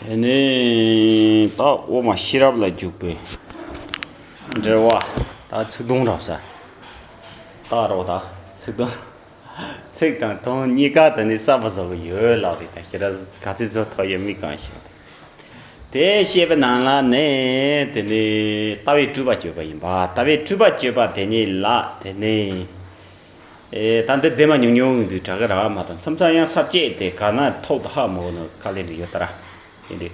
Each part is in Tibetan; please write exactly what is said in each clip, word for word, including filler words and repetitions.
དེ་ནས་ད་དབུ་མ་ཤེས་རབ་ལ་འཇུག་པའི་འགྲེལ་བ། ད་ཚིག་དོན་རོབ་ས། ད་རོ་ད་ཚིག་དོན། ཚིག་དང་དོན་གཉིས་ཀ་དེ་ནས་གསལ་པོ་བཟོ་གི་ཡོད་ལབ་རེད། ད་ཤེས་རབ་ག་ཚོད་བཟོ་ཐུབ་ཡོད་མེད་གང་ཤེས། དེ་བཤད་པའི་ནང་ལ་ནས་དེ་ནས་ལྟ་བའི་སྤྲོས་པ་གཅོད་པ་ཡིན་པ། ལྟ་བའི་སྤྲོས་པ་གཅོད་པ་དེ་ཉིད་ལ་དེ་ནས། ཨེ། ད་འདི་བདེན་པ་ཉུང་ཉུང་གི་འདུག་དྲག་གི་རག་མ་དང་མཚམས་མཚམས་ཡང་ས་བཅད་དེ་ག་ན་ཐོག་ཏུ་ཧ་མོ་ནོ་དཀའ་ལས་འདྲ་ཡོད་ད་ར། ཡིན་དུས།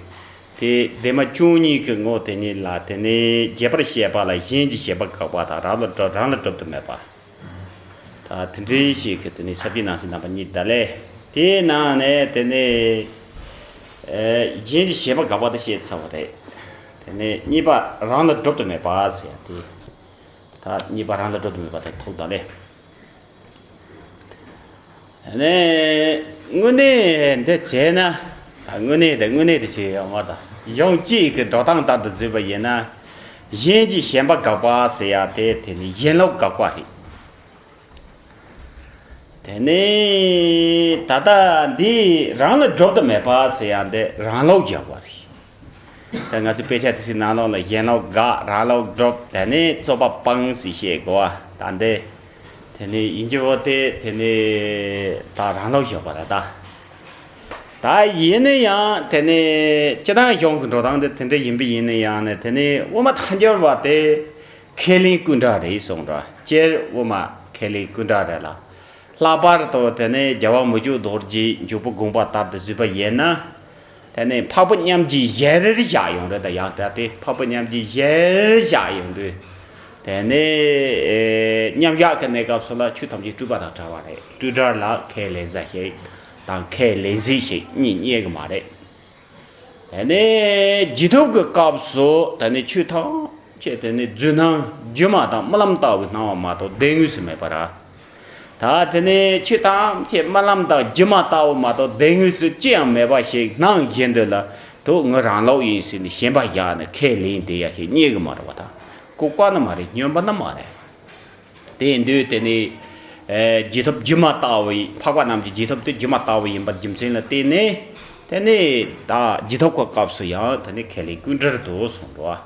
དེ་བདེན་པ་བཅུ་གཉིས་ཀྱི་ངོ་དེ་ཉིད་ལ་དེ་ནས་རྒྱས་པར་བཤད་པ་ལ་གཞན་གྱི་ཞེན་པ་དགག་པ་དང་རང་ལ་སྒྲུབ་རང་ལ་སྒྲུབ་ཏུ་མེད་པ། ད་དེ་འདྲའི་ཞིག་གི་དེ་ནས་ས་བཅད་ནང་གསེས་རྣམ་པ་གཉིས་ད་ལས། དེའི་ནང་ནས་དེ་ནས། ཨེ། གཞན་གྱི་ཞེན་པ་དགག་པ་དེ་བཤད་ཚར་བ་རེད། དེ་ནས་གཉིས་པ་རང་ལ་སྒྲུབ་ཏུ་མེད་པ་ཟེར་ཡ་དེ། ད་གཉིས་པ་རང་ལ་སྒྲུབ་ཏུ་མེད་པ་དེ་ཐོག་ད་ལས། ནས་དངོས་གནས་འདི་བྱས་ན། ད་དངོས་གནས་དེ་དངོས་གནས་དེ་བྱས་ཡོད་མ་རེད། ད་གཞུང་གཅིག་གི་འགྲོ་སྟངས་ལྟར་དུ་བཟོས་པ་ཡིན་ན། གཞན་གྱི་ཞེན་པ་དགག་པ་ཟེར་ཡ་དེ་དེ་ནི་ཡན་ལག་དགག་པ་རེད། དེ་ནས་ད་ལྟ་འདི་རང་ལ་སྒྲུབ་ཏུ་མེད་པ་ཟེར་ཡ་འདི་རང་ལོག་བཞག་པ་རེད། ད་ང་ཚོའི་དཔེ་ཆ་དེ་ཚོའི་ནང་ལོགས་ལ་གཞན་ལོག་དགག་རང་ལོག་སྒྲུབ། དེ་ནས་རྩོད་པ་སྤང་ཟེར་བཤད་དགོས་པ། ད་འདི་དེ་ནས་ཡིན་གྱི་འོ་དེ་དེ་ནས་ད་རང་ལོག་བཞག་པ་རེད་ད། ད་ཡིན་ན་ཡང་དེ་ནས་སྤྱིར་བཏང་གཞུང་གི་འགྲོ་སྟངས་དེ་དེ་འདྲ་ཡིན་པ་ཡིན་ན་ཡང་ནས་དེ་ནས་དབུ་མ་ཐལ་འགྱུར་བ་དེ་ཁས་ལེན་ཀུན་བྲལ་རེད་གསུངས་ར། སྤྱིར་དབུ་མ་ཁས་ལེན་ཀུན་བྲལ་རེད་ལ། ལྷག་པར་དུ་དེ་ནས་རྒྱལ་བ་མི་བསྐྱོད་རྡོ་རྗེས་འཇུག་པ་དགོངས་པ་ལྟར་དུ་བཟོས་པ་ཡིན་ན། དེ་ནས་འཕགས་པ་མཉམ་གྱི་ཞལ་རས་བཞག་ཡོང་རེད། ད་ཡང་ད་དེ་འཕགས་པ་མཉམ་གྱི་ཞལ་རས་བཞག་ཡོང་དུས། དེ་ནས་ཨེ། མཉམ་བཞག་གི་གནས་སྐབས་སུ་ལ་ཆོས་ཐམས་ཅད་སྤྲོས་པ་དང་བྲལ་བ་རེད། སྤྲོས་བྲལ་ལ་ཁས་ལེན་ས་ཞིག་དང་ཁས་ལེན་ཟིན་ཞིག་གཉིས་རྙེད་གི་མ་རེད། དེ་ནས་རྗེས་ཐོབ་ཀྱི་སྐབས་སུ་དེ་ནས་ཆོས་ཐམས་ཅད་དེ་ནས་རྫུན་སྣང་སྒྱུ་མ་དང་རྨི་ལམ་ལྟ་བུའི་སྣང་བ་མ་གཏོགས་བདེན་དངོས་སུ་མེད་པ་ར། ད་དེ་ནས་ཆོས་ཐམས་ཅད་རྨི་ལམ་དང་སྒྱུ་མ་ལྟ་བུ་མ་གཏོགས་བདེན་དངོས་སུ་ཅི་ཡང་མེད་པ་ཞིག་སྣང་བཞིན་དུ་ལ། དུ་ངོ་རང་ལོག་ཡིན་ཟེར་ནས་ཞེན་པ་བཞག་ནས་ཁས་ལེན་དེ་ཡ་ཞིག་རྙེད་གི་མ་རེད་བ། ད་ལྐུགས་པ་ནི་མ་རེད། སྨྱོན་པ་ནི་མ་རེད། དེ་ཡིན་དུས་དེ་ནི། ཨེ། རྗེས་ཐོབ་སྒྱུ་མ་ལྟ་བུ་ཡིན། འཕགས་པ་རྣམས་ཀྱི་རྗེས་ཐོབ་དེ་སྒྱུ་མ་ལྟ་བུ་ཡིན་པར་རྒྱུ་མཚན་ལ་བརྟེན་ནས། དེ་ནི་ད་རྗེས་ཐོབ་ཀྱི་སྐབས་སུ་ཡང་དེ་ནི་ཁས་ལེན་ཀུན་བྲལ་དུ་གསུངས་འགྲོ་བ།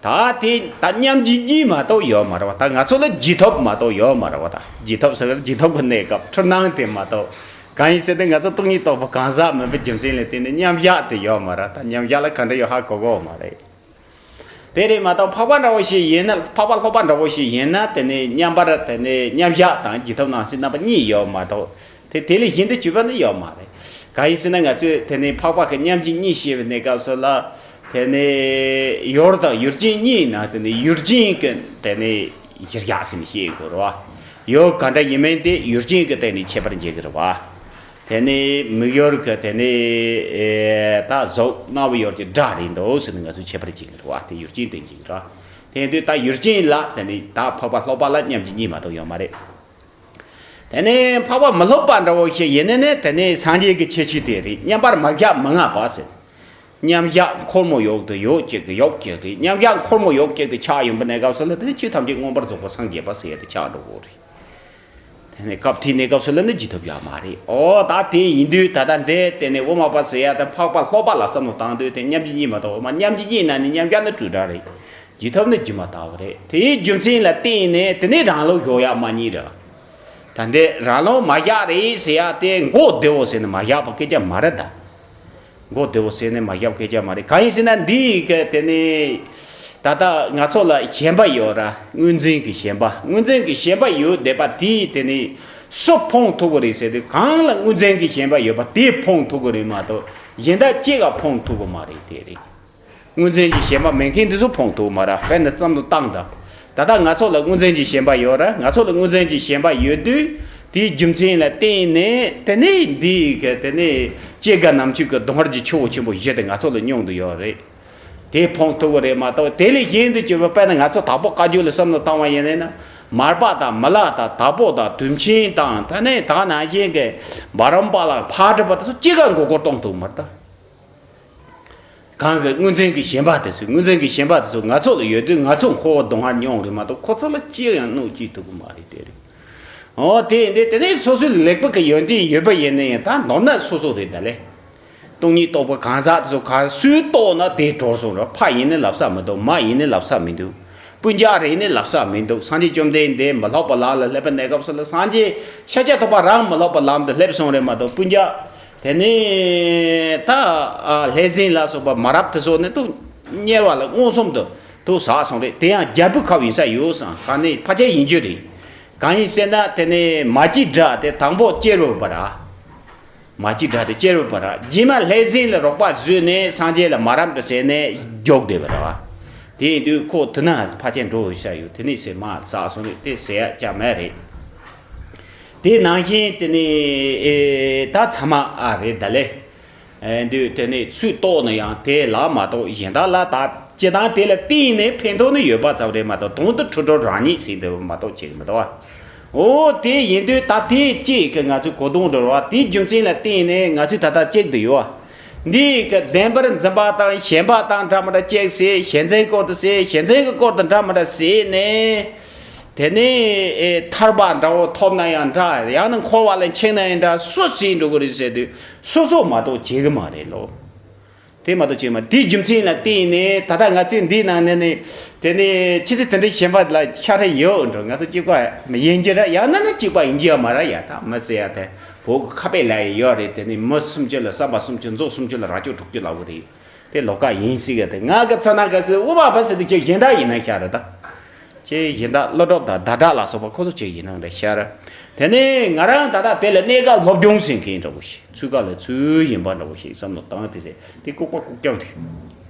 ད་དེ་ད་མཉམ་རྗེས་གཉིས་མ་གཏོགས་ཡོད་མ་རེད་བ། ད་ང་ཚོ་ལ་རྗེས་ཐོབ་མ་གཏོགས་ཡོད་མ་རེད་བ། ད་རྗེས་ཐོབ་ཟེར་བ་རྗེས་ཐོབ་ཀྱི་གནས་སྐབས་འཁྲུལ་སྣང་དེ་མ་གཏོགས། གང་ཡིན་ཟེར་ན་ང་ཚོ་སྟོང་ཉིད་རྟོགས་པ་གང་ཟག་མིན་པའི་རྒྱུ་མཚན་ལ་བརྟེན་ནས་མཉམ་བཞག་དེ་ཡོད་མ་རེད། ད་མཉམ་བཞག་ལ་ག་འདྲ་ཡོད་ཧ་གོ་གོ་མ་རེད། དེ་རེད་མ་གཏོགས་འཕགས་པ་འདྲ་བོ་ཞིག་ཡིན་ན། འཕགས་པ་ལྷོ་པ་འདྲ་བོ་ཞིག་ཡིན་ན། དེ་ནི་མཉམ་པར་དེ་ནི་མཉམ་བཞག་དང་རྗེས་ཐོབ་སྣང་སྲིད་རྣམ་པ་གཉིས་ཡོད་མ་གཏོགས། དེ་དེ་ལས་གཞན་དུ་གྱུར་པ་ནི་ཡོད་མ་རེད། གང་ཡིན་ཟེར་ན་ང་ཚོས་དེ་ནི་འཕགས་པ་གི་མཉམ་རྗེས་གཉིས་བཤད་པའི་གནས་སྐབས་སུ་ལ། དེ་ནི་ཡུལ་དང་ཡུལ་ཅན་གཉིས་ཡིན་ན་དེ་ནི་ཡུལ་ཅན་གྱི་དེ་ནི་གཞིར་བཞག་ཟེར་ནས་བཤད་དགོས་རེད་བ། ཡུལ་ག་འདྲ་ཡིན་མིན་དེ་ཡུལ་ཅན་གྱི་སྟེང་ནས་ཁྱད་པར་འབྱེད་ཀྱི་རེད་བ། དེ་ནི་མིག་ཡོར་གྱི་དེ་ནི་ཨེ། ད་གཟུགས་རྣ་བའི་ཡོར་གྱི་སྒྲ་རེད་འདུག་ཟེར་ནས་ང་ཚོས་ཁྱད་པར་འབྱེད་ཀྱི་རེད་བ། དེ་ཡུལ་ཅན་སྟེང་འབྱེད་ཀྱི་རེད་བ། དེ་ཡིན་དུས་ད་ཡུལ་ཅན་ལ་དེ་ནི་ད་འཕགས་པ་ལྷོ་པ་ལ་མཉམ་རྗེས་གཉིས་མ་གཏོགས་ཡོད་མ་རེད། དེ་ནས་འཕགས་པ་མི་སློབ་པ་འདྲ་བོ་ཞིག་ཡིན་ནས་ནི། དེ་ནས་སངས་རྒྱས་ཀྱི་ཁྱད་ཆོས་དེ་རེད། མཉམ་པར་མ་བཞག་མི་མངའ་བ་ཟེར། མཉམ་བཞག་འཁོར་མོ་ཡོག་ཏུ་ཡོག་གཅིག་ཏུ་ཡོག་གཅིག་རེད། མཉམ་བཞག་འཁོར་མོ་ཡོག་གཅིག་ཏུ་ཆགས་ཡོང་པའི་གནས་སྐབས་སུ་ལ། དེ་ནི་ཆོས་ཐམས་ཅད་མངོན་པར་རྫོགས་པར་སངས་རྒྱས་པ་ཟེར་ཡ་དེ་ཆགས་འགྲོ་གི་རེད། དེ་ནས་སྐབས་དེའི་གནས་སྐབས་སུ་ལ་ནི་རྗེས་ཐོབ་ཡོད་མ་རེད། ཨོ་ད་དེ་ཡིན་དུས་ད་ལྟ་འདི་དེ་ནས་དབུ་མ་པ་ཟེར་ཡ་དང་འཕགས་པ་ལྷོ་པ་ལ་བསམ་བློ་བཏང་དུས། དེ་མཉམ་རྗེས་གཉིས་མ་གཏོགས། འོ་མ་མཉམ་རྗེས་གཉིས་ན་ནི་མཉམ་བཞག་ནི་སྤྲོས་བྲལ་རེད། རྗེས་ཐོབ་ནི་སྒྱུ་མ་ལྟ་བུ་རེད། དེའི་རྒྱུ་མཚན་ལ་བརྟེན་ནས་དེ་ནས་རང་ལོག་བཞག་ཡ་མ་རྙེད་ར། ད་འདི་རང་ལོག་མ་བཞག་རེད་ཟེར་ཡ་དེ་མགོ་བདེ་བོ་ཟེར་ནས་མ་བཞག་པ་སྐད་ཆ་མ་རེད་ད། མགོ་བདེ་བོ་ཟེར་ནས་མ་བཞག་པ་སྐད་ཆ་མ་རེད། གང་ཡིན་ཟེར་ན་འདི་གི་དེ་ནི་ད་ལྟ་ང་ཚོ་ལ་ཞེན་པ་ཡོད་ར། དངོས་འཛིན་གྱི་ཞེན་པ། དངོས་འཛིན་གྱི་ཞེན་པ་ཡོད་བསྡད་པ་དེ་དེ་ནི་སུ་ཕོངས་ཐུབ་ཀྱི་རེད་ཟེར་དུས། གང་ལ་དངོས་འཛིན་གྱི་ཞེན་པ་ཡོད་པ་དེ་ཕོངས་ཐུབ་ཀྱི་རེད་མ་གཏོགས་གཞན་དག་ཅི་ག་ཕོངས་ཐུབ་ཀྱི་མ་རེད། དེ་རེད། དངོས་འཛིན་གྱི་ཞེན་པ་མེད་མཁན་དེ་ཚོ་ཕོངས་ཐུབ་མ་རེད། དཔེར་ན་བསམ་བློ་བཏང་དང་། ད་ལྟ་ང་ཚོ་ལ་དངོས་འཛིན་གྱི་ཞེན་པ་ཡོད་ར། ང་ཚོ་ལ་དངོས་འཛིན་གྱི་ཞེན་པ་ཡོད་དུས། དེའི་རྒྱུ་མཚན་ལ་བརྟེན་ནས་དེ་ནས་འདི་གི་དེ་ནས་སྐྱེ་རྒ་ན་འཆི་གི་གདོང་དཀར་གྱི་ཆུ་བོ་ཆེན་པོ་བཞི་དེ་ང་ཚོ་ལ་མྱོང་དུ་ཡོད་རེད། དེ་ཕོངས་ཐུབ་ཀྱི་རེད་མ་གཏོགས། དེ་ལས་གཞན་དུ་གྱུར་པ། དཔེར་ན་ང་ཚོ་དྭགས་པོ་བཀའ་བརྒྱུད་ལ་བསམ་བློ་བཏང་བ་ཡིན་ན། མར་པ་དང་མི་ལ་དང་དྭགས་པོ་དང་དུས་ཆེན་དང་། དེ་ནས་ད་ནང་བཞིན་གྱི་འབའ་རམ་པ་ལ་ཕར་འགྲོ་བ་དེ་ཚོ་གཅིག་ག་མགོ་སྐོར་གཏོང་ཐུབ་མ་རེད་ད། གང་གི་དངོས་འཛིན་གྱི་ཞེན་པ་དེ་ཚོ། དངོས་འཛིན་གྱི་ཞེན་པ་དེ་ཚོ་ང་ཚོ་ལ་ཡོད་དུས། ང་ཚོ་འཁོར་བ་སྡུག་བསྔལ་མྱོང་རེད་མ་གཏོགས། ཁོ་ཚོ་ལ་ཅི་ཡང་གནོད་བྱེད་ཐུབ་ཀྱི་མ་རེད། དེ་རེད། འོ་དེ་འདི་དེ་ནས་སོ་སོའི་ལེགས་པོ་གི་ཡོན་ཏན་ཡོད་པ་ཡིན་ན་ཡང་། ད་མདོར་ན་སོ་སོ་རེད་ད་ལེ། སྟོང་ཉིད་རྟོགས་པ་གང་ཟག་དེ་ཚོ་གང་སུས་རྟོགས་ན་དེ་གྲོལ་སོང་ར། ཕ་ཡིན་ནི་ལབ་ས་མི་འདུག་མ་ཡིན་ནི་ལབ་ས་མི་འདུག་སྤུན་ཀྱག་རེད་ནི་ལབ་ས་མི་འདུག་སངས་རྒྱས་བཅོམ་ལྡན་འདས་མི་སློབ་པ་ལམ་ལ་སླེབས་པའི་གནས་སྐབས་སུ་ལ་སངས་རྒྱས་ཤཱཀྱ་ཐུབ་པ་རང་མི་སློབ་པ་ལམ་དུ་སླེབས་སོང་རེད་མ་གཏོགས། སྤུན་ཀྱག་དེ་ནས་ད་ལྷས་སྦྱིན་ལ་སོགས་པ་མ་རབས་དེ་ཚོ་ནི་ཏུ་དམྱལ་བ་ལ་མངོན་སུམ་དུ་ཏུ་ཟགས་སོང་རེད། དེ་ཡང་རྒྱལ་པོའི་ཁབ་ཡིན་ས་ཡོད་བསམ། གང་ནས་ཕལ་ཆེར་ཡིན་རྒྱུ་རེད། གང་ཡིན་ཟེར་ན་དེ་ནས་མ་སྐྱེས་དགྲ་དེ་དང་པོ་སྐྱེ་རུ་བ་ར། མ་སྐྱེས་དགྲ་དེ་སྐྱེ་རུ་བ་ར། རྗེས་མ་ལྷས་སྦྱིན་ལ་རོགས་པ་བཟོས་ནས་སངས་རྒྱས་ལ་མ་རབས་འདྲ་བྱས་ནས་མགྱོགས་བསྡད་པ་ར་བ། དེ་ཡིན་དུས་ཁོ་དུ་ན་ཕལ་ཆེར་འགྲོ་ཤ་ཡོད། དེ་ནས་ཟེར་མ་ཟགས་སོང་རེད། དེ་ཟེར་ཡ་ཅག་མེད་རེད། དེ་ནང་བཞིན་དེ་ནས་ཨེ་ད་ཚང་མ་ཨ་རེད་ད་ལེ། ཨེ་འདུས་དེ་ནས་ཚུར་གཏོགས་ན་ཡང་དེ་ལ་མ་གཏོགས་གཞན་དག་ལ་ད་སྤྱི་བཏང་དེ་ལ་བརྟེན་ནས་ཕན་ཐོགས་ནི་ཡོད་པ་ཙམ་རེད་མ་གཏོགས། དོན་དུ་འཁྲུལ་སྒྲོ་རང་ཉིད་ཟིན་འདུག་མ་གཏོགས་བྱེད་ཀྱི་མི་འདུག་བ། འོ་དེ་ཡིན་དུས་ད་དེ་གཅིག་གི་ང་ཚོའི་གོ་དོན་འགྲོ་བ་དེའི་རྒྱུ་མཚན་ལ་བརྟེན་ནས་ང་ཚོས་ད་ལྟ་གཅིག་ཏུ་ཡོད་བ། འདི་གི་བདེན་པར་འཛིན་པ་དང་ཞེན་པ་དང་འདྲ་མི་འདྲ་གཅིག་ཟེར། ཞེན་འཛིན་སྐོར་དུ་ཟེར། ཞེན་འཛིན་གྱི་སྐོར་དུ་འདྲ་མི་འདྲ་ཟེར་ནས། དེ་ནས་ཨེ་ཐར་པ་འདྲ་བོ་ཐོབ་ན་ཡང་འདྲ། ཡང་ན་འཁོར་བ་ལ་འཆིང་ན་ཡང་འདྲ། སུ་ཟིན་འགྲོ་གི་རེད་ཟེར་དུས་སོ་སོ་མ་གཏོགས་བྱེད་གི་མ་རེད་ལོ། དེ་མ་གཏོགས་བྱེད་མ། དེའི་རྒྱུ་མཚན་ལ་བརྟེན་ནས་ད་ལྟ་ང་ཚོས་འདིའི་ནང་ནས་ནས་དེ་ནས་ཕྱི་ཚེ་དེ་འདྲའི་ཞེན་པ་ལ་ཤ་ཁྲ་ཡོད་འགྲོ། ང་ཚོ་གཅིག་པ་ཡིན་གྱི་ར། ཡང་ན་ན་གཅིག་པ་ཡིན་གྱི་ཡོད་མ་ར། ཡ་ད་མི་ཟེར་ཡ་དེ་བོད་ཀྱི་ཁ་དཔེ་ལ་ཡོད་རེད། དེ་ནས་མི་སུམ་ཅུ་ལ་བསམ་པ་སུམ་ཅུ་མཛོ་སུམ་ཅུ་ལ་རྭ་ཅོ་དྲུག་ཅུ་ལབ་གི་རེད། དེ་ལོ་ཀ་ཡིན་སྲིད་གི། དེ་ང་གི་ཚོ་ན་ག་སི་དབུ་མ་པ་ཟེར་དུས་ཁྱེད་གཞན་དག་ཡིན་ན་ཤ་ར་ད། ཁྱེད་གཞན་དག་ཀླུ་སྒྲུབ་དང་ཟླ་གྲགས་ལ་སོགས་པ་ཁོ་ཚོ་ཁྱེད་ཡིན་ན་འདྲ་ཤ་ར། དེ་ནས་ང་རང་ད་ལྟ་དེ་ལ་གནས་སྐབས་སློབ་སྦྱོང་ཟེར་མཁན་འདྲ་བོ་ཞིག་ཚུལ་ཁ་ལ་ཚུལ་ཡིན་པ་འདྲ་བོ་ཞིག་བསམ་བློ་བཏང་དེ་ཟེར། དེ་ལྐུགས་པ་ལྐུགས་རྐྱང་རེད།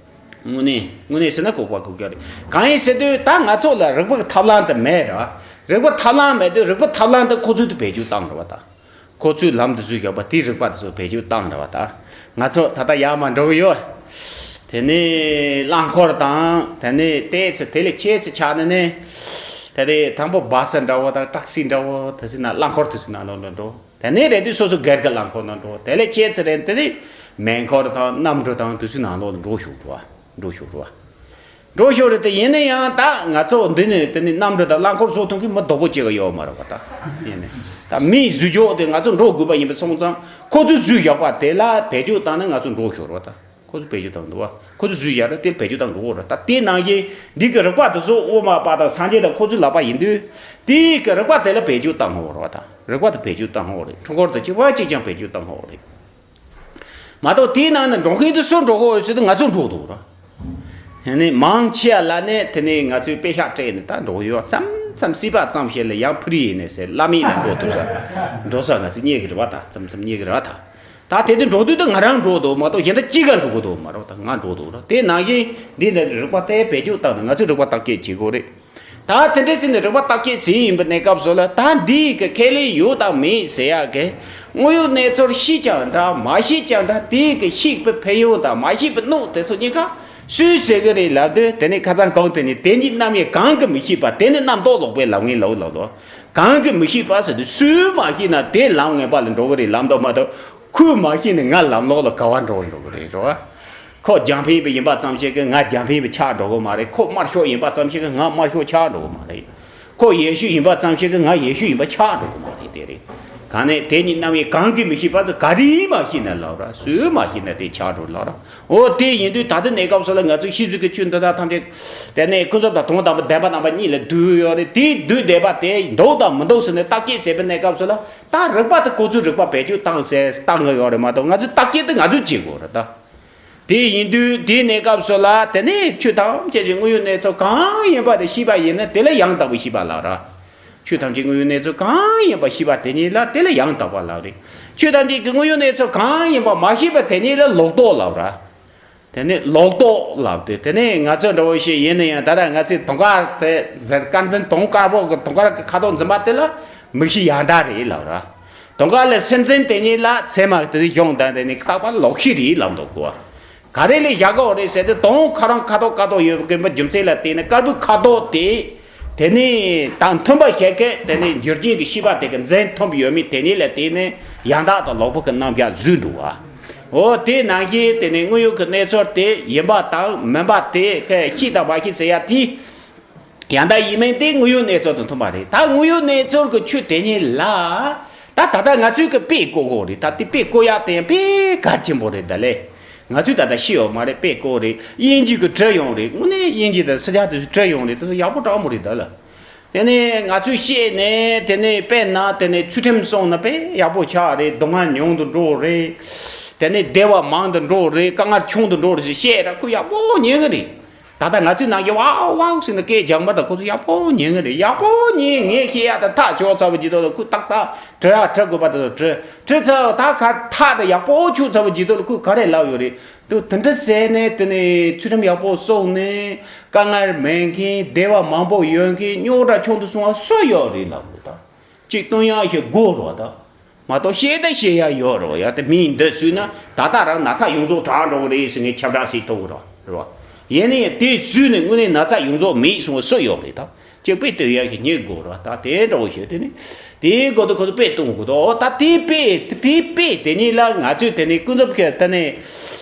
དངོས་གནས་དངོས་གནས་ཟེར་ན་ལྐུགས་པ་ལྐུགས་རྐྱང་རེད། གང་ཡིན་ཟེར་དུས་ད་ང་ཚོ་ལ་རིག་པ་གི་ཐབས་ལམ་དེ་མེད་ར། རིག་པ་ཐབས་ལམ་མེད་དུས་རིག་པ་ཐབས་ལམ་དེ་ཁོ་ཚོས་དེ་བེད་སྤྱོད་བཏང་ར་བ་ད། ཁོ་ཚོས་ལམ་དུ་བཟོས་བཞག་པ་དེའི་རིག་པ་དེ་ཚོ་བེད་སྤྱོད་བཏང་འདྲ་བ་ད། ང་ཚོ་ད་ལྟ་ཡར་མར་འགྲོ་གི་ཡོད། དེ་ནས་རླངས་འཁོར་དང་། དེ་ནས་ཏོག་ཙམ་དེ་ལས་ཆེ་ཙམ་ཆགས་ནས་ནས། དེ་ནས་དང་པོ་སྦ་ས་འདྲ་བོ་དང་ཊག་སི་འདྲ་བོ། དེ་ཚོའི་ནང་རླངས་འཁོར་དེ་ཚོའི་ནང་ལོགས་ལ་འགྲོ། དེ་ནས་རེད་དུས་སོ་སོ་སྒེར་གྱི་རླངས་འཁོར་ནང་འགྲོ། དེ་ལས་ཆེ་ཙམ་རེད་དེ་ནས་མེ་འཁོར་དང་གནམ་གྲུ་དང་དེ་ཚོའི་ནང་ལོགས་ལ་འགྲོ་ཞུགས་འགྲོ་བ། འགྲོ་ཞུགས་འགྲོ་བ། འགྲོ་ཞོར་རེད་དེ། ཡིན་ན་ཡང་ད་ང་ཚོ་འདི་ནས་དེ་ནས་གནམ་གྲུ་དང་རླངས་འཁོར་བཟོ་ཐུབ་མཁན་མི་རྡོག་པོ་གཅིག་ག་ཡོད་མ་རེད་པ་ད། ཡིན་ནས་ད་མིའི་བཟོས་ཕྱོགས་དེ་ང་ཚོ་འགྲོ་དགོས་པ་ཡིན་པ་སོང་ཙང་། ཁོ་ཚོས་བཟོས་བཞག་པ་དེ་ལ་བེད་སྤྱོད་བཏང་ན་ང་ཚོ་འགྲོ་ཞོར་བ་ད། ཁོ་ཚོས་བེད་སྤྱོད་བཏང་འདུག་བ། ཁོ་ཚོས་བཟོས་བཞག་རེད་དེ་བེད་སྤྱོད་བཏང་འགྲོ་གོ་རེད་ད། དེ་ནང་བཞིན་འདི་གི་རིག་པ་དེ་ཚོ་དབུ་མ་པ་དང་སངས་རྒྱས་དང་ཁོ་ཚོའི་ལག་པ་ཡིན་དུས། དེའི་གི་རིག་པ་དེ་ལ་བེད་སྤྱོད་བཏང་འོང་རེད་བ་ད། རིག་པ་དེ་བེད་སྤྱོད་བཏང་འོང་རེད། འཁྲུལ་འཁོར་དེ་གཅིག་པ་གཅིག་རྐྱང་བེད་སྤྱོད་བཏང་འོང་རེད། མ་གཏོགས་དེའི་ནང་ནས་འགྲོ་མཁན་དེ་སུ་འགྲོ་གི་ཡོད་ཟེར་དུས་ང་ཚོ་འགྲོ་འདུག་ར། ཡང་ནས་མང་ཆེ་བ་ལ་ནས་དེ་ནས་ང་ཚོས་དཔེ་ཤག་སྤྲད་ནས་ད་འགྲོ་གི་ཡོད། མཚམས་མཚམས་སྲིད་པ་ཙམ་ཞིག་ལ་ཡང་ཕུ་རི་ཡིན་ནས་ཟེར་བླ་མེད་ལ་འགྲོ་ཐུབ་ས་འགྲོ་ས་ང་ཚོས་རྙེད་ཀྱི་རེད་བ་ད། མཚམས་མཚམས་རྙེད་ཀྱི་རེད་བ་ད། ད་དེ་དུས་འགྲོ་དུས་ད་ང་རང་འགྲོ་འདུག་མ་གཏོགས་གཞན་དག་གཅིག་ག་འགྲོ་གི་འདུག་མ་རེད་བ་ད། ང་འགྲོ་འདུག་ར། དེ་ནང་བཞིན་འདི་ནས་རིག་པ་དེ་བེད་སྤྱོད་བཏང་ནས་ང་ཚོས་རིག་པ་བརྟག་དཔྱད་བྱེད་དགོས་རེད། ད་དེ་འདྲ་ཟེར་ནས་རིག་པ་བརྟག་དཔྱད་བྱེད་ཡིན་པའི་གནས་སྐབས་སུ་ལ། ད་འདི་གི་ཁས་ལེན་ཡོད་དང་མེད་ཟེར་ཡག་གི་དངོས་ཡོད་གནས་ཚུལ་ཤེས་ཀྱང་འདྲ་མ་ཤེས་ཀྱང་འདྲ། དེ་གི་ཤེས་པའི་ཕན་ཡོན་དང་མ་ཤེས་པའི་གནོད་དེ་ཚོ་གཉིས་ཀ་སུས་ཟེར་གི་རེད་ལབ་དུས། དེ་ནས་ཁ་སང་གོང་དེ་ནས་དེ་ཉིད་རྣམ་དབྱེ་གང་གིས་མི་ཤེས་པ་དེ་ནི་རྣམ་རྟོག་ལོག་པའི་ལམ་ངན་ལོ་ལབ་དོ། གང་གིས་མི་ཤེས་པ་ཟེར་དུས་སུས་མ་ཤེས་ན་དེ་ལམ་ངན་པ་ལ་འགྲོ་གི་རེད་ལབ་འདུག་མ་གཏོགས། ཁོས་མ་ཤེས་ནས་ང་ལམ་ལོག་ལ་ག་བ་འགྲོ་འགྲོ་གི་རེད་རོ། ཁོ་རྒྱང་འཕེན་པ་ཡིན་པ་ཙམ་ཞིག་གིས་ང་རྒྱང་འཕེན་པ་ཆགས་འགྲོ་གི་མ་རེད། ཁོ་དམར་ཤོག་ཡིན་པ་ཙམ་ཞིག་གིས་ང་དམར་ཤོག་ཆགས་འགྲོ་གི་མ་རེད། ཁོ་ཡེ་ཤུ་ཡིན་པ་ཙམ་ཞིག་གིས་ང་ཡེ་ཤུ་ཡིན་པ་ཆགས་འགྲོ་གི་མ་རེད། དེ་རེད། གང་ནས་དེ་ཉིད་རྣམ་དབྱེ་གང་གིས་མི་ཤེས་པ་ཚོ་ག་རེ་མ་ཤེས་ན་ལབ་ར། སུས་མ་ཤེས་ན་དེ་ཆགས་འགྲོ་ལབ་ར། འོ་དེ་ཡིན་དུས་ད་ལྟ་གནས་སྐབས་སུ་ལ་ང་ཚོས་ཤེས་ཚུལ་གྱི་ཆོས་འདི་དག་ཐམས་ཅད། དེ་ནས་ཀུན་རྫོབ་དང་དོན་དམ་པ་བདེན་པ་རྣམ་པ་གཉིས་ལ་འདུས་ཡོད་རེད། དེ་འདུས་བསྡད་པ་དེ་འདུག་དང་མི་འདུག་ཟེར་ནས་བརྟག་དཔྱད་བྱེད་པའི་གནས་སྐབས་སུ་ལ། ད་རིག་པ་དེ་ཁོ་ཚོས་རིག་པ་བེད་སྤྱོད་བཏང་ཟེར་བཏང་གི་ཡོད་རེད་མ་གཏོགས། ང་ཚོས་བརྟག་དཔྱད་དེ་ང་ཚོས་བྱེད་དགོས་རེད་ད། དེ་ཡིན་དུས་དེའི་གནས་སྐབས་སུ་ལ་དེ་ནས་ཆོས་ཐམས་ཅད་ཀྱི་དངོས་ཡོད་གནས་ཚུལ་གང་ཡིན་པ་དེ་ཤེས་པ་ཡིན་ན་དེ་ལ་ཡང་དག་པའི་ཤེས་པ་ལབ་ར། ཆོས་ཐམས་ཅད་དངོས་ཡོད་གནས་ཚུལ་གང་ཡིན་པ་ཤེས་པ་དེ་ཉིད་ལ་དེ་ལ་ཡང་དག་པ་ལབ་རེད། ཆོས་ཐམས་ཅད་ཀྱི་དངོས་ཡོད་གནས་ཚུལ་གང་ཡིན་པ་མ་ཤེས་པ་དེ་ཉིད་ལ་ལོག་རྟོག་ལབ་ར། དེ་ནས་ལོག་རྟོག་ལབ་དུས་དེ་ནས་ང་ཚོ་འདྲ་བོ་ཞིག་ཡིན་ན་ཡང་ད་ལྟ་ང་ཚོས་དུང་དཀར་དེ་ཟེར། དཀར་འཛིན་དུང་དཀར་པོ་གི་དུང་དཀར་གྱི་ཁ་དོག་འཛིན་པ་དེ་ལ་མིག་ཤེས་ཡང་དག་རེད་ལབ་ར། དུང་དཀར་ལ་སེམས་འཛིན་དེ་ཉིད་ལ་ཚད་མ་དེ་གཞུང་དང་དེ་ནི་རྟག་པ་ལོག་ཤེས་རེད་ལབ་འདུག་གོ། ག་རེ་ལས་བཞག་གོ་རེད་ཟེར་དུས་དུང་ཁ་རང་ཁ་དོག་ཁ་དོག་ཡོད་པའི་རྒྱུ་མཚན་ལ་བརྟེན་ནས་དཀར་པོའི་ཁ་དོག་དེ། དེ་ནི་དང་མཐུན་པ་ཞིག་གི་དེ་ནི་འགྱུར་རྐྱེན་གྱི་ཤེས་པ་དེ་གི་འཛིན་མཐུན་པ་ཡོད་མེད་དེ་ཉིད་ལ་བརྟེན་ནས་ཡང་དག་དང་ལོག་པ་གི་རྣམ་གཞག་བཟོས་འདུག་བ། འོ་དེ་ནང་བཞིན་དེ་ནི་དངོས་ཡོད་ཀྱི་གནས་ཚུལ་དེ་ཡིན་པ་དང་མིན་པ་དེ་གི་ཤེས་དང་མ་ཤེས་ཟེར་ཡ་དེ། ཡང་དག་ཡིན་མིན་དེ་དངོས་ཡོད་གནས་ཚུལ་དང་མཐུན་པ་རེད། ད་དངོས་ཡོད་གནས་ཚུལ་གྱི་ཆོས་དེ་ཉིད་ལ་ ད་ད་ལྟ་ང་ཚོས་ཀྱི་དཔེ་བཀོད་དགོས་རེད། ད་དེ་དཔེ་བཀོད་ཡག་དེ་ཡང་དཔེ་གལ་ཆེན་པོ་རེད། ད་ལས་ང་ཚོས་ད་ལྟ་ཤེས་ཡོད་མ་རེད། དཔེ་བཀོད་རེད། དབྱིན་ཇི་གི་བྲི་ཡོང་རེད། དངོས་གནས་དབྱིན་ཇི་དང་སི་ཇ་དེ་ཚོ་བྲི་ཡོང་རེད། དེ་ཚོ་ཡག་པོ་དྲག་མོ་རེད། ད་ལ་དེ་ནས་ང་ཚོས་ཤེས་ནས་དེ་ནས་དཔེར་ན་དེ་ནས་ཚུལ་ཁྲིམས་སྲུང་ན་དཔེ་ཡག་པོ་ཆགས་རེད། སྡུག་བསྔལ་ཉུང་དུ་འགྲོ་རེད། དེ་ནས་བདེ་བ་མང་དུ་འགྲོ་རེད། དཀའ་ངལ་ཆུང་དུ་འགྲོ་རེད་ཟེར་བཤད་ར་ཁོ་ཡག་པོ་ཉན་གི་རེད། ད་ལྟ་ང་ཚོའི་ནང་གི་ཝའོ་ཝའོ་ཟེར་ནས་སྐད་རྒྱག་མ་ད་ཁོ་ཚོ་ཡག་པོ་ཉན་གི་རེད། ཡག་པོ་ཉན། ངས་བཤད་ཡག་དང་ཐག་ཆོད་ཚར་བ་ཇི་ལྟར་ལ་ཁོས་ཏག་ཏག་བྲི་ཡག་བྲི་དགོས་པ་དེ་ཚོ་བྲི་བྲི་ཚར་བ་ད་ག་ཐག་དེ་ཡག་པོ་ཆོད་ཚར་བ་ཇི་ལྟར་ལ་ཁོས་ག་རེ་ལབ་ཡོད་རེད། དུ་དེ་འདྲ་ཟེར་ནས་དེ་ནས་ཚུལ་ཁྲིམས་ཡག་པོ་སྲུང་ནས་དཀའ་ངལ་མེད་མཁན་བདེ་བ་མང་པོ་ཡོད་མཁན་རྙོག་དྲ་ཆུང་དུ་སོང་བ་སུ་ཡོད་རེད་ལབ་དགོས་ད། གཅིག་སྟོན་ཡག་ཞིག་དགོས་རོགས་ད། མ་གཏོགས་བཤད་ད་བཤད་ཡག་ཡོད་རོགས་ཡ། དེ་མིའི་འདི་བཟོས་ན་ད་ལྟ་རང་ན་ཚ་ཡོངས་རྫོགས་དྲག་འགྲོ་གི་རེད་ཟེར་ངས་ཁྱབ་བསྒྲགས་བྱེད་ཐུབ་ཀྱི་རེད་རེད་བ། ཡིན་ནའི་དེ་བཟོས་ནས་དངོས་གནས་ན་ཚ་ཡོངས་རྫོགས་མེད་སོང་བ་སུ་ཡོད་རེད་ད། གཅིག་དཔེ་སྟོན་ཡག་ཞིག་རྙེད་དགོས་རེད་བ། ད་དེ་འདྲ་བོ་ཞིག་དེ་ནི་དེའི་སྐོར་དུ་ཁོ་ཚོ་དཔེ་གཏོང་དགོས་དོ། ད་དེའི་དཔེ་དེའི་དཔེ་དེ་ཉིད་ལ་ང་ཚོས་དེ་ནི་ཀུན་རྫོབ་ཀྱི་ད་ནི་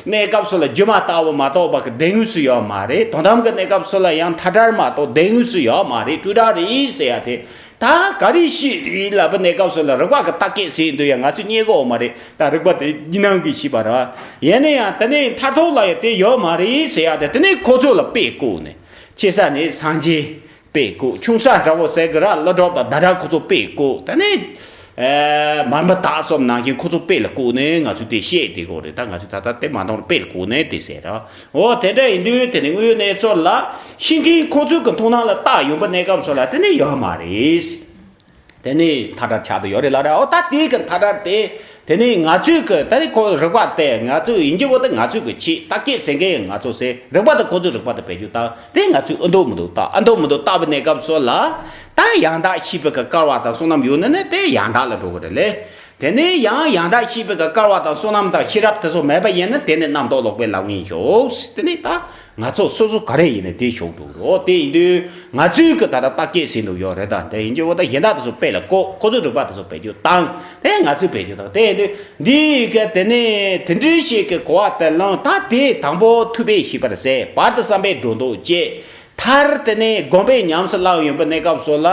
གནས་སྐབས་སུ་ལ་རྒྱུ་མ་ལྟ་བུ་མ་གཏོགས་པ་གི་བདེན་དངོས་སུ་ཡོད་མ་རེད། དོན་དམ་གྱི་གནས་སྐབས་སུ་ལ་ཡང་མཐའ་བྲལ་མ་གཏོགས་བདེན་དངོས་སུ་ཡོད་མ་རེད། སྤྲོས་བྲལ་རེད་ཟེར་ཡ་དེ། ད་ག་རེ་ཤེས་རེད་ལབ་པ་གནས་སྐབས་སུ་ལ་རིག་པ་གི་བརྟག་དཔྱད་ཟེར་འདུག་ཡ། ང་ཚོས་རྙེད་གོ་མ་རེད། ད་རིག་པ་དེ་གཉིས་སྣང་གིས་ཤེས་པ་རེད། ཡིན་ན་ཡང་དེ་ནས་མཐར་ཐུག་ལ་ཡང་དེ་ཡོད་མ་རེད་ཟེར་ཡ་དེ། དེ་ནས་ཁོ་ཚོ་ལ་དཔེ་བཀོད་ནས་ཆེ་ས་ནས་སངས་རྒྱས་དཔེ་བཀོད། ཆུང་ས་འདྲ་བོ་ཟེར་གི་ར་ཀླུ་སྒྲུབ་དང་ཟླ་གྲོགས་ཁོ་ཚོ་དཔེ་བཀོད། དེ་ནས་མར་མི་དྭགས་སོགས་ནང་བཞིན་ཁོ་ཚོ་དཔེ་ལ་བཀོད་ནས་ང་ཚོས་དེ་བཤད་བསྡད་གོ་རེད། ད་ང་ཚོས་ད་ལྟ་དེ་མ་མཐོང་ར་དཔེ་ལ་བཀོད་ནས་དེ་ཟེར་ར། འོ་དེ་འདྲ་ཡིན་དུས་དེ་ནི་དངོས་ཡོད་གནས་ཚུལ་ལ་ཤེས་མཁན་ཁོ་ཚོའི་གི་མཐོང་སྣང་ལ་བལྟས་ཡོང་པ་གནས་སྐབས་སུ་ལ་དེ་ནི་ཡོད་མ་རེད། དེ་ནི་མཐའ་བྲལ་ཆགས་དུ་ཡོད་རེད་ལ་རེད། འོ་ད་དེའི་གི་མཐའ་བྲལ་དེ་དེ་ནི་ང་ཚོའི་གི་ད་རེས་ཁོ་རིག་པ་དེ་ང་ཚོའི་ཡིན་གྱི་བོ་དེ་ང་ཚོའི་གི་ཆེད་བརྟག་དཔྱད་ཟེར་མཁན་ཡང་ང་ཚོ་ཟེར། རིག་པ་དེ་ཁོ་ཚོའི་རིག་པ་དེ་བེད་སྤྱོད་བཏང་དེ་ང་ཚོས་ཨ་འདུག་མི་འདུག་བལྟ། ཨ་འདུག་མི་འདུག་བལྟ་བའི་གནས་སྐབས་སུ་ལ་ད་ཡང་དག་ཤེས་པའི་གི་སྐལ་བ་དང་བསོད་ནམས་ཡོད་ན་ནི་དེ་ཡང་དག་ལ་འགྲོ་གི་རེད་ལེ། དེ་ནས་ཡང་ཡང་དག་ཤེས་པའི་གི་སྐལ་བ་དང་བསོད་ནམས་དང་ཤེས་རབ་དེ་ཚོ་མེད་པ་ཡིན་ན་དེ་ནི་རྣམ་རྟོག་ལོག་པའི་ལམ་ཡིན་ཞོག། དེ་ནས་ད་ང་ཚོ་སོ་སོ་ག་རེ་ཡིན་ནའི་དེ་ཞོག་འགྲོ་རོགས། དེ་ཡིན་དུས་ང་ཚོའི་གི་ད་ལྟ་བརྟག་དཔྱད་ཟིན་དུ་ཡོད་རེད། ད་དེ་ཡིན་གྱི་འོ་ད་གཞན་དག་དེ་ཚོ་དཔེ་ལ་བཀོད། ཁོ་ཚོའི་རིག་པ་དེ་ཚོ་བེད་སྤྱོད་བཏང་། དེ་ང་ཚོས་བེད་སྤྱོད་བཏང་། དེ་ཡིན་དུས་འདི་ཡི་གི་དེ་ནས་དེ་འདྲའི་ཞིག་གི་གོ་བ་དེ་བླངས། ད་དེ་དང་པོ་ཐུབ་པས་ཤེས་པར་ཟད། བར་དུ་བསམ་པས་སྒྲོ་འདོགས་བཅད། མཐར་དེ་ནས་སྒོམ་པས་ཉམས་སུ་བླངས་ཡོང་པའི་གནས་སྐབས་སུ་ལ་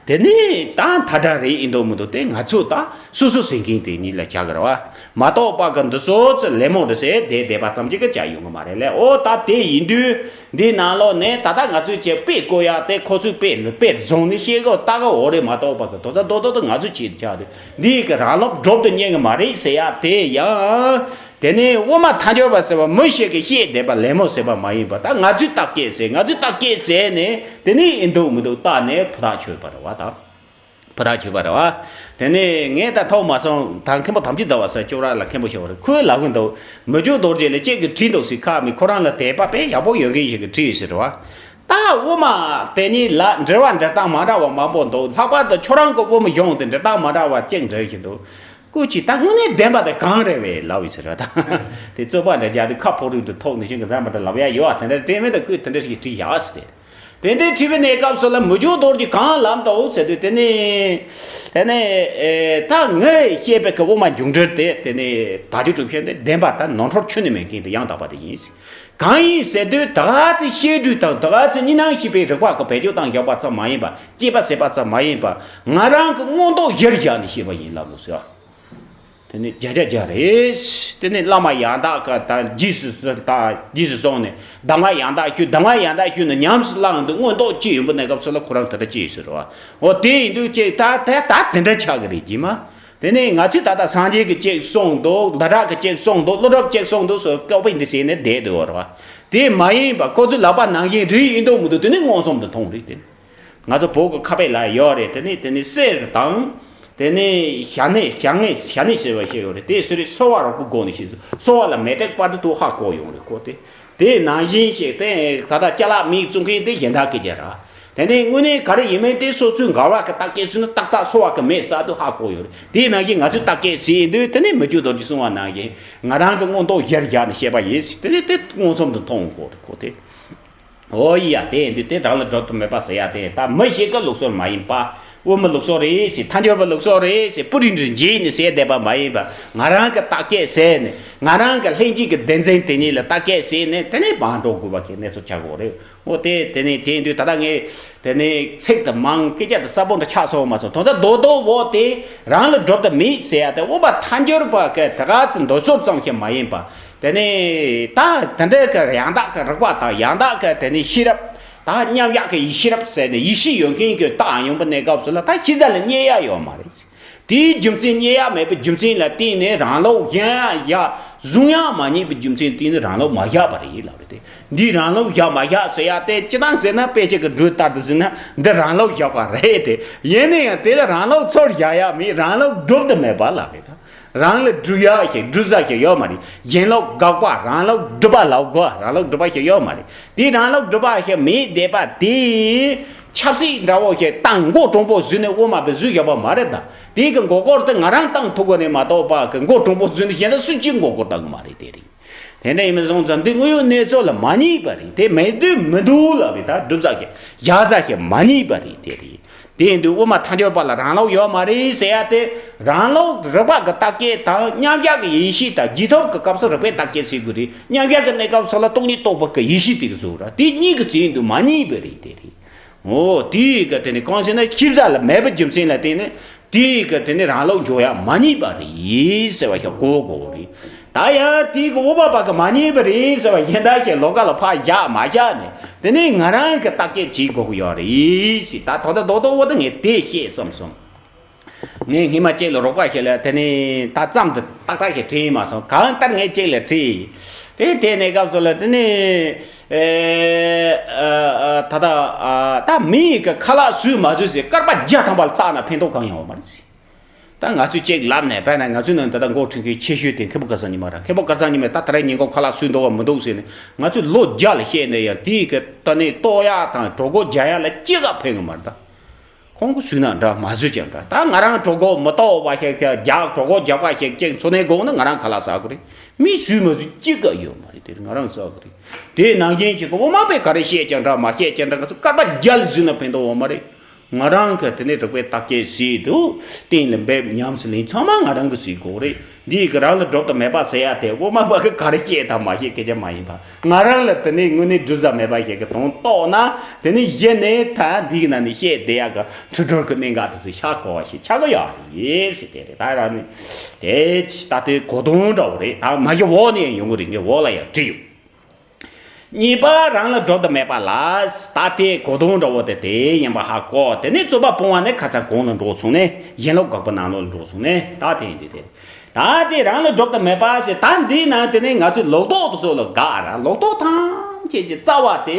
དེ་ནས་ད་མཐའ་བྲལ་རེད་ཡིན་མདོག་མི་འདུག། དེ་ང་ཚོ་ད་སོ་སོ་ཟིན་མཁན་དེ་ཉིད་ལ་བྱ་དགོས་རེད་བ། མ་གཏོགས་པ་གི་འདི་ཚོ་ཚོ་ལད་མོ་འདྲ་ཟེར་བསྡད་བསྡད་པ་ཙམ་གྱིས་ཀྱི་བྱ་ཡོང་གི་མ་རེད་ལེ། ཨོ་ད་དེ་ཡིན་དུས་འདི་ནང་ལོགས་ནས་ད་ལྟ་ང་ཚོས་ཀྱི་དཔེ་བཀོད་ཡག་དེ་ཁོ་ཚོས་དཔེ་དཔེ་བཟུང་ནས་བཤད་གི་ལྟ་གི་འོ་རེད། མ་གཏོགས་པ་གི་དོ་ཚ་རྡོག་རྡོག་ཏུ་ང་ཚོས་བྱེད་དུ་ཆགས་དུས་འདི་གི་རང་སློབ་སྒྲུབ་ཏུ་ཉན་གི་མ་རེད་ཟེར་ཡག་དེ་ཡང་། དེ་ནས་དབུ་མ་ཐལ་འགྱུར་བ་ཟེར་བ་མི་ཞིག་གིས་བཤད་བསྡད་པ་ལད་མོ་ཟེར་བ་མ་ཡིན་པ། ད་ང་ཚོས་བརྟག་དཔྱད་ཟེར། ང་ཚོས་བརྟག་དཔྱད་ཟེར་ནས་དེ་ནས་ཨེ་འདུག་མི་འདུག་བལྟས་ནས་ཕུ་ཐག་ཆོད་པ་རེད་བ། ད་ཕུ་ཐག་ཆོད་པ་རེད་བ། དེ་ནས་ངས་ད་ཐོག་མ་སོང་ད་མཁན་པོ་དམ་ཆོས་ཟླ་བ་ཟེར་ཅོག་ར་ལ་མཁན་པོ་ཞིག་ཡོད་རེད། ཁོས་ལབ་གི་འདུག། མི་འཇུག་རྡོ་རྗེ་ལ་གཅིག་གིས་བྲིས་འདུག་ཟེར། ཁ་མི་ཁོ་རང་ལ་དད་པ་དཔེ་ཡག་པོ་ཡོད་མཁན་ཞིག་གིས་བྲིས་ཡོད་ཟེར་བ། ད་དབུ་མ་དེ་ཉིད་ལ་འགྲེལ་བ་འགྲེལ་སྟངས་མ་འདྲ་བ་མང་པོ་འདུག། ལྷག་པར་དུ་ཁྱོད་རང་གི་དབུ་མ་གཞུང་དེ་འགྲེལ་སྟངས་མ་འདྲ་བ་གཅིག་འགྲེལ་བཞིན་འདུག། སྐུ་མཁྱེན། ད་དངོས་གནས་བདེན་པ་དེ་གང་རེད་བས་ལབ་ཡོད་ཟེར་བ་དང་། དེ་རྩོད་པ་འདྲ་རྒྱག་དུས་ཁ་ཕོག་རིགས་འདྲ་ཐོག་ནས་ཤིང་གི་ཟ་མ་འདྲ་ལབ་ཡ་ཡོད་ཨ། དེ་འདྲ་དྲན་མེད་དུ་སྐུས་དེ་འདྲ་ཞིག་བྲིས་བཞག་ཟེར་ཏེ། དེ་འདྲའི་བྲིས་པའི་གནས་སྐབས་སུ་ལ་མི་འཇུག་རྡོ་རྗེ་གང་ལབ་འདུག་ཟེར་དུས་དེ་ནས། དེ་ནས་ད་ངས་བཤད་པའི་གི་དབུ་མ་འཇུག་འགྲེལ་དེ་དེ་ནས་དལ་འབྱོར་གྲུབ་ཆེན་དེ་བདེན་པ་དང་ནོར་འཁྲུལ་ཁྱོན་ནས་མེད་མཁན་དེ་ཡང་དག་པ་དེ་ཡིན། གང་ཡིན་ཟེར་དུས་ད་ག་ཚོད་བཤད་སྒྲོས་དང་ད་ག་ཚོད་གཉིས་སྣང་ཤེས་པའི་རིག་པ་གི་བེད་སྤྱོད་བཏང་བཞག་པ་ཙམ་མ་ཡིན་པ། དཔྱད་པ་ཟེར་བ་ཙམ་མ་ཡིན་པ། ང་རང་གི་མངོན་རྟོགས་གཞིར་བཞག་ནས་བཤད་པ་ཡིན་ལབ་འདུག་ཟེར། དེ་ནི་བརྒྱ་ཆ་བརྒྱ་རེད། དེ་ནི་བླ་མ་ཡང་དག་གི་ད་རྗེས་སུ་ད་རྗེས་སུ་སོང་ནས་གདམས་ངག་ཡང་དག་ཞུས། གདམས་ངག་ཡང་དག་ཞུས་ནས་ཉམས་སུ་བླངས་འདུག། མངོན་རྟོགས་ཅི་ཡོང་པའི་གནས་སྐབས་སུ་ལ་ཁོ་རང་དེ་འདྲ་ཅི་ཡོད་ཟེར་བ། འོ་དེ་ཡིན་དུས་ཅིག་ད་ད་ད་དེ་འདྲ་ཆགས་ཀྱི་རེད་ཀྱི་མ། དེ་ནས་ང་ཚོས་ད་ལྟ་སངས་རྒྱས་ཀྱི་ཅིག་གསུངས་འདུག། ཟླ་གྲགས་ཀྱི་ཅིག་གསུངས་འདུག། ཀླུ་སྒྲུབ་ཅིག་གསུངས་འདུག་ཟེར་ཀོ་པི་འདི་བྱས་ནས་བསྡད་འདུག་བ་རེད་བ། དེ་མ་ཡིན་པ་ཁོ་ཚོས་ལབ་པ་ནང་བཞིན་རེད་ཡིན་མདོག་མི་འདུག། དེ་ནི་མངོན་སུམ་དུ་མཐོང་རེད་དེ། ང་ཚོ་བོད་ཀྱི་ཁ་དཔེ་ལ་ཡོད་རེད། དེ་ནི་དེ་ནི་གསེར་དང་། དེ་ནི་ཞྭ་སྣེ་ཞྭ་སྣེ་ཞྭ་སྣེ་ཟེར་བ་ཞིག་ཡོད་རེད། དེ་སུ་རེད། སོལ་བ་རོགས་པོ་སྒོ་ནས་ཤེས་སོང་། སོལ་བ་ལ་མེ་སྲེག་པ་དེ་ཐུག་ཧ་གོ་ཡོང་རེད་ཁོ་དེ། དེ་ནང་བཞིན་ཞིག་དེ་ད་ལྟ་ཅ་ལག་མིག་བཙུགས་མཁན་དེ་གཞན་དག་གི་རྒྱ་ར། དེ་ནས་དངོས་གནས་ག་རེ་ཡིན་མིན་དེ་སོ་སོའི་འགལ་བ་གི་རྟགས་སྐྱེས་སུ་ནི་ཏག་ཏག་སོལ་བ་གི་མེ་ཟ་དུས་ཧ་གོ་ཡོད་རེད། དེ་ནང་བཞིན་ང་ཚོས་རྟགས་སྐྱེས་ཟེར་དུས་དེ་ནས་མི་འཇུག་རྡོ་རྗེ་གསུངས་པ་ནང་བཞིན་ང་རང་གི་མངོན་རྟོགས་གཞིར་བཞག་ནས་བཤད་པ་ཡིན་ཟེར། དེ་ནས་དེ་མངོན་སུམ་དུ་མཐོང་དགོས་རེད་ཁོ་དེ། འོ་ཡ། དེ་ཡིན་དུས་དེ་རང་ལ་སྒྲུབ་ཏུ་མེད་པ་ཟེར་ཡ་དེ་ད་མི་ཞིག་གི་ལུགས་སྲོལ་མ་ཡིན་པ། དབུ་མའི་ལུགས་སྲོལ་རེད་ཟེར། ཐལ་འགྱུར་བའི་ལུགས་སྲོལ་རེད་ཟེར། པུ་རིང་རིང་བརྗེས་ནས་ཟེར་བསྡད་པ་མ་ཡིན་པ། ང་རང་གི་བརྟག་དཔྱད་ཟེར་ནས། ང་རང་གི་ལྷན་སྐྱེས་ཀྱི་བདེན་འཛིན་དེ་ཉིད་ལ་བརྟག་དཔྱད་ཟེར་ནས། དེ་ནས་བང་འགྲོ་དགོས་པ་གི་གནས་ཚུལ་ཆགས་ཀྱི་ཡོད་རེད། འོ་དེ། དེ་ནས་དེ་ཡིན་དུས་ད་ལྟ་ངས་དེ་ནས་ཚིག་དེ་མང་། སྐད་ཆ་དེ་གསལ་པོ་འདྲ་ཆགས་སོང་མ་སོང་། དོན་དག་རྡོག་རྡོག་འོ་དེ་རང་ལ་སྒྲུབ་ཐབས་མེད་ཟེར་ཡ་དེ། དབུ་མ་ཐལ་འགྱུར་བ་གི་དེ་ག་ཚོད་འདོད་སོ་ཙམ་ཞིག་མ་ཡིན་པ། དེ་ནས་ད་དེ་འདྲའི་གི་ཡང་དག་གི་རིག་པ་དང་། ཡང་དག་གི་དེ་ནས་ཤེས་རབ། ད་མཉམ་གཞག་གི་ཡེ་ཤེས་རབ་ཟེར་ནས་ཡེ་ཤེས་ཡོད་མཁན་གྱི་རྟགས་ཡོང་པ་གནས་སྐབས་སུ་ལ། ད་ཤེས་བྱ་ལ་རྙེད་ཡ་ཡོད་མ་རེད། དེའི་རྒྱུ་མཚན། རྙེད་ཡ་མེད་པའི་རྒྱུ་མཚན་ལ་བརྟེན་ནས་རང་ལུགས་གཞན་ཡ་བཟུང་ཡ་མ་རྙེད་པའི་རྒྱུ་མཚན་བརྟེན་ནས་རང་ལུགས་མ་བཞག་པ་རེད་ལབ་རེད་དེ། འདི་རང་ལུགས་བཞག་མ་བཞག་ཟེར་ཡ་དེ་ཅི་ལྟར་ཟེར་ན། དཔེ་ཆ་གི་འགྲོས་ལྟར་དུ་ཟེར་ན་འདི་རང་ལུགས་བཞག་པ་རེད་དེ། ཡིན་ན་ཡང་དེ་ལ་རང་ལུགས་ཚུར་བཞག་ཡ་མེད། རང་ལུགས་སྒྲུབ་ཏུ་མེད་པ་ལབ་རེད་ད། རང་ལ་སྒྲུབ་ཡ་ཞིག་སྒྲུབ་ས་ཞིག་ཡོད་མ་རེད། ཡིན་ལུགས་དགག་པ། རང་ལུགས་སྒྲུབ་པ་ལབ་དགོས། རང་ལུགས་སྒྲུབ་པ་ཞིག་ཡོད་མ་རེད། དེ་རང་ལུགས་སྒྲུབ་པ་ཞིག་མེད་བསྡད་པ་དེ། ཆབ་སྲིད་འདྲ་བོ་ཞིག་ཏང་མགོ་དྲང་པོ་བཟོས་ནས་དབུ་མ་པས་བཟོས་བཞག་པ་མ་རེད་ད། དེ་གི་མགོ་སྐོར་དེ་ང་རང་བཏང་ཐུབ་དགོས་ནས་མ་གཏོགས་པ། གི་མགོ་དྲང་པོ་བཟོས་ནས་གཞན་དག་སུས་ཀྱང་མགོ་སྐོར་བཏང་གི་མ་རེད། དེ་རེད། དེ་འདྲ་ཡིན་པ་སོང་ཙང་འདི་དངོས་ཡོད་གནས་ཚུལ་ལ་མ་ཉེས་པ་རེད། དེ་མེད་དུས་མི་འདུག་ལབ་རེད། ད་སྒྲུབ་ས་ཞིག་བཞག་ས་ཞིག་མ་ཉེས་པ་རེད། དེ་རེད། དེ་ཡིན་དུས་དབུ་མ་ཐལ་འགྱུར་བ་ལ་རང་ལུགས་ཡོད་མ་རེད་ཟེར་ཡ་དེ། རང་ལུགས་རིགས་པ་གི་བརྟག་དཔྱད་དང་མཉམ་གཞག་གི་ཡེ་ཤེས་དང་། རྗེས་ཐོབ་ཀྱི་སྐབས་སུ་རིགས་པས་བརྟག་དཔྱད་བྱེད་དགོས་རེད། མཉམ་གཞག་གི་གནས་སྐབས་སུ་ལ་སྟོང་ཉིད་རྟོགས་པ་གི་ཡེ་ཤེས་དེ་གི་གཟུགས་རེད། དེ་གཉིས་ཀྱི་ཟེར་ཡིན་དུས་མ་ཉེས་པ་རེད། དེ་རེད། འོ་དེའི་གི་དེ་ནི་གང་ཟེར་ན། ཤེས་བྱ་ལ་མེད་པའི་རྒྱུ་མཚན་ལ་བརྟེན་ནས། དེའི་གི་དེ་ནི་རང་ལུགས་འཇོག་ཡ་མ་ཉེས་པ་རེད་ཟེར་བ་ཞིག་གོ་དགོས་རེད། ད་ཡང་དེའི་གི་དབུ་མ་པ་གི་མ་ཉེས་པ་རེད་ཟེར་བ་གཞན་དག་གི་ལོགས་ཀ་ལ་ཕར་བཞག་མ་བཞག་ནས། དེ་ནི་ང་རང་གི་བརྟག་དཔྱད་བྱེད་དགོས་ཀྱི་ཡོད་རེད་ཟེར། ད་ད་ལྟ་རྡོག་རྡོག་འོ་དེ་ངས་དེ་བཤད་བསམ་སོང་། ངས་སྔོན་མ་ཅིག་ལ་རོགས་པ་ཞིག་ལ་དེ་ནས་ད་ཙམ་དུ་ཏག་ཏག་ཞིག་དྲིས་མ་སོང་། གང་ལྟར་ངས་ཅིག་ལ་དྲིས། དེ་དེ་ནས་སྐབས་སུ་ལ་དེ་ནས་ཨེ་ཨ་ཨ་ད་ད་ཨ་ད་མི་ཡི་གི་ཁ་ལག་ཟོས་མ་ཟོས་ཟེར་སྐར་མ་བརྒྱ་ཐམ་པ་ལ་བརྟག་ན་ཕན་ཐོགས་གང་ཡང་ཡོད་མ་རེད་ཟེར། ད་ང་ཚོས་ཅིག་ལབ་ནས། དཔེར་ན་ང་ཚོའི་ནང་ད་ལྟ་འགོ་ཁྲིད་མཁན་ཆེ་ཤོས་དེ་མཁན་པོ་སྐལ་བཟང་ཉི་མ་རེད། མཁན་པོ་སྐལ་བཟང་ཉི་མས་ད་ད་རེས་ཉིན་གུང་ཁ་ལག་ཟོས་འདུག་བ་མི་འདུག་ཟེར་ནས། ང་ཚོས་ལོ་བརྒྱ་ལ་བཤད་ནས་ཡང་དེའི་གི་ད་ནས་ལྟོགས་ཡག་དང་གྲོད་ཁོག་རྒྱགས་ཡག་ལ་ཅི་ག་ཕན་གི་མ་རེད་ད། ཁོང་གིས་ཟོས་ན་འདྲ། མ་ཟོས་ཀྱང་འདྲ། ད་ང་རང་གྲོད་ཁོག་མི་ལྟོགས་པ་ཞིག་རྒྱགས། གྲོད་ཁོག་རྒྱགས་པ་ཞིག་ཅིག་འཚོ་གནས་དགོས་ན་ང་རང་ཁ་ལག་ཟ་དགོས་རེད། མིས་ཟོས་མ་ཟོས་ཅི་ག་ཡོད་མ་རེད། དེ་ང་རང་ཟ་དགོས་རེད། དེ་ནང་བཞིན་ཞིག་གི་དབུ་མ་པས་ག་རེ་བཤད་ཀྱང་འདྲ། མ་བཤད་ཀྱང་འདྲ། ང་ཚོ་སྐར་མ་བརྒྱ་ལ་ཟོས་ན་ཕན་ཐོགས་ཡོད་མ་རེད། ང་རང་གི་དེ་ནས་རིགས་པས་བརྟག་དཔྱད་བྱས་འདུག། གཏན་ལ་འབེབས། ཉམས་སུ་ལེན། ཚང་མ་ང་རང་གིས་བྱེད་དགོས་རེད། འདི་ཡི་གི་རང་ལ་སྒྲུབ་ཏུ་མེད་པ་ཟེར་ཡ་དེ་དབུ་མ་པ་གིས་ག་རེ་བཤད་དང་མ་བཤད་སྐད་ཆ་མ་ཡིན་པ། ང་རང་ལ་དེ་ནས་དངོས་གནས་སྒྲུབ་ས་མེད་པ་ཞིག་གི་དོན་རྟོགས་ན། དེ་ནས་གཞི་ནས་ད་འདི་གི་ནང་ནས་བཤད་བསྡད་ཡ་གི་འཁྲུལ་སྒྲོལ་གི་གནད་འགག་དེ་ཚོ་ཤར་དགོས་པ་ཞིག་ཆགས་ཀྱི་ཡོད་རེད་ཟེར། དེ་རེད། ད་རང་ནི་དེ་ད་དེ་གོ་དོན་འདྲ་བོ་རེད། ད་མ་གཞི་འོག་ནས་ཡང་ཡོང་གི་རེད། ངས་འོག་ལ་ཡང་བྲིས་ཡོད། གཉིས་པ་རང་ལ་སྒྲུབ་ཏུ་མེད་པ་ལ། ད་དེ་གོ་དོན་འདྲ་བོ་དེ་དེ་ཡིན་པ་ཧ་གོ། དེ་ནས་རྩོད་པ་སྤོང་བ་ནི་ཁ་ཚ་གོང་ལ་འགྲོ་སོང་ནས། གཞན་ལུགས་དགག་པ་ནང་ལོགས་ལ་འགྲོ་སོང་ནས། ད་དེ་ཡིན་དུས་དེ། ད་དེ་རང་ལ་སྒྲུབ་ཏུ་མེད་པ་ཟེར། ད་འདིའི་ནང་དེ་ནས་ང་ཚོས་ལོག་རྟོག་དེ་ཚོ་ལ་དགག་ར། ལོག་རྟོག་ཐམས་ཅད་ཀྱི་རྩ་བ་དེ།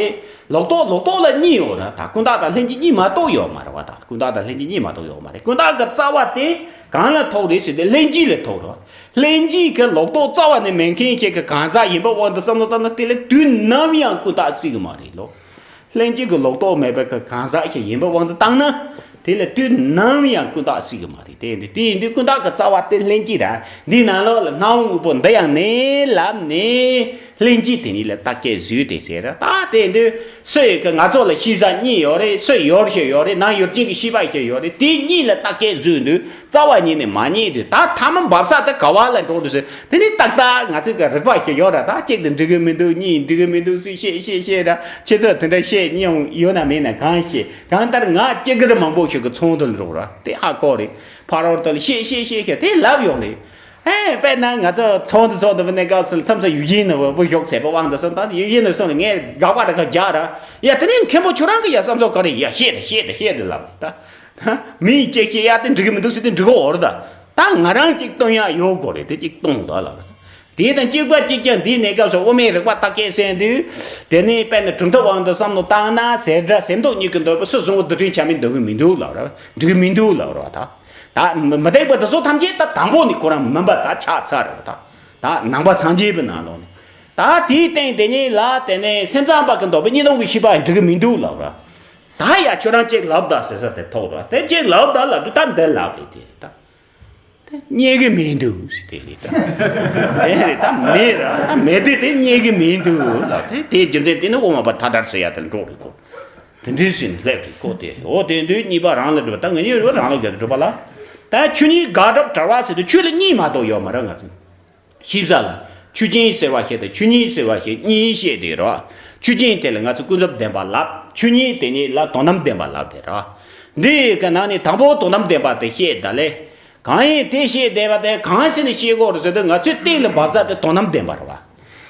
ལོག་རྟོག་ལོག་རྟོག་ལ་གཉིས་ཡོད་ར། ད་ཀུན་བརྟགས་དང་ལྷན་སྐྱེས་གཉིས་མ་གཏོགས་ཡོད་མ་རེད་བ། ད་ཀུན་བརྟགས་དང་ལྷན་སྐྱེས་གཉིས་མ་གཏོགས་ཡོད་མ་རེད། ཀུན་བརྟགས་ཀྱི་རྩ་བ་དེ་གང་ལ་ཐུག་རེད་ཟེར་ཏེ། ལྷན་སྐྱེས་ལ་ཐུག་ར། ལྷན་སྐྱེས་ཀྱི་ལོག་རྟོག་རྩ་བ་ནས་མེད་མཁན་ཞིག་གི་གང་ཟག་ཡིན་པའི་དབང་དུ་བསམ་བློ་བཏང་ན། དེ་ལ་དུས་ནམ་ཡང་ཀུན་བརྟགས་སྲིད་གི་མ་རེད་ལོ། ལྷན་སྐྱེས་ཀྱི་ལོག་རྟོག་མེད་པའི་གི་གང་ཟག་ཞིག་ཡིན་པའི་དབང་དུ་བཏང་ན། དེ་ལ་དུས་ནམ་ཡང་ཀུན་བརྟགས་སྲིད་གི་མ་རེད། དེ་འདི་དེ་ཡིན་དུས་ཀུན་བརྟགས་ཀྱི་རྩ་བ་དེ་ལྷན་སྐྱེས་ར། འདིའི་ནང་ལོགས་ལ་སྣང་བ་དངོས་པོ་འདི་ཡང་ནས་ལབ་ནས། ལྷན་སྐྱེས་དེ་ཉིད་ལ་བརྟག་དཔྱད་བཟོས་ཏེ་ཟེར་ར། ད་དེ་འདི་སུ་ཡིན་གི། ང་ཚོ་ལ་ཤེས་བྱ་གཉིས་ཡོད་རེད། སུ་ཡོད་ཞིག་ཡོད་རེད། ནང་ཡོད་ཅན་གྱི་ཤེས་པ་ཞིག་ཡོད་རེད། དེ་གཉིས་ལ་བརྟག་དཔྱད་བཟོས་དུས། རྩ་བ་ཉིད་ནས་མ་རྙེད་དུས། ད་ཐ་མ་འབབ་ས་དེ་ག་བ་ལ་འགྲོ་འདུག་ཟེར། དེ་ནི་ཏག་ཏག་ང་ཚོའི་གི་རིག་པ་ཞིག་ཡོད་ར། ད་གཅིག་དེ་འགྲིག་གི་མི་འདུག། གཉིས་འགྲིག་གི་མི་འདུག་ཟེར་བཤད་བཤད་བཤད་ར། ཁྱེད་ཚོས་དེ་འདྲ་བཤད་མྱོང་ཡོད་ན་མེད་ན་གང་ཤེས། གང་ལྟར་ང་སྐྱེ་རྒུ་རུ་མང་པོ་ཞིག་གི་ཚོགས་འདུ་ལ་འགྲོ་ར། དེ་ཧ་གོ་རེད། ཕ་རོལ་དུ་ལ་བཤད་བཤད་བཤད་བཤད་དེ་ལབ་ཡོང་རེད། ཨེ། དཔེར་ན་ང་ཚོ་ཚོགས་འདུ་ཚོགས་འདུ་བ་ནས་སྐབས་སུ་མཚམས་མཚམས་ཡུལ་གཞན་ནས་བུ་བཞུགས་ཟེར་བ་དབང་དུ་སོང་། ད་ཡུལ་གཞན་ནས་སོང་ནས་ངས་དགག་པ་འདྲ་ཁ་རྒྱག་ར། ཡ་དེ་ནས་མཁན་པོ་ཁྱོད་རང་གི་ཡ་བསམ་ཚུལ་ག་རེ། ཡ་བཤད་དེ་བཤད་དེ་བཤད་དེ་ལབ་ད། མི་ཡིས་ཅིག་བཤད་ཡ་དེ་འགྲིག་གི་མི་འདུག་ཟེར་དེ་འགྲིག་གི་ཡོད་རེད་ད། ད་ང་རང་ཅིག་སྟོན་ཡ་ཡོད་དགོས་རེད། དེ་ཅིག་སྟོན་ད་ལབ་ར། དེ་དང་གཅིག་པ་གཅིག་རྐྱང་འདིའི་གནས་སྐབས་སུ་དབུ་མའི་རིགས་པ་བརྟག་དཔྱད་ཟེར་དུས། དེ་ནས་དཔེར་ན་གྲུབ་མཐའ་དབང་དུ་བསམ་བློ་བཏང་ན། ཟེར་སྒྲ་སེམས་སྟོབས་གཉིས་ཀྱི་འདོད་པ་སུ་བཟུང་བ་རྡུལ་ཕྲན་ཆ་མེད་འདོད་གི་མི་འདུག་ལབ་ར། འགྲིག་གི་མི་འདུག་ལབ་ར། ད་ད་མི་མི་འདོད་པ་དེ་ཚོ་ཐམས་ཅད་ད་དང་པོ་ནས་ཁོ་རང་མིན་པ་ད་ཆགས་ཚར་རེད། ད་ད་ནང་པ་སངས་རྒྱས་པའི་ནང་ལོགས་ནས། ད་དེའི་སྟེང་དེ་ཉིད་ལ་དེ་ནས་སེམས་ཙམ་པ་གི་འདོད་པ་གཉིས་སྟོང་གི་ཤེས་པ་འགྲིག་གི་མི་འདུག་ལབ་ར། ད་ཡ་ཁྱོད་རང་ཅིག་ལབ་ད་ཟེར་ས་དེ་ཐོག་ར། དེ་ཅིག་ལབ་ད་ལབ་དུས་ད་འདི་ལབ་རེད། དེ་རེད་ད། དེ་རྙེད་གི་མི་འདུག་ཟེར་དེ་རེད་ད། དེ་རེད་ད། མེད་ར། ད་མེད་དེ་དེ་རྙེད་གི་མི་འདུག་ལ། དེ་དེའི་རྒྱུ་མཚན་དེ་ནི་དབུ་མ་པ་མཐའ་དག་ཟེར་ཡ་དེ་ལ་འགྲོ་རེད་གོ། འདི་འདྲའི་ཟིན་སླེབས་རེད་ཁོ་དེ་རེད། འོ་དེ་འདུག་གཉིས་པ་རང་ལ་སྒྲུབ་པ། ད་ངེད་གཉིས་རོ་རང་ལ་སྒྲུབ་པ་ལ། ད་ཆོས་ཉིད་དགག་སྒྲུབ་བྲལ་བ་ཟེར་དུས་ཆོས་ལ་གཉིས་མ་གཏོགས་ཡོད་མ་རེད་ང་ཚོ། ཤེས་བྱ་ལ་ཆོས་ཅན་ཟེར་བ་ཞིག་དང་ཆོས་ཉིད་ཟེར་བ་ཞིག་གཉིས་བཤད་དེ་རོ། ཆོས་ཅན་དེ་ལ་ང་ཚོ་ཀུན་རྫོབ་བདེན་པ་ལབ། ཆོས་ཉིད་དེ་ཉིད་ལ་དོན་དམ་བདེན་པ་ལབ་དེ་རོ། འདི་ཡི་གི་ནང་ནས་དང་པོ་དོན་དམ་བདེན་པ་དེ་བཤད་ད་ལེ། གང་ཡིན་དེ་ཤེས་བདེ་བ་དེ་གང་ཟེར་ནས་ཤེས་དགོས་རེད་ཟེར་དུས་ང་ཚོའི་སྟེང་ལ་འབབ་ས་དེ་དོན་དམ་བདེན་པ་རེད་བ།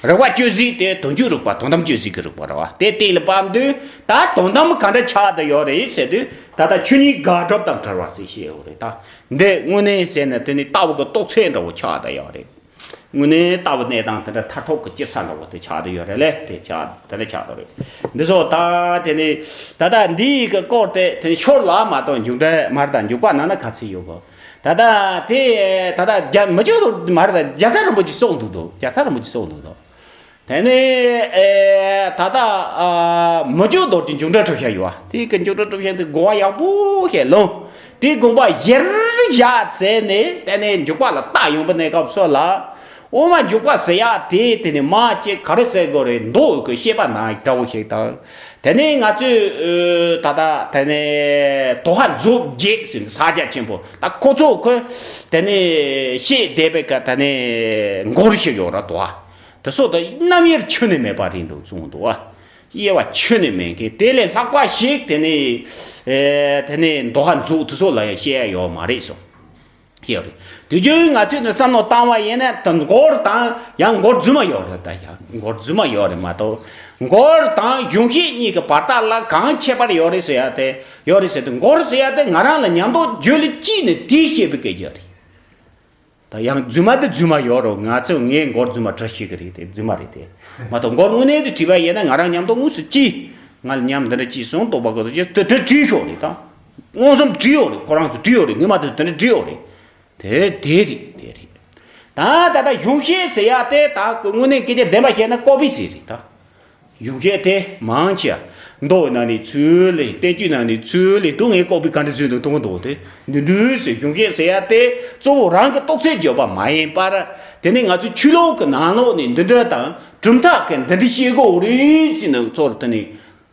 རིགས་པ་དཔྱོད་རྩིས་དེ་དོན་བྱེད་རིགས་པ་དོན་དམ་དཔྱོད་རྩིས་ཀྱི་རིགས་པ་རེད་བ། དེ་སྟེང་ལ་འབབ་དུས་ད་དོན་དམ་ག་འདྲ་ཆགས་བསྡད་ཡོད་རེད་ཟེར་དུས་ད་ལྟ་ཆོས་ཉིད་དགག་སྒྲུབ་དང་བྲལ་བ་ཟེར་བཤད་ཡོད་རེད་ད། འདི་དངོས་གནས་ཟེར་ན་དེ་ནི་ལྟ་བ་གི་རྟོགས་ཚད་འདྲ་བོ་ཆགས་བསྡད་ཡོད་རེད། དངོས་གནས་ལྟ་བ་གནས་སྟངས་དེ་འདྲ་མཐར་ཐུག་གི་སྐྱེ་ས་འདྲ་བོ་དེ་ཆགས་བསྡད་ཡོད་རེད་ལེ། དེ་ཆགས་དེ་འདྲ་ཆགས་བསྡད་རེད། འདི་ཚོ་ད་དེ་ནི་ད་ལྟ་འདི་ཡི་གི་སྐོར་དེ་དེ་ནི་ཤོར་ལ་མ་གཏོགས་མཇུག་འབྲས་མར་དང་མཇུག་པ་ནང་ན་ག་ཚོད་ཡོད་གོ། ད་ལྟ་དེ་ད་ལྟ་རྒྱ་མི་བཅུ་དུ་མར་དང་རྒྱལ་ཚབ་རིན་པོ་ཆེ་གསུངས་འདུག་དོ། རྒྱལ་ཚབ་རིན་པོ་ཆེ་གསུངས་འདུག་དོ། དེ་ནས་ཨེ་ད་ལྟ་ཨ་མི་བཅུ་རྡོར་གྱི་མཇུག་འབྲས་གྲུབ་བཞག་ཡོད་པ། དེ་གི་མཇུག་འབྲས་གྲུབ་བཞག་དེ་གོ་བ་ཡག་པོ་ཞིག་ལོན། དེ་དགོངས་པ་གཞིར་བཞག་བྱས་ནས་དེ་ནས་འཇུག་པ་ལ་བལྟ་ཡོང་པ་གནས་སྐབས་སུ་ལ། དབུ་མ་འཇུག་པ་ཟེར་ཡག་དེ་དེ་ནས་མ་ཅིག་ག་རེ་ཟེར་དགོས་རེད། མདོ་གི་བཤད་པ་ནང་འདྲ་བོ་ཞིག་དང་། དེ་ནས་ང་ཚོས་ཨ་ད་ལྟ་དེ་ནས་དོ་ཧ་རྫོགས་བརྒྱད་ཟེར་ནས་ས་སྐྱ་ཆེན་པོ་ད་ཁོ་ཚོ་གི་དེ་ནས་བཤད་བསྡད་པའི་ཀ་དེ་ནས་མགུར་ཞིག་ཡོད་ར་དོ་ཧ། དེ་སོགས་དང་རྣམ་དབྱེར་ཁྱོན་ནས་མེད་པ་རེད་འདུག་གསུངས་འདུག་ཨ། དབྱེ་བ་ཁྱོན་ནས་མེད་མཁན་དེ་ལས་ལྷག་པ་ཞིག་དེ་ནས་ཨེ་དེ་ནས་མདོ་ཧ་མཛོད་དེ་སོགས་ལ་ཡང་བཤད་ཡ་ཡོད་མ་རེད་གསུངས། ཡོད་རེད། དུས་རྒྱུན་ང་ཚོས་ནི་བསམ་བློ་བཏང་བ་ཡིན་ན་དེ་མགུར་དང་ཡང་མགུར་རྫུན་མ་ཡོད་རེད། ད་ཡང་མགུར་རྫུན་མ་ཡོད་རེད་མ་གཏོགས་མགུར་དང་གཞུང་བཤད་གཉིས་ཀྱི་བར་ཐག་ལ་གང་ཁྱད་པར་ཡོད་རེད་ཟེར་ཡ་དེ་ཡོད་རེད་ཟེར་དུས་མགུར་ཟེར་ཡ་དེ་ང་རང་ལ་ཉམས་རྟོགས་བརྗོད་ལ་ཅིས་ནས་དེའི་བཤད་པའི་སྐད་ཆ་རེད། ད་ཡང་རྫུན་མ་དེ་རྫུན་མ་ཡོད་རོ། ང་ཚོ་ངའི་མགུར་རྫུན་མ་བྲི་ཤེས་ཀྱི་རེད་དེ་རྫུན་མ་རེད་དེ། མ་གཏོགས་མགུར་དངོས་གནས་དེ་བྲིས་པ་ཡིན་ན་ང་རང་ཉམས་རྟོགས་དངོས་སུ་ཅི། ང་ལ་ཉམས་འདི་འདྲ་ཅི་སོང་རྟོགས་པ་གོ་དོ་ཅི་དེ་དེ་བྲིས་ཤོག་རེད་ད། མངོན་སུམ་བྲིས་ཡོད་རེད། ཁོ་རང་ཚོ་བྲིས་ཡོད་རེད། ངས་མ་དེ་དེ་འདྲ་བྲིས་ཡོད་རེད། དེ་དེ་རེད་དེ་རེད། ད་ད་ལྟ་གཞུང་བཤད་ཟེར་ཡ་དེ་ད་དངོས་གནས་སྐད་ཆ་བདེན་པ་བཤད་ན་ཀོ་པི་ཟེར་རེད་ད། གཞུང་བཤད་དེ་མང་ཆེ་བ། མདོ་ནང་ནས་ཚུར་ལེན། བསྟན་བཅོས་ནང་ནས་ཚུར་ལེན་འདུག་ངས་ཀོ་པི་ག་འདྲ་བཟོས་འདུག་མཐོང་གི་འདུག་དེ་འདི་འདྲ་ཟེར་གཞུང་བཤད་ཟེར་ཡ་དེ་གཙོ་བོ་རང་གི་རྟོགས་ཚད་བརྗོད་པ་མ་ཡིན་པར། དེ་ནས་ང་ཚོའི་ཆོས་ལུགས་ཀྱི་ནང་ལོགས་ནས་འདི་འདྲ་དང་གྲུབ་མཐའ་གི་འདི་འདྲ་བཤད་དགོས་རེད་ཟེར་ནས་ཚོར་དེ་ནས་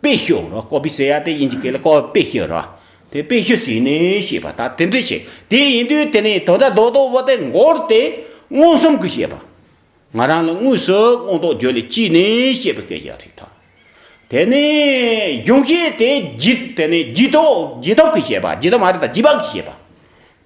དཔེ་ཤོད་རོགས། ཀོ་པི་ཟེར་ཡ་དེ་དབྱིན་ཇི་སྐད་ལ་ཀོ་པི་དཔེ་ཤོད་རོགས། དེ་དཔེ་ཤོད་ཟེར་ནས་བཤད་པ་ད་དེ་འདྲ་བཤད་དེ་ཡིན་དུས་དེ་ནས་དོན་དག་རྡོག་རྡོག་པོ་དེ་མགུར་དེ་མངོན་སུམ་གྱིས་བཤད་པ། ང་རང་ལ་དངོས་སུ་མངོན་རྟོགས་བརྗོད་ལས་ཅི་ནས་བཤད་པའི་སྐད་ཆ་རེད་ད། དེ་ནས་གཞུང་བཤད་དེ་རྒྱུད་དེ་ནས་རྒྱུད་ཐོག་རྒྱུད་ཐོག་གི་བཤད་པ་རྒྱུད་ཐོག་མ་རེད་ད་རྒྱུད་པ་གི་བཤད་པ།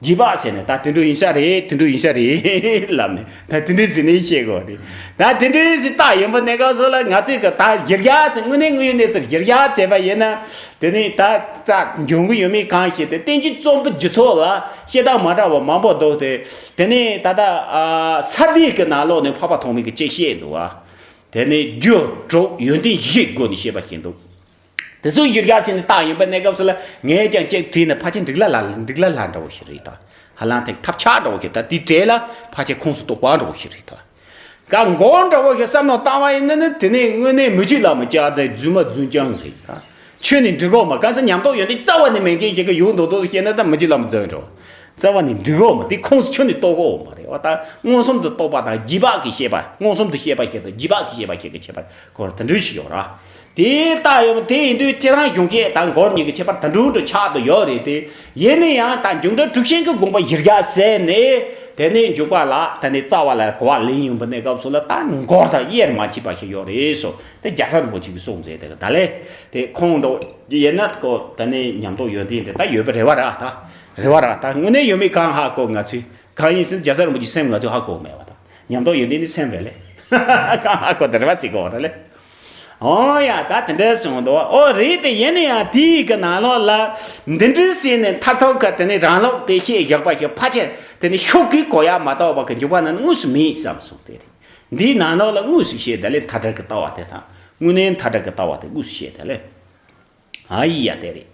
རྒྱུད་པ་ཟེར་ནས་ད་དེ་འདྲ་ཡིན་ས་རེད་དེ་འདྲ་ཡིན་ས་རེད་ལབ་ནས་ད་དེ་འདྲ་ཟེར་ནས་བཤད་དགོས་རེད། ད་དེ་འདྲ་ཟེར་ད་ཡིན་པ་གནས་སྐབས་སུ་ལ་ང་ཚོས་གི་ད་གཞི་རྒྱ་ཟེར་དངོས་གནས་དངོས་ཡོད་གནས་ཚུལ་གཞི་རྒྱ་བྱས་པ་ཡིན་ན། དེ་ནས་ད་ད་འབྱུང་གི་ཡོད་མེད་གང་ཤེས་ཏེ་བསྟན་བཅོས་རྩོམ་པའི་རྒྱུ་ཚོགས་ལ་བཤད་སྟངས་མ་འདྲ་བ་མང་པོ་འདུག་སྟེ། དེ་ནས་ད་ལྟ་ས་དེ་གི་ནང་ལོགས་ནས་འཕགས་པ་ཐོགས་མེད་ཀྱི་ཅིག་བཤད་འདུག་བ། དེ་ནས་རྒྱུ་དྲུག་ཡོན་ཏན་བཞིའི་སྒོ་ནས་བཤད་པ་ཞིག་འདུག་དེ་ཚོ་ཡུལ་ཡག་ཕྱིན་ནས་བཏགས་ཡིན་པ་གནས་སྐབས་སུ་ལ་ངས་ཀྱང་ཅིག་བྲིས་ནས་ཕལ་ཆེར་འགྲིག་ལ་ལ་འགྲིག་ལ་ལ་འདྲ་བོ་ཞིག་རེད་ད། ཧ་ལམ་ཐེག་ཐབས་ཆག་འདྲ་བོ་ཞིག་ད་དེའི་གྲས་ལ་ཕལ་ཆེར་ཁོངས་སུ་གཏོགས་པ་འདྲ་བོ་ཞིག་རེད་ད། ཀ་མགོ་འདྲ་བོ་ཞིག་བསམ་བློ་བཏང་བ་ཡིན་ན་ནི་དེ་ནས་དངོས་གནས་མི་གཅིག་ལ་མི་སྐྱག་རྫས་རྫུན་མ་རྫུན་རྐྱང་རེད་ད། ཁྱོན་ནས་འགྲིག་གོ་མ་གང་ཟེར་ཉམས་རྟོགས་ཡོན་ཏན་རྩ་བ་ནས་མེད་མཁན་ཞིག་གི་ཡོང་འདུག་འདུག་བཤད་ན་ད་མི་གཅིག་ལ་མི་རྫུན་འགྲོ། རྩ་བ་ནས་འགྲིག་གོ་མ་དེ་ཁོངས་སུ་ཁྱོན་ནས་གཏོགས་གོ་མ་རེད་བ། ད་མངོན་སུམ་དུ་རྟོགས་པ་དང་རྗེས་དཔག་གི་ཤེས་པ་མངོན་སུམ་དུ་ཤེས་པ་ཞིག་དང་རྗེས་དཔག་གི་ཤེས་པ་ཞིག་གི་ཁྱད་པར་སྐོར་དེ་འདྲ་ཞིག་ཡོད་ར། དེ་ལྟ་ཡོད་པ་དེ་ཡིན་དུས་ཁྱེད་རང་གཞུང་བཤད་དང་མགུར་གཉིས་ཀྱི་ཁྱད་པར་ད་འདྲ་འདྲ་ཆགས་དུ་ཡོད་རེད་དེ། ཡིན་ན་ཡང་ད་མཇུག་འབྲས་གྲུབ་ཆེན་གྱི་དགོངས་པ་གཞིར་བཞག་བྱས་ནས་དེ་ནས་འཇུག་པ་ལ་ད་ནི་རྩ་བ་ལ་གོ་བ་ལེན་ཡོང་པ་གནས་སྐབས་སུ་ལ་ད་མགུར་དང་དབྱེར་མ་མཆིས་པ་ཞིག་ཡོད་རེད་སོ། དེ་རྒྱལ་ཚབ་རིན་པོ་ཆེ་གིས་གསུངས་མཛད་དེ་ད་ལས་དེ་ཁོང་འདྲ་ཡིན་ན་ཀོ་ད་ནི་ཉམས་རྟོགས་ཡོན་ཏན་དེ་ད་ཡོད་པའི་རེ་བ་རག་ད་རེ་བ་རག་ད་དངོས་གནས་ཡོད་མེད་གང་ཧ་གོ་ང་ཚོས་གང་ཡིན་ཟེར་ན་རྒྱལ་ཚབ་རིན་པོ་ཆེའི་སེམས་ང་ཚོས་ཧ་གོ་མེད་པ་ད། ཉམས་རྟོགས་ཡོན་ཏན་ནི་སེམས་རེད་ལེ། གང་ཧ་གོ་དེ་རེ་བ་ཅིག་གོ་རེད་ལེ། ཨོ་ཡ་ད་དེ་འདྲ་གསུངས་འདུག་ཨོ་རེད་དེ་ཡིན་ན་ཡང་དེའི་གི་ནང་ལོགས་ལ་འདི་འདྲའི་ཟེར་ནས་མཐར་ཐུག་གི་དེ་ནི་རང་ལུགས་དེ་བཤད་བཞག་པ་ཞིག་ཕལ་ཆེར་དེ་ནི་ཤུགས་ཀྱིས་གོ་ཡ་མ་གཏོགས་པ་གི་འཇུག་པ་ན་ནི་དངོས་སུ་མེད་བསམ་སོང་དེ་རེད། འདིའི་ནང་ལོགས་ལ་དངོས་སུ་བཤད་དེ་ལེ་མཐའ་བྲལ་གྱི་ལྟ་བ་དེ་དང་དངོས་གནས་མཐའ་བྲལ་གྱི་ལྟ་བ་དེ་དངོས་སུ་བཤད་དེ་ལེ། ཨ་ཡི་ཡ་དེ་རེད།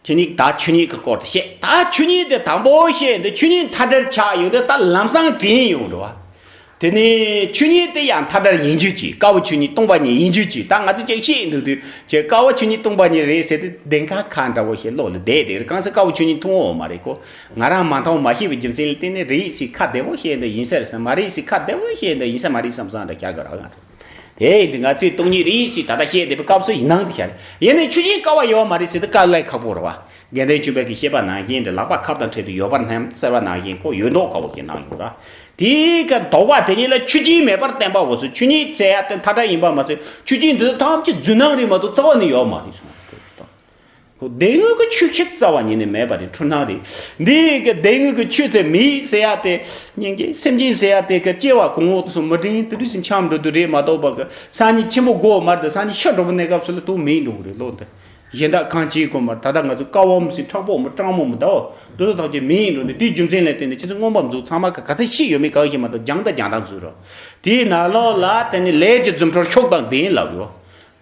ཆོས་ཉིད་ད་ཆོས་ཉིད་ཀྱི་སྐོར་དུ་བཤད། ད་ཆོས་ཉིད་དེ་དང་པོ་བཤད་འདི་ཆོས་ཉིད་མཐའ་བྲལ་ཆགས་ཡོང་དུས་ད་ལམ་སང་དྲན་ཡོང་འགྲོ་བ། དེ་ནས་ཆོས་ཉིད་དེ་ཡང་མཐའ་བྲལ་ཡིན་རྒྱུ་ཅིག་དཀར་པོ་ཆོས་ཉིད་སྟོང་པ་ཉིད་ཡིན་རྒྱུ་ཅིག་ད་ང་ཚོ་ཅིག་བཤད་འདུག་དུས་ཁྱེད་དཀར་པོ་ཆོས་ཉིད་སྟོང་པ་ཉིད་རེད་ཟེར་དུས་བདེན་ཁ་ཁ་འདྲ་བོ་ཞིག་བློ་ལ་བསྡད་དེ་རེད། གང་ཟེར་དཀར་པོ་ཆོས་ཉིད་མཐོང་འོང་མ་རེད་ཁོ། ང་རང་མ་མཐོང་མ་ཤེས་པའི་རྒྱུ་མཚན་ལ་བརྟེན་ནས་རེད་ཟེར་ཁ་བདེ་བོ་བཤད་འདུག་ཡིན་ས་རེད་བསམ་མ་རེད་ཟེར་ཁ་བདེ་བོ་བཤད་འདུག་ཡིན་ས་མ་རེད་བསམ་བསམ་འདྲ་རྒྱག་གི་རེད་ང་ཚོ། དེ་ཡིན་དུས་ང་ཚོས་སྟོང་ཉིད་རེད་ཟེར་ད་ལྟ་བཤད་བསྡད་པའི་སྐབས་སུ་ཡིན་སྣང་དེ་ཤར། ཡིན་ནའི་ཆོས་ཅན་དཀའ་བ་ཡོད་མ་རེད་ཟེར་དུས་དཀའ་ལས་ཁག་པོ་རེད་བ། དགེ་འདུན་ཆོས་འཕེལ་གྱི་བཤད་པ་ནང་བཞིན་དུ་ལག་པ་ཁབ་དང་འཕྲད་དུས་ཡོད་པར་སྣང་ཟེར་བ་ནང་བཞིན་ཁོ་ཡོད་མདོག་ཁ་པོ་ཞིག་སྣང་ཡོད་ར། དེའི་ཀ་དོགས་པ་དེ་ཉིད་ལ་ཆོས་ཅན་མེད་པར་བསྟན་པའོ་ཟེར། ཆོས་ཉིད་ཟེར་ཡ་དེ་མཐའ་དག་ཡིན་པ་མ་ཟད་ཆོས་ཅན་འདི་དག་ཐམས་ཅད་རྫུན་སྣང་རེད་མ་གཏོགས་རྩ་བ་ནས་ཡོད་མ་རེད་གསུངས། ཁོ་སྡེ་དངོས་ཀྱི་ཆོས་ཤིག་རྩ་བ་ཉིད་ནས་མེད་པ་རེད། འཁྲུལ་སྣང་རེད། འདི་གི་སྡེ་དངོས་ཀྱི་ཆོས་དེ་མེད་ཟེར་ཡ་དེ་སྙིང་རྗེ་སེམས་ཅན་ཟེར་ཡ་དེ་གི་སྐྱེ་བ་གོང་འོག་ཏུ་སོང་མི་དྲན་དུ་དུས་སུ་འཁྱམས་འགྲོ་དུས་རེད་མ་གཏོགས་པ་གི་སང་ཉིན་ཆེན་པོ་དགོས་མ་རེད། སང་ཉིན་ཤི་འགྲོ་བའི་གནས་སྐབས་སུ་ལ་དུ་མེད་འགྲོ་གི་རེད་ལོ། འདི་གཞན་དག་གང་བྱེད་དགོས་མ་རེད། ད་ལྟ་ང་ཚོ་ཀ་བོམ་ཟེར་ཁྲག་པོ་མི་སྐྲག་མོ་མི་ཟླ་བ་དུ་དུ་ཐག་ཆོད་མེད་འགྲོ་ནས་དེའི་རྒྱུ་མཚན་ལ་བརྟེན་ནས་ཁྱེད་ཚོ་མངོན་པ་མཛོད་ཚང་མ་ག་ག་ཚོད་ཤི་ཡོད་མེད་གང་ཤེས་མ་གཏོགས་རྒྱང་དང་རྒྱང་དང་འཛུལ་རོགས། དེའི་ནང་ལོགས་ལ་དེ་ནི་ལས་ཀྱི་རྫུ་འཕྲུལ་ཤུགས་དང་ལྡན་ལབ་ཡོད།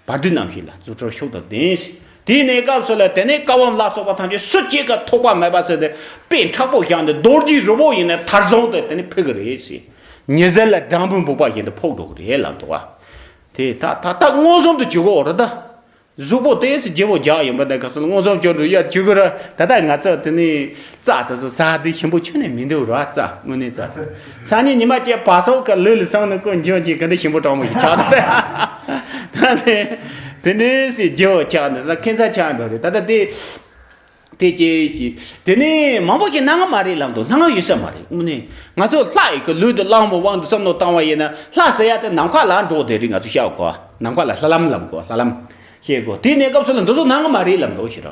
བར་དོའི་རྣམ་ཤེས་ལ་རྫུ་འཕྲུལ་ཤུགས་དང་ལྡན་ཞིང་། དེའི་གནས་སྐབས་སུ་ལ་དེ་ནས་ཀ་བམ་ལ་སོགས་པ་ཐམས་ཅད་སུ་གཅིག་གི་ཐོགས་པ་མེད་པ་ཟེར་ཏེ་དཔེ་མཁྲེགས་པོ་བཞག་ནས་རྡོ་རྗེའི་རི་བོ་ཡིན་ན་མཐར་སོང་སྟེ་དེ་ནས་འཕེལ་གི་རེད་ཟེར། ཉི་ཟེར་ལ་སྦྲང་བུ་འབུག་པ་བཞིན་དུ་ཕོག་འགྲོ་གི་རེད་ལབ་འདུག་བ། དེ་ད་ད་ད་མངོན་སུམ་དུ་བྱེད་དགོས་རེད་ད། གཟུགས་པོ་དེ་ཚོ་བརྗེ་བོ་རྒྱག་ཡིན་པ་དེ་ག་ཚོད་མངོན་སུམ་བྱུང་འགྲོ་ཡ་བྱེད་དགོས་ར། ད་ལྟ་ང་ཚོ་དེ་ནས་རྩྭ་དེ་ཚོ་ཟ་དུས་ཞིམ་པོ་ཁྱོན་ནས་མི་འདུག་ར། རྩྭ་དངོས་གནས་རྩྭ་དེ་སང་ཉིན་ཉི་མ་བཅས་བ་སོགས་ཀྱི་ལུས་ལ་སོང་ནས་ཀོ་འཇོན་གྱིས་ག་འདྲ་ཞིམ་པོ་དྲང་མོ་ཞིག་ཆགས་འདུག་ད་ནས་དེ་འདྲས་སེ་བརྗེ་བོ་ཆགས་འདུག་ད་ཁེ་མཚར་ཆགས་འགྲོ་རེད། ད་ལྟ་དེ་དེ་སྐྱེ་ཡི་ཅི། དེ་ནས་མང་པོ་ཞིག་སྣང་ང་མ་རེད་ལབ་འདུག་སྣང་ཡོད་ས་མ་རེད། དངོས་གནས་ང་ཚོ་ལྷ་ཡི་གི་ལུས་དེ་གླང་པོ་དབང་དུ་བསམ་བློ་བཏང་བ་ཡིན་ན་ལྷ་ཟེར་ཡ་དེ་ནམ་མཁའ་ལ་འགྲོ་བསྡད་རེད། ང་ཚོ་ཤར་གོ་ནམ་མཁའ་ལ་ལྷ་ལམ་ལབ་གོ་ལྷ་ལམ་ཤེས་གོ་དེའི་གནས་སྐབས་སུ་ལ་འདི་ཚོ་སྣང་ང་མ་རེད་ལབ་འདུག་ཞེ་ར།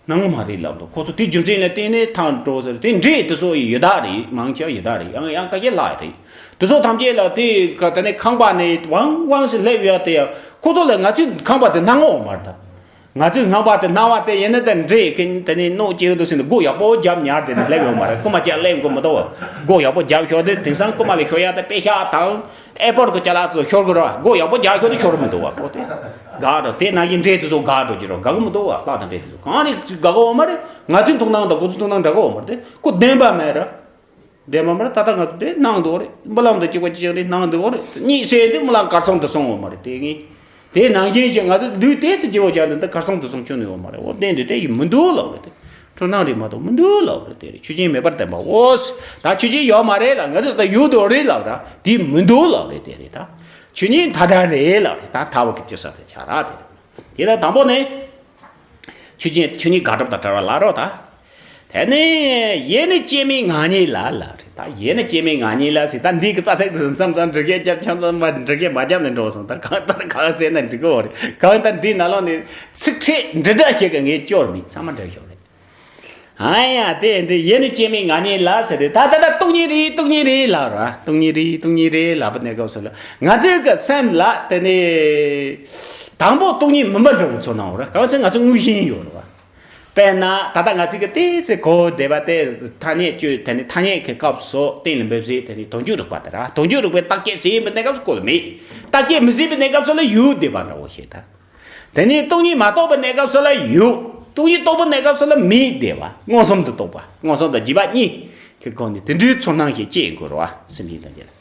སྣང་ང་མ་རེད་ལབ་འདུག་ཁོ་ཚོ་དེ་རྒྱུ་མཚན་ལ་བརྟེན་ནས་ཐང་འགྲོ་ཟེར་དེ་འདྲས་དེ་ཚོ་ཡི་ཡི་དྭགས་རེད། མང་ཆེ་བ་ཡི་དྭགས་རེད། ཡང་ཡང་ཁ་ཤས་ལྷ་རེད། དེ་ཚོ་ཐམས་ཅད་ལ་དེ་ག་དེ་ནས་ཁང་པ་ནས་ཝང་ཝང་ཟེར་སླེབས་ཡོད་དེ་ཡང་ཁོ་ཚོ་ལ་ང་ཚོའི་ཁང་པ་དེ་སྣང་ངོ་མ་རེད་ད། ང་ཚོས་སྣང་བ་དེ་སྣང་བ་དེ་ཡིན་ན་དེ་འདྲས་ཀི་དེ་ནས་སྣང་སྐྱེ་འདུག་ཟེར་ནས་སྒོ་ཡག་པོ་རྒྱབ་ཉར་དེ་ནས་སླེབས་ཡོང་མ་རེད། རྐུ་མ་ཅག་སླེབས་དགོས་མི་འདུག་སྒོ་ཡག་པོ་རྒྱབ་ཤོག་དེ་དེང་སང་རྐུ་མ་ལ་ཤོར་ཡག་དེ་པེ་ཤག་དང་ཨེ་པོར་གི་ཅ་ལག་ཚོ་ཤོར་གི་ར། སྒོ་ཡག་པོ་རྒྱབ་ཤོག་དེ་ཤོར་མི་འདུག་བ། ཁོ་དེ་དགའ་འགྲོ་དེ་ནང་བཞིན་འདྲས་དེ་ཚོ་དགའ་འགྲོ་གི་ར། དགའ་གི་མི་འདུག་བ། ལྷ་དང་འདྲས་དེ་ཚོ་གང་རེད་དགའ་གི་འོ་མ་རེད། ང་ཚོའི་མཐོང་སྣང་དང་ཁོ་ཚོའི་མཐོང་སྣང་འདྲ་གི་འོ་མ་རེད། དེ་ཁོ་བདེན་པ་མེད་ར། བདེན་པ་མ་རེད། ད་ལྟ་ང་ཚོ་དེ་སྣང་འདུག་རེད། རྨི་ལམ་དང་གཅིག་པ་གཅིག་རྐྱང་རེད། སྣང་འདུག་རེད། གཉིད་སད་དུས་རྨི་ལམ་གར་སོང་དུ་སོང་བ་མ་རེད། དེ་ངས་དེ་ནང་བཞིན་ཞིག་ང་ཚོ་ལུས་དེ་ཚོ་བརྗེ་བོ་བྱས་ནས་འདི་གར་སོང་དུ་སོང་ཁྱོན་ནས་ཡོད་མ་རེད། འོ་བསྟན་དུས་དེ་ཡི་མི་འདུག་ལབ་རེད། དེ་འཁྲུལ་སྣང་རེད་མ་གཏོགས་མི་འདུག་ལབ་རེད། དེ་རེད། ཆོས་ཅན་མེད་པར་བསྟན་པ་འོ། ད་ཆོས་ཅན་ཡོད་མ་རེད་ལ་ང་ཚོ་ད་ཡོད་དོ་རེད་ལབ་ར། དེ་མི་འདུག་ལབ་རེད། དེ་རེད། ད་ཆོས་ཉིད་མཐའ་བྲལ་རེད་ལབ་རེད། ད་ཐ་བ་གི་ཅི་ས་དེ་ཆ་ར་དེ་རེད། དེ་ལ་དང་པོ་ནས། ཆོས་ཅན་ཆོས་ཉིད་དགག་སྒྲུབ་དང་བྲལ་བ་ལ་རོ་ད། དེ་ནས་ཡེ་ནས་སྐྱེ་མེད་ངང་ཉིད་ལ་ལ་རེད། ད་ཡེ་ནས་སྐྱེ་མེད་ངང་ཉིད་ལ་ཟེར། ད་འདི་གི་རྩ་ཚིག་དེ་མཚམས་མཚམས་འགྲེལ་བཤད་རྒྱབ་མཚམས་མཚམས་མ་འགྲེལ་བཤད་མ་རྒྱབ་ནས་འགྲོ་སོང་། ད་གང་ལྟར་གང་ཟེར་ན་འགྲིག་གི་རེད། གང་ལྟར་འདི་ནང་ལོགས་ནས་ཚིག་ཕྲད་འདྲི་འདྲ་ཞིག་གི་ངས་སྐྱོར་མེད། ཚང་མ་འགྲེལ་ཤོག་རེད། ཨ་ཡ་དེ་འདི་ཡེ་ནས་སྐྱེ་མེད་ངང་ཉིད་ལ་ཟེར་ཏེ་ད་ད་ད་སྟོང་ཉིད་རེད། སྟོང་ཉིད་རེད་ལབ་ར། སྟོང་ཉིད་རེད། སྟོང་ཉིད་རེད་ལབ་པ་ནས་སྐབས་སུ་ལ་ང་ཚོའི་གི་སེམས་ལ་དེ་ནས་དང་པོ་སྟོང་ཉིད་མིན་པ་འདྲ་བོ་ཚོར་སྣང་འོང་ར། གང་ཟེར་ང་ཚོ་དངོས་གཞི་ཡོད་ར་བ། དཔེར་ན་ད་ལྟ་ང་ཚོས་ཀྱི་ཏོག་ཙམ་གོ་བདེ་བ་དེ་ཐ་སྙད་བཅོས་དེ་ནི་ཐ་སྙད་ཀྱི་སྐབས་སུ་གཏན་ལ་འབེབས་ཟིན། དེ་ནི་དོན་བྱེད་རིག་པ་དེ་ར། དོན་བྱེད་རིག་པའི་རྟགས་ཆོས་ཟིན་པའི་གནས་སྐབས་སུ་བཀོད་མེད། རྟགས་ཆོས་མི་ཟིན་པའི་གནས་སྐབས་སུ་ལ་ཡོད་བདེ་བ་འདྲ་བོ་ཞིག་ད། དེ་ནི་སྟོང་ཉིད་མ་རྟོགས་པའི་གནས་སྐབས་སུ་ལ་ཡོད། སྟོང་ཉིད་རྟོགས་པའི་གནས་སྐབས་སུ་ལ་མེད་བདེ་བ། མངོན་སུམ་དུ་རྟོགས་པ། མངོན་སུམ་དང་རྗེས་དཔག་གཉིས་ཀྱི་སྒོ་ནས་དེ་འདྲའི་ཚོར་སྣང་ཞིག་སྐྱེ་དགོས་ར་བ། སེམས་ཅན་ཐམས་ཅད་ལ།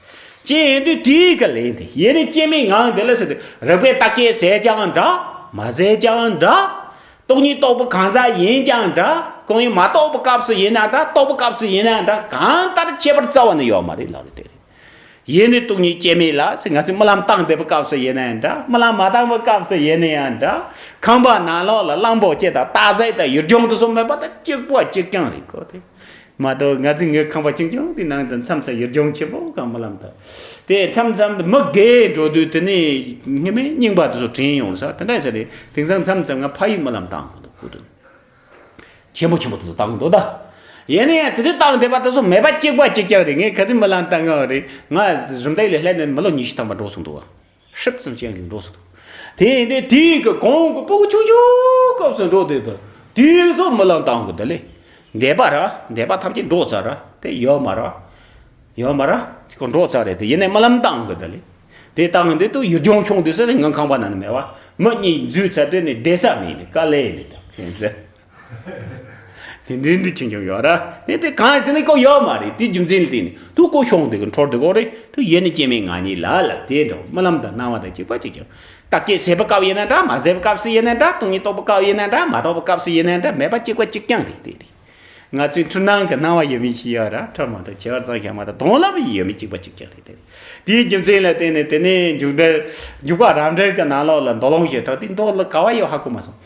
སྐྱེ་ཡོང་དུས་དེའི་ག་ལན་དེ་ཡེ་ནས་སྐྱེ་མེད་ངང་དེ་ལ་ཟེར་ཏེ་རིག་པའི་རྟགས་ཆོས་ཟད་ཀྱང་འདྲ། མ་ཟད་ཀྱང་འདྲ། སྟོང་ཉིད་རྟོགས་པའི་གང་ཟག་ཡིན་ཀྱང་འདྲ། སྟོང་ཉིད་མ་རྟོགས་པའི་སྐབས་སུ་ཡིན་ན་འདྲ། རྟོགས་པའི་སྐབས་སུ་ཡིན་ན་འདྲ། གང་ལྟར་ཁྱད་པར་རྩ་བ་ནས་ཡོད་མ་རེད་ལབ་རེད། དེ་རེད། ཡེ་ནས་སྟོང་ཉིད་སྐྱེ་མེད་ལ་ཟེར། ང་ཚོས་རྨི་ལམ་བཏང་བསྡད་པའི་སྐབས་སུ་ཡིན་ན་ཡང་འདྲ། རྨི་ལམ་མ་བཏང་བའི་སྐབས་སུ་ཡིན་ན་ཡང་འདྲ། ཁང་པ་ནང་ལོགས་ལ་གླང་པོ་ཆེ་དང་སྟག་གཟིག་དང་ཡུལ་ལྗོངས་དེ་ཚོ་མེད་པ་དང་གཅིག་པ་གཅིག་རྐྱང་རེད་གོ། དེ་མ་གཏོགས་ང་ཚོའི་ངའི་ཁང་པ་ཆུང་ཆུང་དེའི་ནང་དུ་མཚམས་མཚམས་ཡུལ་ལྗོངས་ཆེན་པོ་གང་རྨི་ལམ་དང་། དེ་མཚམས་མཚམས་དུ་མི་རྒས་འགྲོ་དུས་དེ་ནས་སྔ་མའི་རྙིང་པ་དེ་ཚོ་དྲན་ཡོང་ས་དེ་འདྲ་ཟེར་རེད། དེང་སང་མཚམས་མཚམས་ང་ཕ་ཡུལ་རྨི་ལམ་བཏང་གི་འདུག་ཁུ་དུ། ཆེན་པོ་ཆེན་པོ་དེ་ཚོ་བཏང་འདུག་ད། ཡིན་ན་ཡང་དེ་ཚོ་བཏང་བསྡད་པ་དེ་ཚོ་མེད་པ་གཅིག་པ་གཅིག་རྐྱང་རེད། ངས་ག་ཚོད་རྨི་ལམ་བཏང་ངོ་རེད། ང་རུམ་བཏེག་ལས་སླེབས་ནས་མི་ལོ་ཉི་ཤུ་ཐམ་པ་འགྲོ་སོང་འདུག་བ། ཧྲིབ་ཙམ་ཅན་ལས་འགྲོ་སོང་འདུག་དེ་ཡིན་དུས་དེའི་གི་གོང་གི་སྤུ་གུ་ཆུང་ཆུང་སྐབས་སུ་འགྲོ་བསྡད་པ་དེ་ཚོ་རྨི་ལམ་བཏང་གི་འདུག་ལེ། འདས་པ་ར་འདས་པ་ཐམས་ཅད་འགྲོ་ཚར་ར་དེ་ཡོད་མ་ར། ཡོད་མ་ར་ཁོ་འགྲོ་ཚར་རེད། དེ་ཡིན་ནའི་རྨི་ལམ་བཏང་གི་འདུག་ལེ། དེ་བཏང་གི་འདུག་དུས་ཡུལ་ལྗོངས་ཆུང་དུས་སུ་ངའི་ཁང་པ་ནང་ནས་མེད་བ། མི་གཉིས་འཛུལ་ཚར་དུས་ནས་བསྡད་ས་མེད་ནས་དཀའ་ལས་ནས་དང་ཡིན་ཚེ། དེ་འདྲའི་འདྲི་ཆུང་ཆུང་ཡོད་ར། དེ་དེ་གང་ཡིན་ཟེར་ན་ཁོ་ཡོད་མ་རེད། དེ་རྒྱུ་མཚན་ལ་བརྟེན་ནས་དུ་ཁོ་ཤོང་དེ་གི་འཕྲོར་དེ་གོ་རེད། དུ་ཡེ་ནས་སྐྱེ་མེད་ངང་ཉིད་ལ་ལ་དེ་འདྲ་རྨི་ལམ་དང་སྣང་བ་དང་གཅིག་པ་གཅིག་ཀྱང་། རྟགས་ཆོས་ཟད་པའི་སྐབས་ཡིན་ན་འདྲ། མ་ཟད་པའི་སྐབས་སུ་ཡིན་ན་འདྲ། སྟོང་ཉིད་རྟོགས་པའི་སྐབས་ཡིན་ན་འདྲ། མ་རྟོགས་པའི་སྐབས་སུ་ཡིན་ན་འདྲ། མེད་པ་གཅིག་པ་གཅིག་རྐྱང་རེད། དེ་རེད། ང་ཚོའི་འཁྲུལ་སྣང་གི་སྣང་བ་ཡོད་མེད་ཞིག་ཡོད་ར། འཁྲུལ་མ་འཁྲུལ་ཁྱད་པར་ཙམ་ཞིག་མ་གཏོགས་དོན་ལ་ཡོད་མེད་གཅིག་པ་གཅིག་རྐྱང་རེད་དེ། དེའི་རྒྱུ་མཚན་ལ་བརྟེན་ནས་དེ་ནས་འཇུག་འགྲེལ་འཇུག་པ་རབ་འགྲེལ་གྱི་ནང་ལོགས་ལ་མདོ་ལུང་ཞེས་གྲགས་དེ་མདོ་ལ་ག་བ་ཡོད་ཧ་གོ་མ་སོང་།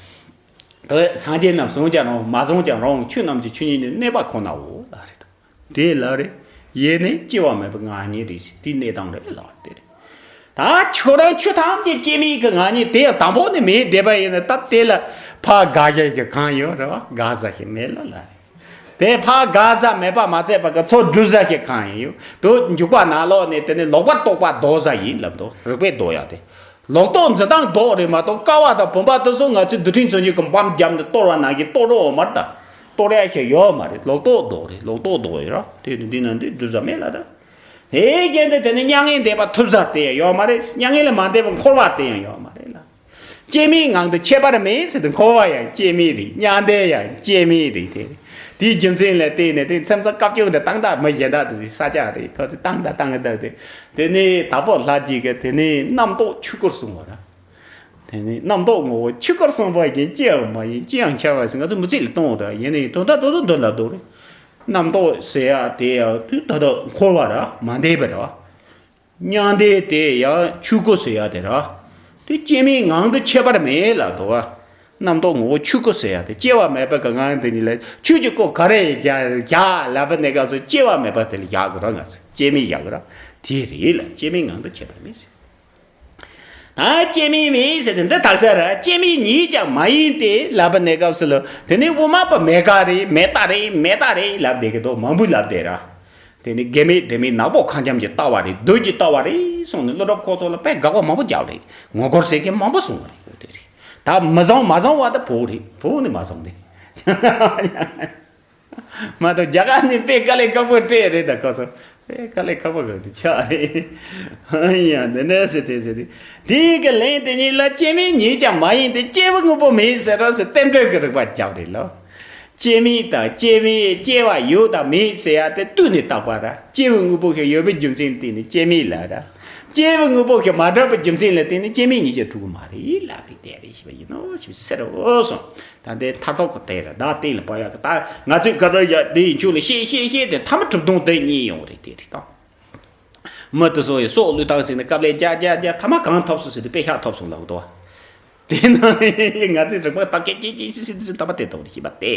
དེ་སངས་རྒྱས་རྣམས་བྱུང་ཀྱང་རུང་མ་བྱུང་ཀྱང་རུང་ཆོས་རྣམས་ཀྱི་ཆོས་ཉིད་ནི་གནས་པ་ཁོ་ནའོ་ལབ་རེད། དེ་ལ་རེ། ཡེ་ནས་སྐྱེ་བ་མེད་པའི་ངང་ཉིད་རེད་ཟེར་དེའི་གནས་སྟངས་རེད་ལབ་དེ་རེད། ད་ཁྱོད་རང་ཆོས་ཐམས་ཅད་སྐྱེ་མེད་ཀྱི་ངང་ཉིད་དེ་ཡང་དང་པོ་ནས་མེད་བསྡད་པ་ཡིན་ན། ད་དེ་ལ་ཕར་དགག་བྱ་ཞིག་གང་ཡོད་རེད་བ། དགག་བྱ་ཞིག་མེད་ལ་ལ་རེད། དེ་ཕར་དགག་བྱ་མེད་པ་མ་ཚད་པ་གི་ཚུར་སྒྲུབ་བྱ་ཞིག་གང་ཡང་ཡོད་དུ། འཇུག་པ་ནང་ལོགས་ནས་དེ་ནི་ལོག་པར་རྟོག་པ་ལྡོག་བྱ་ཡིན་ལབ་འདུག་རིགས་པས་ལྡོག་ཡ་དེ། ལོག་རྟོག་འཛིན་སྟངས་ལྡོག་རེད་མ་གཏོགས། ཀ་བ་དང་བུམ་པ་དེ་ཚོ་ང་ཚོས་རྡུལ་ཕྲན་ཚོན་ཆེན་གྱི་འབུམ་བརྒྱབ་ནས་གཏོར་བ་ནང་བཞིན་གཏོར་རོགས་མ་རེད་ད། གཏོར་ཡ་ཞིག་ཡོད་མ་རེད། ལོག་རྟོག་ལྡོག་རེད། ལོག་རྟོག་ལྡོག་ཡོད་ར། དེ་ནི་འདི་ན་འདི་སྒྲུབ་བྱ་མེད་ལ་ད། དེའི་རྐྱེན་དེ་དེ་ནི་མྱ་ངན་འདས་པ་ཐོབ་བྱ་དེ་ཡང་ཡོད་མ་རེད། མྱ་ངན་ལས་མ་འདས་པ་འཁོར་བ་དེ་ཡང་ཡོད་མ་རེད་ལ། སྐྱེ་མེད་ངང་དུ་ཁྱད་པར་མེད་ཟེར་དུས་འཁོར་བ་ཡང་སྐྱེ་མེད་རེད། མྱང་འདས་ཡང་སྐྱེ་མེད་རེད་དེ། དེའི་རྒྱུ་མཚན་ལ་བརྟེན་ནས་དེ་མཚམས་མཚམས་སྐབས་བཅོ་ལྔ་དང་ད་མི་གཞན་དག་དེ་ས་ཆ་རེད། ཁོ་ཚོས་བཏང་ད་བཏང་གི་འདུག་དེ། དེ་ནས་དྭགས་པོ་ལྷ་རྗེ་གིས་དེ་ནས་རྣམ་རྟོག་ཆོས་སྐུར་གསུངས་པ་ར། དེ་ནས་རྣམ་རྟོག་ངོ་བོ་ཆོས་སྐུར་གསུངས་པ་ཡིན། སྐྱེ་བ་མ་ཡིན་ཅི་ཡང་འཆར་བ་ཟེར། ང་ཚོ་མི་ཚེ་ལ་གཏོང་བ་ར། ཡིན་ནའི་དོན་དག་དོན་དུ་འདི་ལ་འདུག་རེད། རྣམ་རྟོག་ཟེར་ཡ་དེ་ཡང་དུས་ད་ལྟ་འཁོར་བ་ར་མ་འདས་པ་ར། མྱང་འདས་དེ་ཡང་ཆོས་སྐུ་ཟེར་ཡ་དེ་ར། དེ་སྐྱེ་མེད་ངང་དུ་ཁྱད་པར་མེད་ལ་འདུག་བ། རྣམ་རྟོག་ངོ་བོ་ཆོས་སྐུ་ཟེར་ཡ་དེ་སྐྱེ་བ་མེད་པ་གི་ངང་དེ་ཉིད་ལ་ཆོས་ཀྱི་སྐུ་ག་རེ་བཞག་བཞག་ལབ་པ་ནས་སྐབས་སུ་སྐྱེ་བ་མེད་པ་དེ་ལ་བཞག་དགོས་ར། ང་ཚོས་སྐྱེ་མེད་བཞག་དགོས་ར། དེ་རེད་ལ། སྐྱེ་མེད་ངང་དུ་ཁྱད་པར་མེད་ཟེར། ད་སྐྱེ་མེད་མེད་ཟེར་དེ་འདི་དག་ས་ར། སྐྱེ་མེད་ཉིད་ཀྱང་མ་ཡིན་ཏེ་ལབ་པ་ནས་སྐབས་སུ་ལ་དེ་ནི་དབུ་མ་པ་མེད་ཀ་རེད། མེད་ད་རེད། མེད་ད་རེད་ལབ་བསྡད་ཀྱི་འདུག་མང་པོས་ལབ་བསྡད་ར། དེ་ནི་དགེ་མེད་འབྲེལ་མེད་ནག་པོ་ཁ་འཁྱམ་གྱི་ལྟ་བ་རེད། བདུད་ཀྱི་ལྟ་བ་རེད་གསུངས་ནས་སློབ་གྲོགས་ཁོ་ཚོ་ལ་དཔེ་དགག་པ་མང་པོ་རྒྱབ་རེད། ངོ་རྒོལ་བྱེད་མཁན་མང་པོ་གསུངས་པ་རེད། དེ་རེད། ད་མི་བཟང་མ་བཟང་བ་ད་བོད་རེད། བོད་ནི་མ་བཟང་ནི། མ་གཏོགས་རྒྱ་གར་ནི་དཔེ་དཀའ་ལས་ཁག་པོ་སྤྲད་རེད། ད་ཁོ་ཚོ་དཔེ་དཀའ་ལས་ཁག་པོ་ག་དེ་ཆགས་རེད། ཡ་འདི་འདྲ་ཟེར་དེ་ཟེར་དེ། དེའི་གི་ལན་དེ་ཉིད་ལ་སྐྱེ་མེད་ཉིད་ཀྱང་མ་ཡིན་ཏེ། སྐྱེས་བུ་དངོས་པོ་མེད་ཟེར་རོ་ཟེར་རྟེན་འབྲེལ་གྱི་རིགས་པ་རྒྱབ་རེད་ལོ། སྐྱེ་མེད་དང་སྐྱེ་བའི་སྐྱེ་བ་ཡོད་དང་མེད་ཟེར་ཡ་དེ་བཏུས་ནས་བཏགས་པ་ར། སྐྱེས་བུ་དངོས་པོ་ཞིག་ཡོད་པའི་རྒྱུ་མཚན་བརྟེན་ནས་སྐྱེ་མེད་ལབ་ར། སྐྱེས་བུ་དངོས་པོ་ཞིག་མ་གྲུབ་པའི་རྒྱུ་མཚན་ལ་བརྟེན་ནས་སྐྱེ་མེད་ཉིད་ཀྱང་གྲུབ་ཀྱི་མ་རེད་ལབ་རེད། དེ་རེད་ཞེས་པ་ཡིན་ནོ་ཞེས་ཟེར་རོ་གསུངས། ད་འདི་མཐར་ཐུག་གི་དེ་རེད། བདག་གཏན་ལ་དཔག་ཡག་གི་ད་ང་ཚོས་ག་ཚོད་ཡ་དེ་ཡིན་ཆོག་ལ་བཤད་བཤད་བཤད་དེ་མཐའ་མ་གྲུབ་དོན་དེ་རྙེད་ཡོང་རེད། དེ་རེད་ད། མི་དེ་ཚོ་ཡི་སྲོག་བློས་བཏང་ཟིན་ནས་དཀའ་ལས་རྒྱག་རྒྱག་རྒྱག་མཐའ་མ་གང་ཐོབ་སོང་ཟེར་དུས་དཔེ་ཤག་ཐོབ་སོང་ལབ་འདུག་བ། དེ་ན་ང་ཚོས་རིག་པ་བརྟག་དཔྱད་ཅི་ཅི་ཅི་ཟེར་དུས་ད་པ་དེ་ཐོབ་རེད། ཤེས་པ་དེ།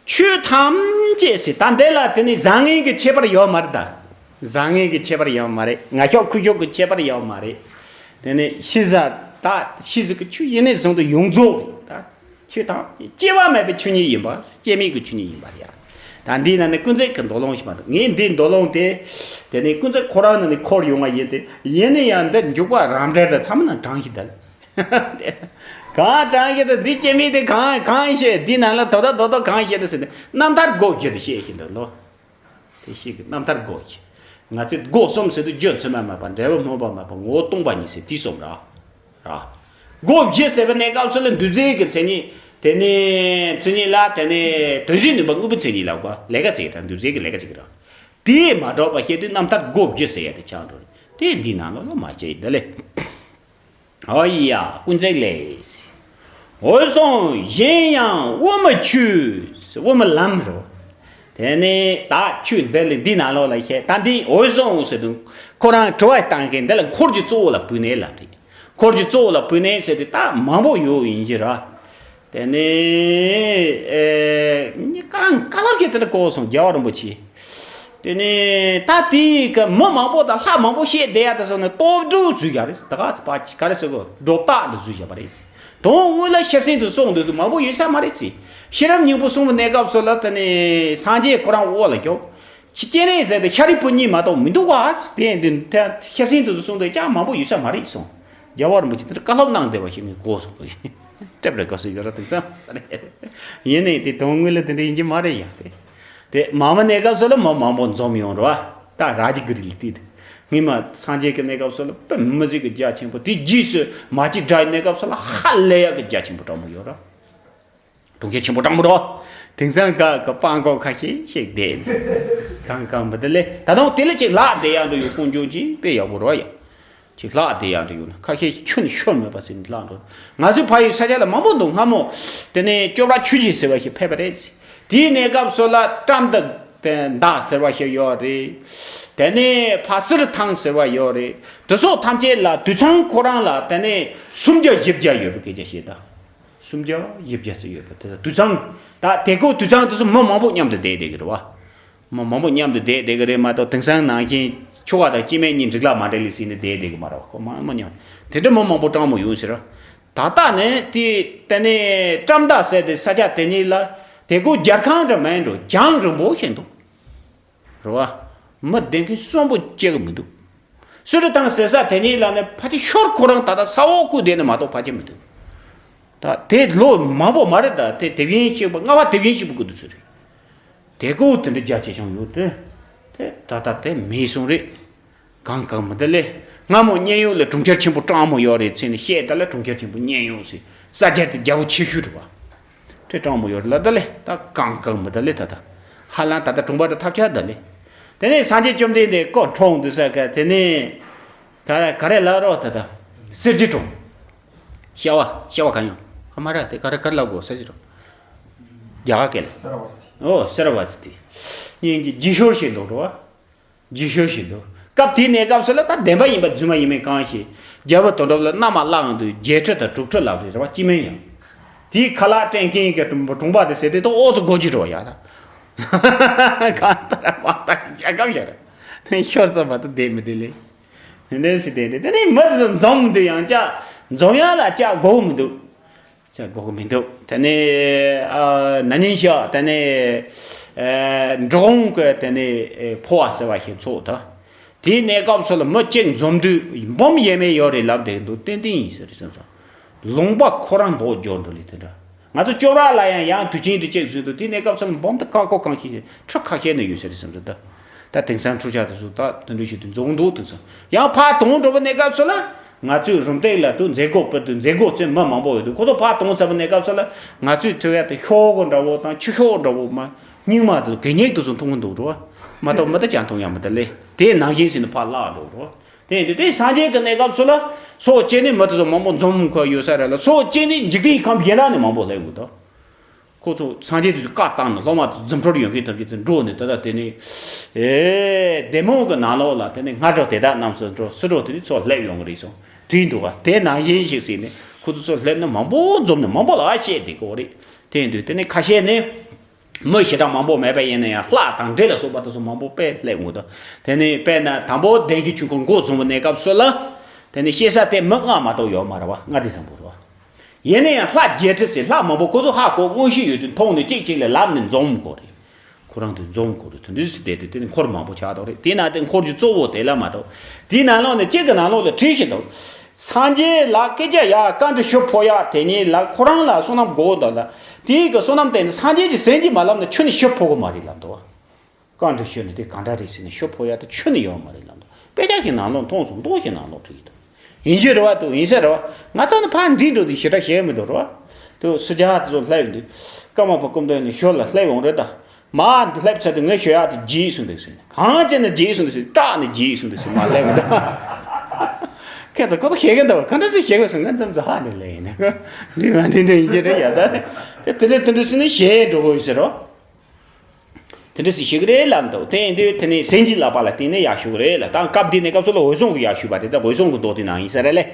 ཆོས་ཐམས་ཅད་ཟེར་ད་འདི་ལ་དེ་ནི་བཟང་ངན་གྱི་ཁྱད་པར་ཡོད་མ་རེད་ད། བཟང་ངན་གྱི་ཁྱད་པར་ཡོད་མ་རེད། ང་ཤོག་ཁུ་ཤོག་གི་ཁྱད་པར་ཡོད་མ་རེད། དེ་ནི་ཤེས་བྱ་ད་ཤེས་བྱ་གི་ཆོས་ཡེ་ནས་བཟུང་དུ་ཡོངས་རྫོགས་རེད་ད། ཆོས་དང་སྐྱེ་བ་མེད་པའི་ཆོས་ཉིད་ཡིན་པ། སྐྱེ་མེད་ཀྱི་ཆོས་ཉིད་ཡིན་པ་རེད། ད་འདི་ན་ནི་ཀུན་རྫོབ་ཀྱི་མདོ་ལུང་ཞིག་མ་གཏོགས། ངས་འདིའི་མདོ་ལུང་དེ་དེ་ནི་ཀུན་རྫོབ་ཁོ་རང་ནས་ནི་འཁོར་ཡོང་བ་ཡིན་ཏེ། ཡིན་ན་ཡང་འདི་འཇུག་པ་རབ་འབྲེལ་དང་ཚང་མ་ན་དྲངས་ཤིག་ད་ལ། གང་དྲངས་ཀྱི་འདུག་འདི་སྐྱེ་མེད་དེ་གང་གང་བཤད། འདི་ནང་ལ་དོ་དོ་དོ་དོ་གང་བཤད་འདུག་ཟེར་ནས་རྣམ་ཐར་སྒོ་བརྒྱུད་དུ་བཤད་བཞིན་འདུག་ལོ། དེ་ཤེས་ཀྱི་རྣམ་ཐར་སྒོ་བརྒྱུད། ང་ཚོས་སྒོ་གསུམ་ཟེར་དུས་རྒྱུ་མཚན་མ་མེད་པ། འབྲས་བུ་སྨོན་པ་མེད་པ། ངོ་བོ་སྟོང་པ་ཉིད་ཟེར་དུས་གསུམ་ར། ར། སྒོ་བརྒྱུད་ཟེར་བའི་གནས་སྐབས་སུ་ལ་འདུ་འཛི་གི་མཚན་ཉིད་དེ་ནི་མཚན་ཉིད་ལ་དེ་ནི་དོན་བཞི་ནུས་པ་དངོས་པོའི་མཚན་ཉིད་ལ་གོ་ལས་ཀ་ཟེར་གི་ར། འདུ་འཛི་གི་ལས་ཀ་ཟེར་གི་ར། དེས་མ་གྲུབ་པ་བཤད་དུས་རྣམ་ཐར་སྒོ་བརྒྱུད་ཟེར་ཡ་དེ་ཆགས་འགྲོ་རེད། དེ་འདི་ནང་ལོགས་ལ་མ་བཤད་འདི་ལས། ཨོ་ཡ་ཀུན་རྫོབ་ལས། འོད་སྲུང་གཞན་ཡང་དབུ་མའི་ཆོས། དབུ་མའི་ལམ་རོ། དེ་ནས་ད་ཆོས་འདི་ལས་འདི་ནང་ལོགས་ལ་བཤད། ད་འདི་འོད་སྲུང་ཟེར་དུས་ཁོ་རང་དྲི་བ་བཏང་མཁན་འདི་ལ་འཁོར་གྱི་གཙོ་བོ་ལ་བུད་ནས་ལབ་རེད། འཁོར་གྱི་གཙོ་བོ་ལ་བུད་ནས་ཟེར་དུས་ད་མང་པོ་ཡོད་ཡིན་གྱི་ར། དེ་ནས་ཨེ་ཉི་གང་ག་ལབ་ཀྱི་དེ་འདྲ་གོ་སོང་རྒྱལ་བ་རིན་པོ་ཆེ། དེ་ནས་ད་དེའི་གི་མི་མང་པོ་དང་ལྷ་མང་པོ་བཤད་བསྡད་ཡ་དེ་ཚོ་ནི་སྟོབས་འགྲོ་བཟོས་ཡ་རེད། ད་ག་ཚོད་པ་ག་རེ་ཟེར་གོ་སྒྲོ་བཏགས་འདི་བཟོས་བཞག་པ་རེད། དོན་དངོས་ལ་ཤེར་ཕྱིན་དུ་གསུངས་འདུག་འདུག་མང་པོ་ཡོད་ས་མ་རེད་ཟེར། ཤེས་རབ་སྙིང་པོ་གསུངས་པའི་གནས་སྐབས་སུ་ལ་དེ་ནས་སངས་རྒྱས་ཁོ་རང་འོག་ལ་སྐྱོབ། ཁྱི་སྐྱེ་གནས་ཟེར་ཏེ་ཤཱ་རིའི་བུ་གཉིས་མ་གཏོགས་མི་འདུག་བ། དེ་འདི་ཤེར་ཕྱིན་དུ་གསུངས་ཏེ་ཅང་མང་པོ་ཡོད་ས་མ་རེད་གསུངས། རྒྱལ་བ་རིན་པོ་ཆེ་དེ་འདྲ་བཀའ་སློབ་གནང་བསྡད་པ་ཞིག་ངས་གོ་སོང་། སྤྲད་པའི་སྐབས་སུ་ཡོད་ར་དེང་སང་། ཡིན་ནའི་དེ་དོན་དངོས་ལ་དེ་འདྲ་ཡིན་གྱི་མ་རེད་ཡ་དེ། དེ་མ་མ་གནས་སྐབས་སུ་ལ་མ་མང་པོ་འཛོམས་ཡོང་ར་བ། ད་རཱ་ཇི་གི་རི་ལ་དེ་དེ། སྔོན་མ་སངས་རྒྱས་ཀྱི་གནས་སྐབས་སུ་ལ་དཔེ་མི་སྲིད་ཀྱི་རྒྱ་ཆེན་པོ། དེ་རྗེས་སུ་མ་གཅིག་དགྲ་ཡི་གནས་སྐབས་སུ་ལ་ཧ་ལས་ཡག་གི་རྒྱ་ཆེན་པོ་དྲང་མོ་ཡོད་ར། གྲོང་ཁྱེར་ཆེན་པོ་དྲང་མོ་རོ། དེང་སང་ག་ག་སྤང་གོ་ཁ་ཤས་ཤིག་བསྡད་ནས་གང་གང་མི་འདི་ལས་ད་དུང་དེ་ལས་ཅིག་ལྷག་བསྡད་ཡག་འདྲ་ཡོད། ཀུན་འབྱུང་ཅིག་དཔེ་ཡག་པོ་རོ་ཡ། ཅིག་ལྷག་བསྡད་ཡག་འདྲ་ཡོད་ན་ཁ་ཤས་ཤིག་ཁྱོན་ཤོར་མེད་པ་ཟེར་ནས་ལྷག་འགྲོ། ང་ཚོའི་ཕ་ཡུལ་ས་ཆ་ལ་མང་པོ་འདུག་སྔ་མོ་དེ་ནས་ཅོག་ར་ཆོས་རྗེ་ཟེར་བ་ཞིག་ཕེབས་པ་རེད། དེའི་གནས་སྐབས་སུ་ལ་བཀྲམ་དང་མདའ་ཟེར་བ་ཞིག་ཡོད་རེད། དེ་ནས་ཕ་གསེར་ཐང་ཟེར་བ་ཡོད་རེད། དེ་སོགས་ཐམས་ཅད་ལ་དུད་ཚང་ཁོ་རང་ལ་དེ་ནས་སུམ་བརྒྱ་བཞི་བརྒྱ་ཡོད་པའི་སྐད་ཆ་བཤད་ད། སུམ་བརྒྱ་བཞི་བརྒྱ་ཙམ་ཡོད་པ་དེ་དུད་ཚང་། ད་དེ་ཀོ་དུད་ཚང་དེ་ཚོ་མི་མང་པོ་མཉམ་དུ་བསྡད་བསྡད་ཀྱི་རེད་བ། མི་མང་པོ་མཉམ་དུ་བསྡད་བསྡད་ཀྱི་རེད་མ་གཏོགས། དེང་སང་ནང་བཞིན་ཁྱོ་ག་དང་སྐྱེ་དམན་གཉིས་འགྲིག་ལ་མ་འགྲིག་ལ་ཟེར་ནས་བསྡད་བསྡད་ཀྱི་མ་རེད་བ། ཁོ་མ་མི་མཉམ་དེ་འདྲ་མི་མང་པོ་སྤྲང་མོ་ཡོང་ཟེར། ད་ལྟ་ནས་དེ་དེ་ནས་བཀྲམ་མདའ་ཟེར་དེ་ས་ཆ་དེ་ཉིད་ལ་དེ་ཀོ་རྒྱལ་ཁང་འདྲ་མིན་འགྲོ་རྒྱང་རིང་པོ་ཞིག་འདུག་རེད་བ། མི་བསྡད་མཁན་གསོན་པོ་སྐྱེ་གི་མི་འདུག་གསེར་ཐང་ཟེར་ས་དེ་ཉིད་ལ་ནི་ཕལ་ཆེར་ཤོར་ཁོ་རང་ད་ལྟ་ས་འོག་བརྐོས་བསྡད་ནི་མ་གཏོགས་ཕལ་ཆེར་མི་འདུག་ད་དེ་ལོ་མང་པོ་མ་རེད། ད་དེ་དེབ་ཡིན་ཤེས་པ་ལྔ་པ་དེབ་ཡིན་ཤེས་པ་ཀུ་དུ་ཚོད་རེད། དེ་ཀོ་དེ་འདྲ་རྒྱ་ཆེ་ཆུང་ཡོད་དེ། དེ་ད་ལྟ་དེ་མེད་སོང་རེད། གང་གང་མི་འདི་ལས། སྔ་མོ་མཉན་ཡོད་ལ་གྲོང་ཁྱེར་ཆེན་པོ་སྤྲང་མོ་ཡོད་རེད་ཟེར་ནས་བཤད། ད་ལ་གྲོང་ཁྱེར་ཆེན་པོ་མཉན་ཡོད་ཟེར། ས་ཆ་དེ་རྒྱ་པོ་ཆེ་ཤོས་རེད་བ། དེ་སྤྲང་མོ་ཡོད་རེད་ལ། ད་ལས་ད་གང་གང་མི་འདི་ལས་ད་ད། ཧ་ལམ་ད་ལྟ་གྲོང་པ་དེ་ཐབས་ཆག་ད་ལས། དེ་ནས་སངས་རྒྱས་བཅོམ་ལྡན་འདས་ཀོ་འཁྲུངས་འདུག་ས་ག་དེ་ནས། ག་རེ་ག་རེ་ལབ་རོགས་ད་ད། གསེར་གྱི་གྲོང་། ཤ་བ་ཤ་བ་གང་ཡོང་། ཁ་མ་ར་དེ་ག་རེ་ག་རེ་ལབ་དགོས་ས་ཅི་རོ། རྒྱ་གར་སྐད་ལ། ཨོ་སེ་ར་བ་ཙི་ཏི། སྙིང་རྗེ་རྗེས་ཤུལ་ཞིག་འདུག་རོ། རྗེས་ཤུལ་ཞིག་འདུག་སྐབས་དེའི་གནས་སྐབས་སུ་ལ་ད་བདེན་པ་ཡིན་པ་རྫུན་མ་ཡིན་མིན་གང་ཤེས། རྒྱལ་པོ་དོན་གྲུབ་ལ་མནའ་མ་བླངས་འདུག་བརྒྱད་ཁྲི་དང་དྲུག་ཁྲི་ལབ་རེད་རེད་བ། སྐྱེ་དམན་ཡང་། དེའི་ཁ་ལག་སྤྲད་མཁན་གྱི་གྲོང་པ་དེ་ཟེར་དེ་ད་ཨོ་ཚོ་སྒོ་འབྱེད་རོ་ཡ་ད། གང་ལྟར་མ་ལྟ་ཞིག་རྒྱལ་ཁམས་ཤར། ཤོར་ས་མ་ཏོ་བསྡད་མི་བསྡད་ལེ། དེ་འདྲ་ཟེར་དེ་འདྲ་དེ་ནས་མི་དེ་ཚོ་འཛོམས་འདུག་ཡང་ཅག་འཛོམས་ཡག་ལ་ཅག་དགོས་མི་འདུག་ཅག་དགོས་མི་འདུག་དེ་ནས་ཨ་ན་ནིང་ཤག་དེ་ནས་ཨ་འབྲི་གུང་གི་དེ་ནས་ཨེ་ཕོ་བ་ཟེར་བ་ཞིག་ཚོགས་ད། དེའི་གནས་སྐབས་སུ་ལ་མི་གཅིག་འཛོམས་དུས་འབུམ་ཡས་མས་ཡོད་རེད་ལབ་བསྡད་འདུག་ཏན་ཏན་ཡིན་ཟེར་རེད་བསམ་སོང་། ལུང་པ་ཁོ་རང་མདོག་འགྱུར་འགྲོ་ལེ་དེ་འདྲ། ང་ཚོ་ཅོག་ར་ལ་ཡང་ཡང་དུས་ཆེན་དུ་གཅིག་བཟོས་འདུག་དེ་གནས་སྐབས་སུ་འབུམ་དེ་ཁ་ཁོ་གང་ཞིག་ཁྲི་ཁ་ཤས་ནས་ཡོད་ཟེར་རེད་བསམ་སོང་ད། ད་དེང་སང་འཕྲུལ་ཆས་དེ་ཚོ་ད་དེ་འདྲ་ཞིག་ཏུ་འཛོམས་འདུག་དེང་སང་ཡང་ཕར་དོང་འགྲོ་བའི་གནས་སྐབས་སུ་ལ། ང་ཚོས་རུམ་བཏེག་ལ་དུ་མཛད་སྒོ་སྤེལ་དུ་མཛད་སྒོ་བཙན་མི་མང་པོ་ཡོད་དུས་ཁོ་ཚོ་ཕར་གཏོང་ཚར་བའི་གནས་སྐབས་སུ་ལ་ང་ཚོས་ཐོས་ཡ་དུ་ཤོག་གུ་འདྲ་བོ་དང་ཆུ་ཤོག་འདྲ་བོ་མ་སྙིང་མ་དུ་གད་སྙིགས་དུ་སུ་མཐོང་གི་འདུག་འགྲོ་བ་མ་གཏོགས་མི་ད་ཅང་མཐོང་ཡ་མི་ད་ལེ། དེ་ནང་བཞིན་ཟིན་ནས་ཕར་བརླག་འགྲོ་འགྲོ་དེ་ཡིན་དུས་དེ་སངས་རྒྱས་ཀྱི་གནས་སྐབས་སུ་ལ་ཚོགས་བཅད་ནས་མི་དེ་ཚོ་མང་པོ་འཛོམས་ཁོ་ཡོད་ས་རེད་ལ་ཚོགས་བཅད་ནས་འཇིག་རྟེན་ཁམས་གཞན་དག་ནས་མང་པོ་སླེབས་འདུག་ད། ཁོ་ཚོ་སངས་རྒྱས་དེ་ཚོ་བཀའ་བཏང་ནས་སློབ་མ་ཚོ་རྫུ་འཕྲུལ་ཡོད་མཁན་ཐམས་ཅད་དུ་འགྲོ་ནས་ད་ལྟ་དེ་ནས་ཨེ་བདེ་སྨོན་གྱི་ནང་ལོགས་ལ་དེ་ནས་སྔ་དྲོ་དེ་དག་རྣམས་སུ་འགྲོ་སུ་འགྲོ་དེ་ནས་ཚོ་སླེབས་ཡོང་གི་རེད་སོང་བྲིས་འདུག་ག་དེ་ནང་བཞིན་ཞིག་ཟེར་ནས་ཁོ་ཚོ་ཚོ་སླེབས་ན་མང་པོ་འཛོམས་ནས་མང་པོ་ལ་བཤད་བསྡད་ཀྱི་ཡོད་རེད། དེ་ཡིན་དུས་དེ་ནས་ཁ་ཤས་ནས་མི་ཞེ་དྲག་མང་པོ་མེད་པ་ཡིན་ན་ཡང་ལྷ་དང་འདྲེ་ལ་སོགས་པ་དེ་ཚོ་མང་པོ་དཔེ་སླེབས་འོང་དུས་དེ་ནས་དཔེར་ན་དང་པོ་བདེན་བཞིའི་ཆོས་འཁོར་འགོ་བཟུང་བའི་གནས་སྐབས་སུ་ལ་དེ་ནས་སྐྱེ་ས་དེ་མི་ལྔ་མ་གཏོགས་ཡོད་མ་རེད་བ། ལྔ་དེ་བཟང་པོ་རེད་བ། ཡིན་ན་ཡང་ལྷ་བརྒྱད་ཁྲི་ཟེར་ལྷ་མང་པོ་ཁོ་ཚོ་ཧ་གོ་མངོན་ཤེས་ཡོད་དུས་མཐོང་ནས་གཅིག་གཅིག་ལ་ལབ་ནས་འཛོམས་དགོས་རེད། ཁོ་རང་དུ་འཛོམས་དགོས་རེད། དེ་འདྲ་ཟེར་བསྡད་དུས་དེ་ནི་འཁོར་མང་པོ་ཆགས་འདུག་རེད། དེ་ན་དེ་འཁོར་གྱི་གཙོ་བོ་དེ་ལ་མ་གཏོགས་དེའི་ནང་ལོགས་ནས་གཅིག་གི་ནང་ལོགས་ལ་བྲིས་བཞིན་འདུག་སངས་རྒྱས་ལ་སྐད་ཆ་ཡག་བཀའ་འདྲི་ཞུ་ཕོད་ཡག་དེ་ཉིད་ལ་ཁོ་རང་ལ་བསོད་ནམས་དགོས་འདུག་ལ། དེའི་གི་བསོད་ནམས་དེ་ནི་སངས་རྒྱས་ཀྱིས་ཟིན་གྱིས་མ་ལབ་ན་ཁྱོད་ནི་ཞུ་ཕོད་གི་མ་རེད་ལབ་འདུག་བཀའ་འདྲི་ཞུས་ནས་དེ་ག་འདྲ་རེད་ཟེར་ནས་ཞུ་ཕོད་ཡ་དེ་ཁྱོན་ནས་ཡོད་མ་རེད་ལབ་འདུག་དཔེ་ཆ་ཞིག་ནང་ལོགས་མཐོང་སོང་། མདོ་ཞིག་ནང་ལོགས་བྲིས་ཀྱི་འདུག་ཡིན་གྱི་རེད་བ། འདུག་ཡིན་ས་རེད་བ། ང་ཚོ་ནི་ཕར་འདྲི་འགྲོ་དུས་ཞེ་དྲག་ཤེས་མི་འདུག་རེད་བ། དུ་སུ་ཇཱ་ཧ་དེ་ཚོ་སླེབས་ཡོང་དུས་ཀརྨ་པ་སྐུ་མདུན་ནས་ཞོར་ལ་སླེབས་ཡོང་རེད་ད། མར་སླེབས་ཚར་དུས་ངས་ཞུ་ཡག་དེ་བརྗེད་སོང་འདུག་ཟེར་ནས། གང་བྱས་ན་བརྗེད་སོང་འདུག་ཟེར། སྐྲག་ནས་བརྗེད་སོང་འདུག་ཟེར། མར་སླེབས་ཡོང་དུས། ཁྱེད་ཚོ་ཁོ་ཚོ་ཤེས་ཀྱི་འདུག་ག་འདྲ་སེ་ཤེས་དགོས་སོང་། ང་མཚམས་མཚམས་ཧ་ནས་ལས་ཡིན་ན་འདྲི་མ་འདྲི་འདྲ་ཡིན་གྱི་རེད་ཡ། ད་དེ་དེ་འདྲ་དེ་འདྲ་སེ་ནས་ཞེད་འགྲོ་དགོས་ཡོད་ཟེར་རོ། དེ་འདྲ་ཞིག་ཞིག་རེད་ལབ་འདུག་དེ་ཡིན་དུས་དེ་ནས་ཟིན་གྱིས་ལབ་པ་ལ་བརྟེན་ནས་ཡག་ཤོས་རེད་ལ། ད་སྐབས་འདི་ནས་སྐབས་སུ་ལ་འོད་སྲུང་གི་ཡག་ཤོས་པ་དེ་ད་འོད་སྲུང་གི་མདོ་དེ་ནང་ཡིན་ས་རེད་ལེ།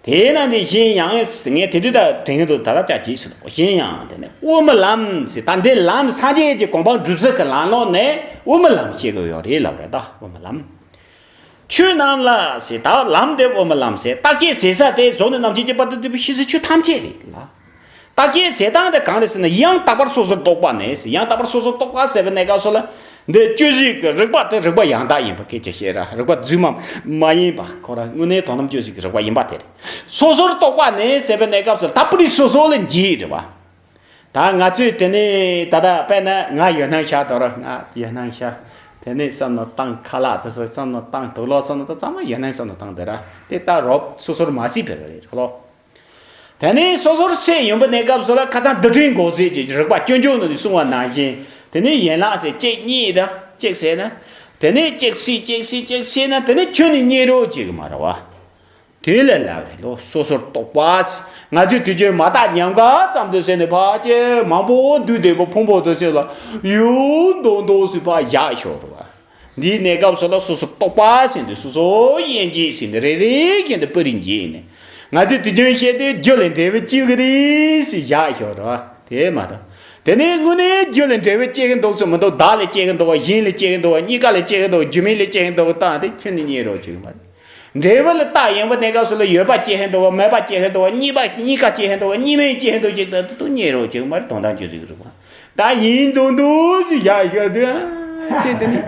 དེས་ན་འདི་གཞན་ཡང་ངས་དེ་དུས་ད་དྲན་གྱི་འདུག་ད་ལྟ་ཅག་ཅིག་ཟེར་འདུག་གཞན་ཡང་དེ་ནས་དབུ་མའི་ལམ་ཟེར། ད་འདི་ལམ་སངས་རྒྱས་ཀྱི་གོ་འཕང་སྒྲུབ་ཚུལ་གྱི་ལམ་ལོགས་ནས་དབུ་མའི་ལམ་བཤད་ཀྱི་ཡོད་རེད་ལབ་རེད། ད་དབུ་མའི་ལམ། ཆོས་རྣམས་ལ་ཟེར། ད་ལམ་དེ་དབུ་མའི་ལམ་ཟེར། བརྟག་དཔྱད་ཟེར་ས་དེ་གཟུགས་ནས་རྣམ་ཤེས་ཀྱི་བར་དུ་འདུས་པའི་ཤེས་བྱའི་ཆོས་ཐམས་ཅད་རེད་ལ། བརྟག་དཔྱད་ཟེར་སྟངས་དེ་གང་རེད་ཟེར་ན། ཡང་དག་པར་སོ་སོར་རྟོག་པ་ནས་ཟེར། ཡང་དག་པར་སོ་སོར་རྟོག་པ་ཟེར་བའི་གནས་སྐབས་སུ་ལ་འདི་དཔྱོད་བྱེད་ཀྱི་རིགས་པ་དེ་རིགས་པ་ཡང་དག་ཡིན་པ་སྐད་ཆ་བཤད་ར། རིགས་པ་རྫུན་མ་མ་ཡིན་པ་ཁོ་རང་དངོས་གནས་དོ་རྣམ་དཔྱོད་བྱེད་ཀྱི་རིགས་པ་ཡིན་པ་དེ་རེད། སོ་སོར་རྟོག་པ་ནས་ཟེར་བའི་གནས་སྐབས་སུ་ད་པུ་རི་སོ་སོ་ལ་འགྱིག་རེད་བ། ད་ང་ཚོས་དེ་ནས་ད་ལྟ་དཔེར་ན་ང་ཡོད་སྣང་ཤར་དོ་ར། ང་ཡོད་སྣང་ཤར། དེ་ནས་བསམ་མནོ་བཏང་། ཁ་ལག་དེ་ཚོ་བསམ་མནོ་བཏང་། དུག་ལོག་བསམ་མནོ་དང་ཚང་མ་ཡོད་སྣང་བསམ་མནོ་བཏང་དེ་ར། དེ་ལྟ་རོབ་སོ་སོར་མ་སྲིད་པའི་རེད་ལོ། དེ་ནས་སོ་སོར་སྲེད་ཡོང་པའི་གནས་སྐབས་སུ་ལ་ཁ་སང་རྡུལ་ཕྲན་འགོག་རྫས་ཀྱི་རིགས་པ་སྐྱོན་བརྗོད་ནང་ནས་གསུངས་པ་ནང་བཞིན། དེ་ནས་ཡན་ལག་ཟེར་གཅིག་གཉིས་ར་གཅིག་ཟེར་ན། དེ་ནས་གཅིག་སྲིད་གཅིག་སྲིད་གཅིག་སྲིད་ན་དེ་ནས་ཁྱོན་ནས་རྙེད་རོགས་བྱེད་གི་མ་རེད་བ། དེ་ལས་ལབ་རེད་ལོ། སོ་སོར་རྟོག་པ། ང་ཚོས་དུས་རྒྱུན་མ་དག་ཉམས་དགའ་ཙམ་དུ་ཟེར་ནས་ཕར་ཅེ་མང་པོ་འདུས་བསྡད་པ་ཕུང་པོ་དུ་ཟེར་ལ་ཡུན་དུ་འདུག་སུ་ཕར་བཞག་ཤོག་རུ་བ། འདིའི་གནས་སྐབས་སུ་ལ་སོ་སོར་རྟོག་པ་ཟེར་ནས་སོ་སོ་དབྱེ་འབྱེད་ཟེར་ནས་རེ་རེ་བཞིན་དུ་སྤུ་རིས་འབྱེད་ནས། ང་ཚོས་དུས་རྒྱུན་བཤད་དེ་རྒྱུ་ལས་འབྲས་བུ་སྐྱེ་གི་རེད་ཟེར་བཞག་ཤོག་རུ་བ། དེ་མ་གཏོགས། དེ་ནས་དངོས་གནས་རྒྱུ་ལས་འབྲས་བུ་སྐྱེ་གི་འདུག་ཚོད་མི་འདུག་བདག་ལས་སྐྱེ་གི་འདུག་བ། གཞན་ལས་སྐྱེ་གི་འདུག་བ། གཉིས་ཀ་ལས་སྐྱེ་གི་འདུག་བ། རྒྱུ་མེད་ལས་སྐྱེ་གི་འདུག་བ། སྟངས་དེ་ཁྱོན་ནས་རྙེད་རོགས་བྱེད་གི་མ་རེད། འབྲས་བུ་ལ་རྟགས་ཡིན་པ་གནས་སྐབས་སུ་ལ་ཡོད་པ་སྐྱེ་གི་འདུག་བ། མེད་པ་སྐྱེ་གི་འདུག་བ། གཉིས་པ་གཉིས་ཀ་སྐྱེ་གི་འདུག་བ། གཉིས་མེད་སྐྱེ་གི་འདུག་ཅེས་ད་དུ་རྙེད་རོགས་བྱེད་གི་མ་རེད། དོན་དག་ཆོས་ཟིག་རེད་བ། ད་ཡིན་མདོག་མདོག་ཞིག་བཞག་ཤོག་དུས་ཨ་ཞེས་དེ་ནི།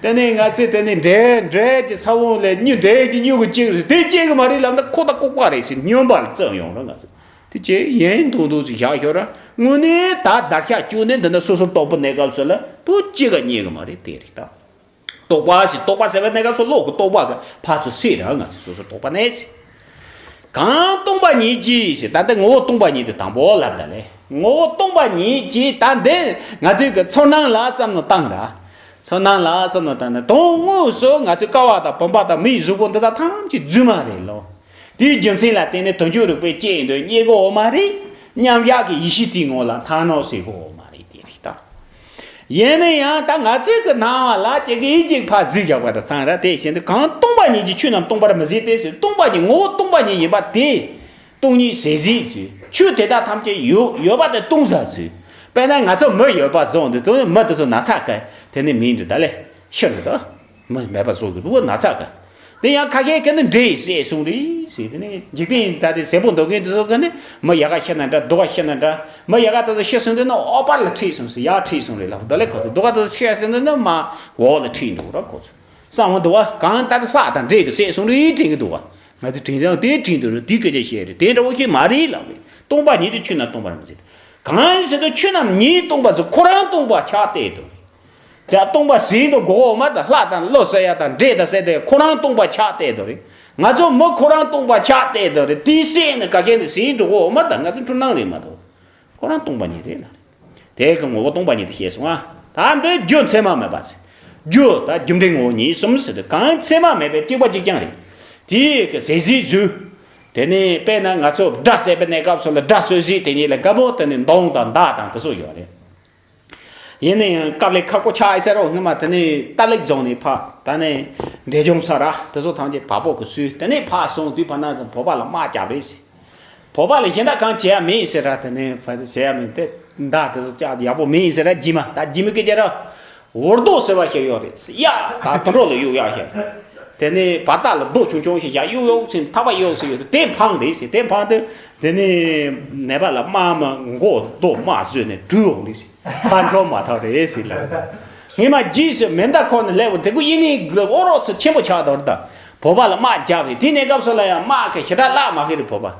དེ་ནི་ང་ཚོས་དེ་ནི་འབྲས་འབྲས་ཀྱི་ས་བོན་ལས་མྱུ་འབྲས་ཀྱི་མྱུ་གུ་གཅིག་རེད། དེ་སྐྱེ་གི་མ་རེད་ལབ་ན་ཁོ་ད་ལྐོག་པ་རེད་ཟེར་སྨྱོན་པ་ལ་བརྩོན་ཡོང་ར། ང་ཚོ་དེ་ཅེས་ཡིན་མདོག་མདོག་ཞིག་བཞག་ཤོག་ར། དངོས་གནས་ད་བརྡར་ཤ་བཅུག་ནས་འདི་འདྲ་སོ་སོར་རྟོག་པ་གནས་སྐབས་སུ་ལ་དུ་གཅིག་ག་རྙེད་གི་མ་རེད། དེ་རེད་ད། རྟོག་པ་ཞིག་རྟོག་པ་ཟེར་བའི་གནས་སྐབས་སུ་བློ་གི་རྟོག་པ་གི་ཕར་ཚུར་སེལ་ར། ང་ཚོ་སོ་སོར་རྟོག་པ་གནས་ཟེར། གང་སྟོང་པ་ཉིད་ཀྱིས་ཞེས། ད་ལྟ་ངོ་བོ་སྟོང་པ་ཉིད་དེ་དང་པོ་ལབ་ད་ལེ། ངོ་བོ་སྟོང་པ་ཉིད་ཀྱིས་ད་འདི་ང་ཚོའི་གི་ཚོར་སྣང་ལ་བསམ་བློ་བཏང་ར། ཚོར་སྣང་ལ་བསམ་བློ་བཏང་ནས་དོན་དངོས་སུ་ང་ཚོའི་ཀ་བ་དང་བུམ་པ་དང་མིའི་གཟུགས་པོ་འདི་དག་ཐམས་ཅད་རྫུན་མ་རེད་ལོ། དེའི་རྒྱུ་མཚན་ལ་བརྟེན་ནས་དོན་འཁྱོལ་རིག་པའི་སྐྱེ་ཡི་འདོད་རྙེད་གོ་མ་རེད། མཉམ་གཞག་གི་ཡེ་ཤེས་དེའི་ངོ་ལ་མཐའ་ནོར་ཟེར་གོ་མ་རེད། དེ་རིགས་དང་། ཡིན་ན་ཡང་ད་ང་ཚོའི་གི་སྣང་བ་ལ་ཅིག་གིས་ཅིག་ཕར་གཟིགས་བཞག་པ་དང་ཚང་ར། དེ་བཞིན་དུ་གང་སྟོང་པ་ཉིད་ཀྱིས་ཆོས་རྣམས་སྟོང་པར་མི་ཟད་དེ་ཟེར། སྟོང་པ་ཉིད་ངོ་བོ་སྟོང་པ་ཉིད་ཡིན་པ་དེ། སྟོང་ཉིད་ཟད་ཟད་ཚུལ། ཆོས་དེ་དག་ཐམས་ཅད་ཡོད་ཡོད་པ་དེ་སྟོང་ཟད་ཚུལ། དཔེར་ན་ང་ཚོ་མི་ཡོད་པ་བཟུང་དུས་དུ་མི་དེ་ཚོ་ན་ཚ་ག་དེ་ནི་མིན་འདུག་ད་ལེ་ཤི་འདུག་ད། མི་མེད་པ་བཟོ་དགོས་འདུག་ན་ཚ་ག་དེ་ཡང་ཁ་ཤས་ཀྱིས་ནི་འདྲེ་ཡིས་བསད་སོང་རེད་ཟེར། དེ་ནི་འཇིག་རྟེན་ད་དེ་ཟས་པོ་འདོད་མཁན་དེ་ཚོ་གིས་ནི་མི་ཡག་ག་ཤི་ན་འདྲ། སྡུག་ག་ཤི་ན་འདྲ། མི་ཡག་ག་དེ་ཚོ་ཤི་སོང་དུས་ནི་ཨོ་པར་ལ་ཁྲིད་སོང་ཟེར། ཡར་ཁྲིད་སོང་རེད་ལབ་ད་ལེ་ཁོ་ཚོ། སྡུག་ག་དེ་ཚོ་ཤི་སོང་དུས་ནི་མར་འོག་ལ་ཁྲིད་འགྲོ་ར་ཁོ་ཚོ། གསང་བ་འདུག་བ། གང་ལྟར་ལྷ་དང་འདྲེ་གིས་བསད་སོང་རེད་དྲན་གི་འདུག་བ། ང་ཚོ་དྲན་རང་དེ་དྲན་འདུག་རེད། དེ་སྐད་ཆ་བཤད་རེད། དེ་འདྲ་བོ་ཞིག་མ་རེད་ལབ་རེད། སྟོང་པ་ཉིད་དེ་ཆོས་རྣམས་སྟོང་པར་མི་ཟད། གང་ཡིན་ཟེར་དུས་ཆོས་རྣམས་ཉིད་སྟོང་པ་ཟེར་ཁོ་རང་སྟོང་པ་ཆགས་བསྡད་འདུག་རེད། ད་སྟོང་པ་ཟེར་དུས་གོ་འོ་མ་དང་ལྷ་དང་ཀླུ་ཟེར་ཡ་དང་འདྲེ་དང་ཟེར་དེ་ཁོ་རང་སྟོང་པ་ཆགས་བསྡད་འདུག་རེད། ང་ཚོ་མི་ཁོ་རང་སྟོང་པ་ཆགས་བསྡད་འདུག་རེད། དེ་བསད་ནས་ག་གེ་ནས་ཟེར་འགྲོ་གོ་འོ་མ་དང་ང་ཚོ་འཁྲུལ་སྣང་རེད་མ་གཏོགས། ཁོ་རང་སྟོང་པ་ཉིད་རེད་ལ། དེ་གི་ངོ་བོ་སྟོང་པ་ཉིད་དུ་ཤེས་སོང་ང་། ད་འདི་རྒྱུ་མཚན་མ་མེད་པ་ཟེར། རྒྱུ་ད་རྒྱུ་འབྲས་ངོ་བོ་ཉིད་གསུམ་ཟེར་དུས་གང་མཚན་མ་མེད་པའི་གཅིག་པ་གཅིག་རྐྱང་རེད། དེ་གི་ཟད་ཟད་ཚུལ། དེ་ནས་དཔེར་ན་ང་ཚོ་སྒྲ་ཟད་པའི་གནས་སྐབས་སུ་ལ་སྒྲ་གསོད་ཟད་དེ་ཉིད་ལ་དགའ་པོ་དེ་ནི་མདུང་དང་མདའ་དང་དེ་ཚོ་ཡོད་རེད། ཡིན་ན་ཡང་དཀའ་ལས་ཁག་པོ་ཆགས་ཡི་ཟེར་རོ། སྔོན་མ་དེ་ནས་ཏཱ་ལའི་རྫོང་ནས་ཕར་ད་ནས་འབྲས་ལྗོངས་ས་ར་དེ་ཚོ་ཐམས་ཅད་བ་སྤུ་གུ་གསོས། དེ་ནས་ཕར་སོང་དུས་བར་ན་བོད་པ་ལ་དམག་རྒྱབ་རེད་ཟེར། བོད་པ་ལ་གཞན་དག་གང་བྱེད་ཡ་མེད་ཟེར་ར། དེ་ནས་ཕར་བྱེད་ཡ་མེད་དེ་མདའ་དེ་ཚོ་བཅག་ཡག་པོ་མེད་ཟེར་ར། རྗེས་མ་ད་རྗེས་མའི་སྐད་ཆ་ར། འུར་རྡོ་ཟེར་བ་ཞིག་ཡོད་རེད། ཡ་ད་དུད་འགྲོ་ལ་གཡུག་ཡག་ཞིག་དེ་ནས་བར་ཐག་ལ་རྡོ་ཆུང་ཆུང་ཞིག་བཞག་གཡུག་གཡུག་ཟེར་ཐག་པ་གཡུག་ཟེར་ཡོད་དེ། དེ་འཕངས་རེད་ཟེར། དེ་འཕངས་དུས་དེ་ནས་ནད་པ་ལ་དམག་མི་མགོ་རྡོ་དམག་བཟོས་ནས་བྲུས་འོང་རེད་ཟེར། ཕར་འགྲོ་མ་ཐག་རེད་ཟེར་ལ། ངས་མ་རྗེས་སུ་མེ་མདའ་ཁོ་ནས་སླེབས་འོང་དེ་ཀོ་ཡིན་ནི་གི་ཨོ་རོག་ཚོ་ཆེན་པོ་ཆགས་འདུག་རེད་ད། བོད་པ་ལ་དམག་རྒྱབ་རེད། དེ་གནས་སྐབས་སུ་ལ་ཡང་དམག་གི་ཞེ་དྲག་བརླག་མ་ཤེས་རེད་བོད་པ།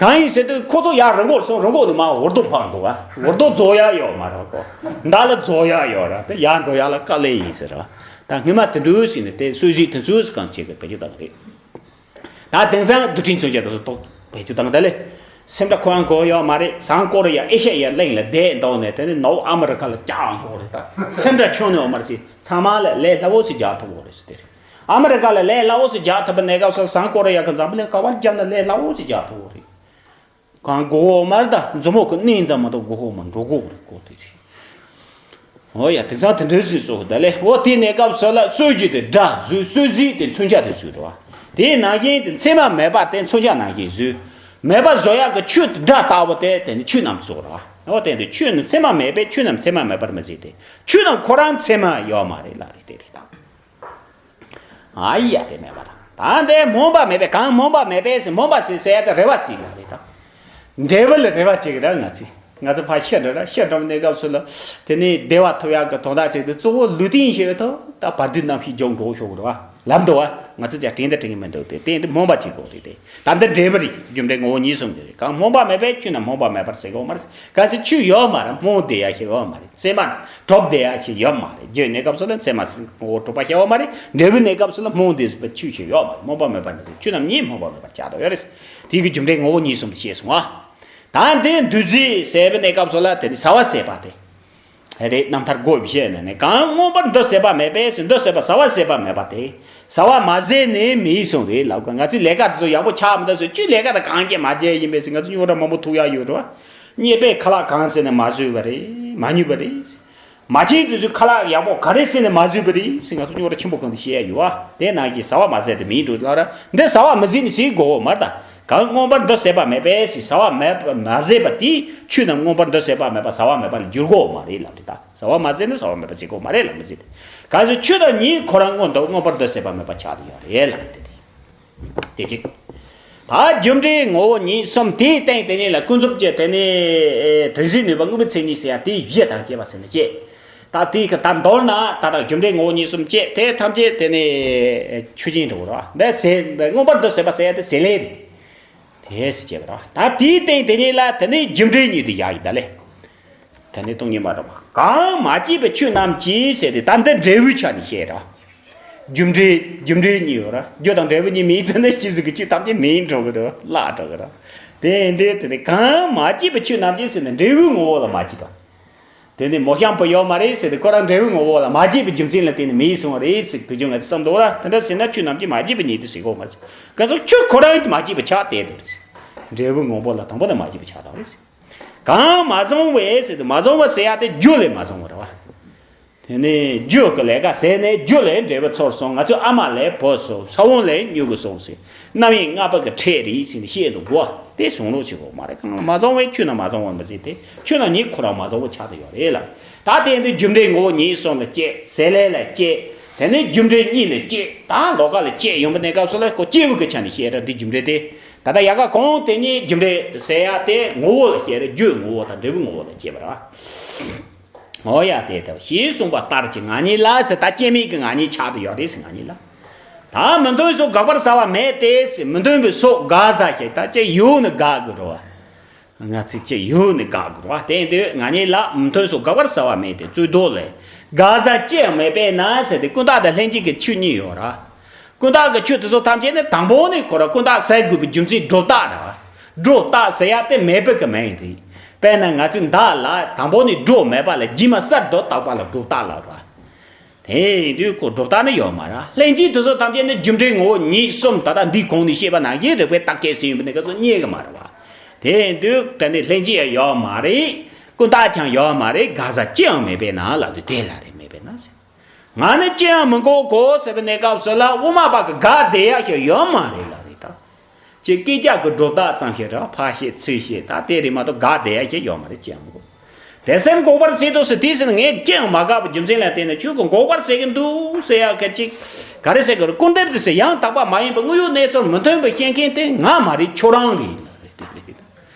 གང་ཡིན་ཟེར་དུས་ཁོ་ཚོ་ཡར་རི་མགོར་སོང་། རི་མགོ་ནས་མར་འུར་རྡོ་འཕངས་འདུག་བ། འུར་རྡོ་རྫོགས་ཡ་ཡོད་མ་རེད་ཁོ། མདའ་ལ་རྫོགས་ཡ་ཡོད་ར། དེ་ཡར་འགྲོ་ཡ་ལ་དཀའ་ལས་ཡིན་ཟེར་བ། ད་སྔོན་མ་དེ་འདྲ་ཞིག་ནས་དེ་གསོད་གཟིགས་དེ་ཚོས་གང་བྱེད་གི་བེད་སྤྱོད་བཏང་རེད། ད་དེང་སང་རྡུལ་ཕྲན་མཚོན་ཆ་དེ་ཚོ་ཐོག་བེད་སྤྱོད་བཏང་ད་ལེ། སེམས་ཁྲལ་ཁོ་རང་དགོས་ཡོད་མ་རེད། བཟང་སྐོར་ཡ་ཨེ་ཤ་ཡའི་གླིང་ལ་བསྡད་འདུག་ནས་དེ་ནས་ནོར་ཨ་མི་རི་ཀ་ལ་བཅག་འོང་གི་རེད། ད་སེམས་ཁྲལ་ཁྱོན་ནས་ཡོད་མ་རེད་ཟེར། ཚང་མ་ལ་ལས་སླ་བོ་ཞིག་རྒྱག་ཐུབ་ཡོད་རེད་ཟེར་དེ་རེད། ཨ་མི་རི་ཀ་ལ་ལས་སླ་བོ་ཞིག་རྒྱག་ཐུབ་པའི་གནས་སྐབས་སུ་བཟང་སྐོར་ཡ་གི་འཛམ་བུ་གླིང་ག་པར་རྒྱབ་ན་ལས་སླ་བོ་ཞིག་རྒྱག་ཐུབ་ཡོད་རེད། གང་མགོ་བོ་མར་ད་མཛུབ་མོ་གི་སྣེ་ཙམ་མ་གཏོགས་མགོ་བོ་མར་འགྲོ་གོ་རེད་གོ་དེ་རེད། འོ་ཡ་དེང་སང་དེ་འདྲའི་བཟོས་སོ་ད་ལེ། འོ་དེའི་གནས་སྐབས་སུ་ལ་གསོད་རྒྱུ་དེ་སྒྲ་བཟོས། གསོད་རྒྱུ་དེ་མཚོན་ཆ་དེ་བཟོས་རོ། དེའི་ནང་བཞིན་དེ་མཚན་མ་མེད་པ་དེ་མཚོན་ཆ་ནང་བཞིན་བཟོས། མེད་པ་བཟོ་ཡག་གི་ཆུ་སྒྲ་ལྟ་བུ་དེ་དེ་ནི་ཆོས་རྣམས་བཟོ་རོ། འོ་དེ་འདི་ཆོས་ནི་མཚན་མ་མེད་པས་ཆོས་རྣམས་མཚན་མ་མེད་པར་མི་བཟོས་ཏེ། ཆོས་རྣམས་ཁོ་རང་མཚན་མ་ཡོད་མ་རེད་ལ་རེད་དེ་རེད་དང་། ཨ་ཡ་དེ་མེད་པ་དང་། ད་འདི་སྨོན་པ་མེད་པས་གང་སྨོན་པ་མེད་པས་སྨོན་པ་ཟེར་ཟེར་ཡ་དེ་རེ་བ་ཟེར་ལ་རེད་དང་། འབྲས་བུ་ལ་རེ་བ་བྱེད་ཀྱི་ར་ང་ཚོས། ང་ཚོ་ཕར་ཤི་འགྲོ་ར། ཤི་འགྲོ་བའི་གནས་སྐབས་སུ་ལ། དེ་ནས་བདེ་བ་ཐོབ་ཡག་གི་དོན་དག་བྱེད་དུས་གཙོ་བོ་ལུས་རྟེན་ཤི་བའི་ཐོག་ད་བར་དོའི་རྣམ་ཤེས་འཇོག་འགྲོ་ཤོག་ར་བ་ལབ་འདུག་བ། ང་ཚོ་ཅག་དྲན་ད་དྲན་གྱི་མི་འདུག་དེ་དེ་འདི་སྨོན་པ་བྱེད་དགོས་རེད་དེ། ད་འདི་འབྲས་བུ་རེད། རྒྱུ་འབྲས་ངོ་བོ་ཉིད་གསུམ་དེ་རེད། གང་སྨོན་པ་མེད་པས་ཆོས་རྣམས་སྨོན་པ་མེད་པར་ཟེར་གོ་མ་རེད། གལ་སྲིད་ཆོས་ཡོད་མ་རེད། སྨོན་བསྡད་ཡ་ཞིག་ཡོད་མ་རེད། མཚན་མ་གྲུབ་བསྡད་ཡ་ཞིག་ཡོད་མ་རེད། རྒྱུའི་གནས་སྐབས་སུ་ལ་མཚན་མ་ངོ་བོ་གྲུབ་པ་ཤེས་ཡོད་མ་རེད། འབྲས་བུའི་གནས་སྐབས་སུ་ལ་སྨོན་བསྡད་པའི་ཆོས་ཤིག་ཡོད་མ་རེད། སྨོན་པ་མེད་པར་མི་ཟེར། ཆོས་རྣམས་ཉིད་སྨོན་པ་མེད་པར་བྱ་དགོས་ཡོད་རེད། དེ་གི་རྒྱུ་འབྲས་ངོ་བོ་ཉིད་གསུམ་དུ་ཤེས་སོང་ཨ། ད་འདི་འདུ་འཛི་ཟེར་བའི་གནས་སྐབས་སུ་ལ་དེ་ནི་ཟ་བ་ཟད་པ་དེ། རེད། རྣམ་ཐར་སྒོ་བཞི་ནས་ནི་གང་མངོན་པར་འདུ་ཟད་པ་མེད་པས་འདུ་ཟད་པ་ཟ་བ་ཟད་པ་མེད་པ་སྟེ། བཟའ་བ་མ་བཟས་ནས་མི་ཡིས་སོང་རེད་ལབ་ག་ང་ཚོའི་ལས་ཀ་དེ་ཚོ་ཡག་པོ་ཆགས་མི་འདུག་ཟེར། ཁྱོད་ལས་ཀ་དང་གང་བྱས་མ་བྱས་ཡིན་པས་ཟེར། ང་ཚོ་རྙོག་དྲ་མང་པོ་ཐུག་ཡག་ཡོད་རེད་བ། རྙེད་པས་ཁ་ལག་གང་བཟས་ནས་མ་བཟོས་པ་རེད། མ་ཉོས་པ་རེད། མ་བྱན་དེ་ཚོས་ཁ་ལག་ཡག་པོ་ག་རེ་བཟས་ནས་མ་བཟོས་པ་རེད་ཟེར། ང་ཚོ་རྙོག་དྲ་ཆེན་པོ་གང་དུ་བཤད་ཡག་ཡོད་བ། དེ་ནང་གི་བཟའ་བ་མ་བཟས་དེ་མིའི་འགྲོ་ལ་ར། འདི་བཟའ་བ་མི་བཟས་ནས་ཟེར་དགོས་མ་རེད་ད། གང་མངོན་པར་འདུ་བྱེད་པ་མེད་པས་ཟེར། བཟའ་བ་མེད་པ་མ་བཟས་པ་དེ་ཆོས་རྣམས་མངོན་པར་འདུ་བྱེད་པ་མེད་པ་བཟའ་བ་མེད་པ་ལ་འགྱུར་དགོས་མ་རེད་ལབ་རེད་ད། བཟའ་བ་མ་བཟས་ན་བཟའ་བ་མེད་པ་ཟེར་དགོས་མ་རེད་ལབ་མི་ཟེར་ཏེ། གལ་སྲིད་ཆོས་དང་ཉིད་ཁོ་རང་མངོན་འདུག་མངོན་པར་འདུ་བྱེད་པ་མེད་པ་ཆགས་ཀྱི་ཡོད་རེད་ལབ་དེ་རེད། དེ་གཅིག་ད་རྒྱུ་འབྲས་ངོ་བོ་ཉིད་གསུམ་དེའི་སྟེང་དེ་ཉིད་ལ་ཀུན་རྫོབ་ཀྱི་དེ་ནི་དོན་གཟིགས་ནུས་པ་དངོས་པོའི་མཚན་ཉིད་ཟེར་ཡ་དེའི་གཞི་དང་བཅས་པ་ཟེར་ནས་བཅས། ད་དེའི་ཀ་ད་མདོར་ན་ད་ལྟ་རྒྱུ་འབྲས་ངོ་བོ་ཉིད་གསུམ་བཅས་དེ་ཐམས་ཅད་དེ་ནི་ཆོས་ཅན་འགྲོ་བ་རེད་བ། འདི་ཟེར་འདི་མངོན་པར་འདུ་བྱེད་པ་ཟེར་ཡ་དེ་ཟེར་ལེ་རེད། དེ་ཟེར་བྱས་པ་རེད་བ། ད་དེའི་སྟེང་དེ་ཉིད་ལ་དེ་ནི་རྒྱུ་འབྲས་ཉིད་དུ་བཞག་ཡིན་ད་ལེ། དེ་ནི་སྟོང་ཉིད་མ་གྲུབ་པ། གང་མ་སྐྱེས་པའི་ཆོས་རྣམས་ཀྱིས་ཟེར་ཏེ་ད་འདི་འབྲས་བུའི་ཆ་ནས་བཤད་ར། རྒྱུ་འབྲས་རྒྱུ་འབྲས་གཉིས་ཡོད་ར། རྒྱུ་དང་འབྲས་བུ་གཉིས་མེད་ཚེ་ན་ཤེས་བཟོད་ཀྱི་ཆོས་ཐམས་ཅད་མེད་འགྲོ་གི་རེད། བརླག་འགྲོ་གི་རེད། དེ་ཡིན་དུས་དེ་ནི་གང་མ་སྐྱེས་པའི་ཆོས་རྣམས་ཀྱིས་ཟེར་ནས་འབྲས་བུའི་ངོ་བོ་ལ་མ་སྐྱེས་པ། དེ་ནི་མོ་གཤམ་བུ་ཡོད་མ་རེད་ཟེར་ཏེ་ཁོ་རང་འབྲས་བུའི་ངོ་བོ་ལ་མ་སྐྱེས་པའི་རྒྱུ་མཚན་ལ་བརྟེན་ནས་མེད་སོང་བ་རེད་ཟེར་དུས་ཀྱང་ང་ཚོ་བསམ་འདུག་ར། དེ་འདྲ་ཟེར་ན་ཆོས་རྣམས་ཀྱིས་མ་སྐྱེས་པ་ཉིད་དུ་ཟེར་གོ་མ་ཟེར། ག་ཚོད་ཆོས་ཁོ་རང་ཡིན་མ་སྐྱེས་པ་ཆགས་བསྡད་འདུག་རེད། འབྲས་བུའི་ངོ་བོ་ལ་དང་པོ་ནས་མ་སྐྱེས་པ་ཆགས་བསྡད་རེད་ཟེར། གང་མ་བཟུང་བས་ཟེར་དུས་མ་བཟུང་བ་ཟེར་ཡ་དེ་རྒྱུ་ལས་མ་བཟུང་བ་རེད་བ། དེ་ནས་རྒྱུ་གི་ལས་ཀ་ཟེར་ནས་རྒྱུ་ལས་འབྲས་བུ་ཚོར་སོང་། ང་ཚོའི་ཨ་མ་ལས་བུ་སོང་། ས་བོན་ལས་མྱུ་གུ་སོང་ཟེར། རྣམ་གཡེང་ལྔ་པོ་གི་ཕྲད་རེད་ཟེར་ནས་བཤད་འདུག་གོ། དེ་བཟུང་རོགས་བྱེད་དགོས་མ་རེད། གང་མ་བཟུང་བས་ཆོས་རྣམས་མ་བཟུང་བར་མི་ཟེར་ཏེ་ཆོས་རྣམས་ཉིད་ཁོ་རང་མ་བཟུང་བ་ཆགས་བསྡད་ཡོད་རེད་ལ། ད་དེ་འདི་རྒྱུ་འབྲས་ངོ་བོ་ཉིད་གསུམ་ལ་སྐྱེ། ཟེར་ལས་ལ་སྐྱེ། དེ་ནས་རྒྱུ་འབྲས་གཉིས་ལ་སྐྱེ། ད་ལོ་ཀ་ལ་སྐྱེ་ཡོང་པ་གནས་སྐབས་སུ་ལ་ཁོ་སྐྱེ་བོ་གི་ཆ་ནས་བཤད་ར། འདི་རྒྱུ་འབྲས་དེ་ད་ལྟ་ཡལ་ག་གོང་དེ་ཉིད་རྒྱུ་འབྲས་ཟེར་ཡ་དེ་ངོ་བོ་ལ་བཤད་ར། རྒྱུའི་ངོ་བོ་དང་འབྲས་བུའི་ངོ་བོ་ལ་སྐྱེ་བ་ར། འོ་ཡ་དེ་ལྟ་བུ་ཞེས་གསུངས་པ་ལྟར་གྱི་ང་ཉིད་ལ་ཟེར། ད་སྐྱེ་མེད་ཀྱི་ང་ཉིད་ཆགས་བསྡད་ཡོད་རེད་ཟེར། ང་ཉིད་ལ། ད་མི་མཐུན་སོགས་དགག་པར་བྱ་བ་མེད་དེ་ཟེར། མི་མཐུན་པའི་སོགས་དགག་བྱ་ཞིག་ད་ཅི་ཡོད་ནི་དགག་དགོས་རེད་བ། ང་ཚོས་ཅི་ཡོད་ནི་དགག་དགོས་རེད་བ། དེ་ཡིན་དུས་ང་ཉིད་ལ་མི་མཐུན་སོགས་དགག་པར་བྱ་བ་མེད་དེ་རྩོད་ཟློག་ལས། དགག་བྱ་ཅི་ཡང་མེད་པས་ན་ཟེར་ཏེ་ཀུན་བརྟགས་དང་ལྷན་སྐྱེས་ཀྱི་ཆོས་གཉིས་ཡོད་ར། ཀུན་བརྟགས་ཀྱི་ཆོས་དེ་ཚོ་ཐམས་ཅད་ནི་དང་པོ་ནས་ཁོ་ར་ཀུན་བརྟགས་ཟེར་དགོས་པའི་རྒྱུ་མཚན་སྒྲོ་བཏགས་ར། སྒྲོ་བཏགས་ཟེར་ཡ་དེ་མེད་པའི་གི་མིང་རེད། དཔེར་ན་ང་ཚོས་མདའ་ལ་དང་པོ་ནས་སྒྲོ་མེད་པ་ལ་རྗེས་མ་གསར་དུ་བཏགས་པ་ལ་སྒྲོ་བཏགས་ལབ་ར། དེ་ཡིན་དུས་ཁོ་སྒྲོ་བཏགས་ནི་ཡོད་མ་རེད། ལྷན་སྐྱེས་དེ་ཚོ་ཐམས་ཅད་ནི་རྒྱུ་འབྲས་ངོ་བོ་ཉིད་གསུམ་ད་ལྟ་འདིའི་གོང་ནས་བཤད་པ་ནང་བཞིན་རིགས་པས་བརྟག་དཔྱད་བྱས་ཡོང་པ་ནི་ག་ཚོད་རྙེད་གི་མ་རེད་བ། དེ་ཡིན་དུས་དེ་ནི་ལྷན་སྐྱེས་ཡང་ཡོད་མ་རེད། ཀུན་བརྟགས་ཀྱང་ཡོད་མ་རེད། དགག་བྱ་ཅི་ཡང་མེད་པས་ན་ལབ་དུས་དེ་ལ་རེད། མེད་པས་ན་ཟེར། ང་ནི་ཅི་ཡང་མི་འགོག་གོ་ཟེར་བའི་གནས་སྐབས་སུ་ལ་དབུ་མ་པ་གི་དགག་བསྡད་ཡ་ཞིག་ཡོད་མ་རེད་ལབ་རེད་ད། ཅེས་སྐད་ཆ་གི་སྒྲོ་བཏགས་ཙམ་ཞིག་རེད། ཕར་བཤད་ཚུར་བཤད་ད་དེ་རེད་མ་གཏོགས་དགག་བསྡད་ཡ་ཞིག་ཡོད་མ་རེད། ཅི་ཡང་མི་འགོག་དེ་སེམས་འགོག་པར་བྱེད་དོ་ཟེར། དེ་ཟེར་ན་ངས་ཅི་ཡང་མ་དགག་པའི་རྒྱུ་མཚན་ལ་བརྟེན་ནས་ཁྱོད་ཀྱིས་འགོག་པར་བྱེད་ཀྱི་འདུག་ཟེར་ཡ་གི་ཅིག་ག་རེ་ཟེར་དགོས་རེད། སྐུར་འདེབས་དེ་ཟེར་ཡང་དག་པ་མ་ཡིན་པའི་དངོས་ཡོད་གནས་ཚུལ་མི་མཐུན་པར་བཤད་མཁན་དེ་ང་མ་རེད། ཁྱོད་རང་རེད་ལབ་རེད། དེ་རེད།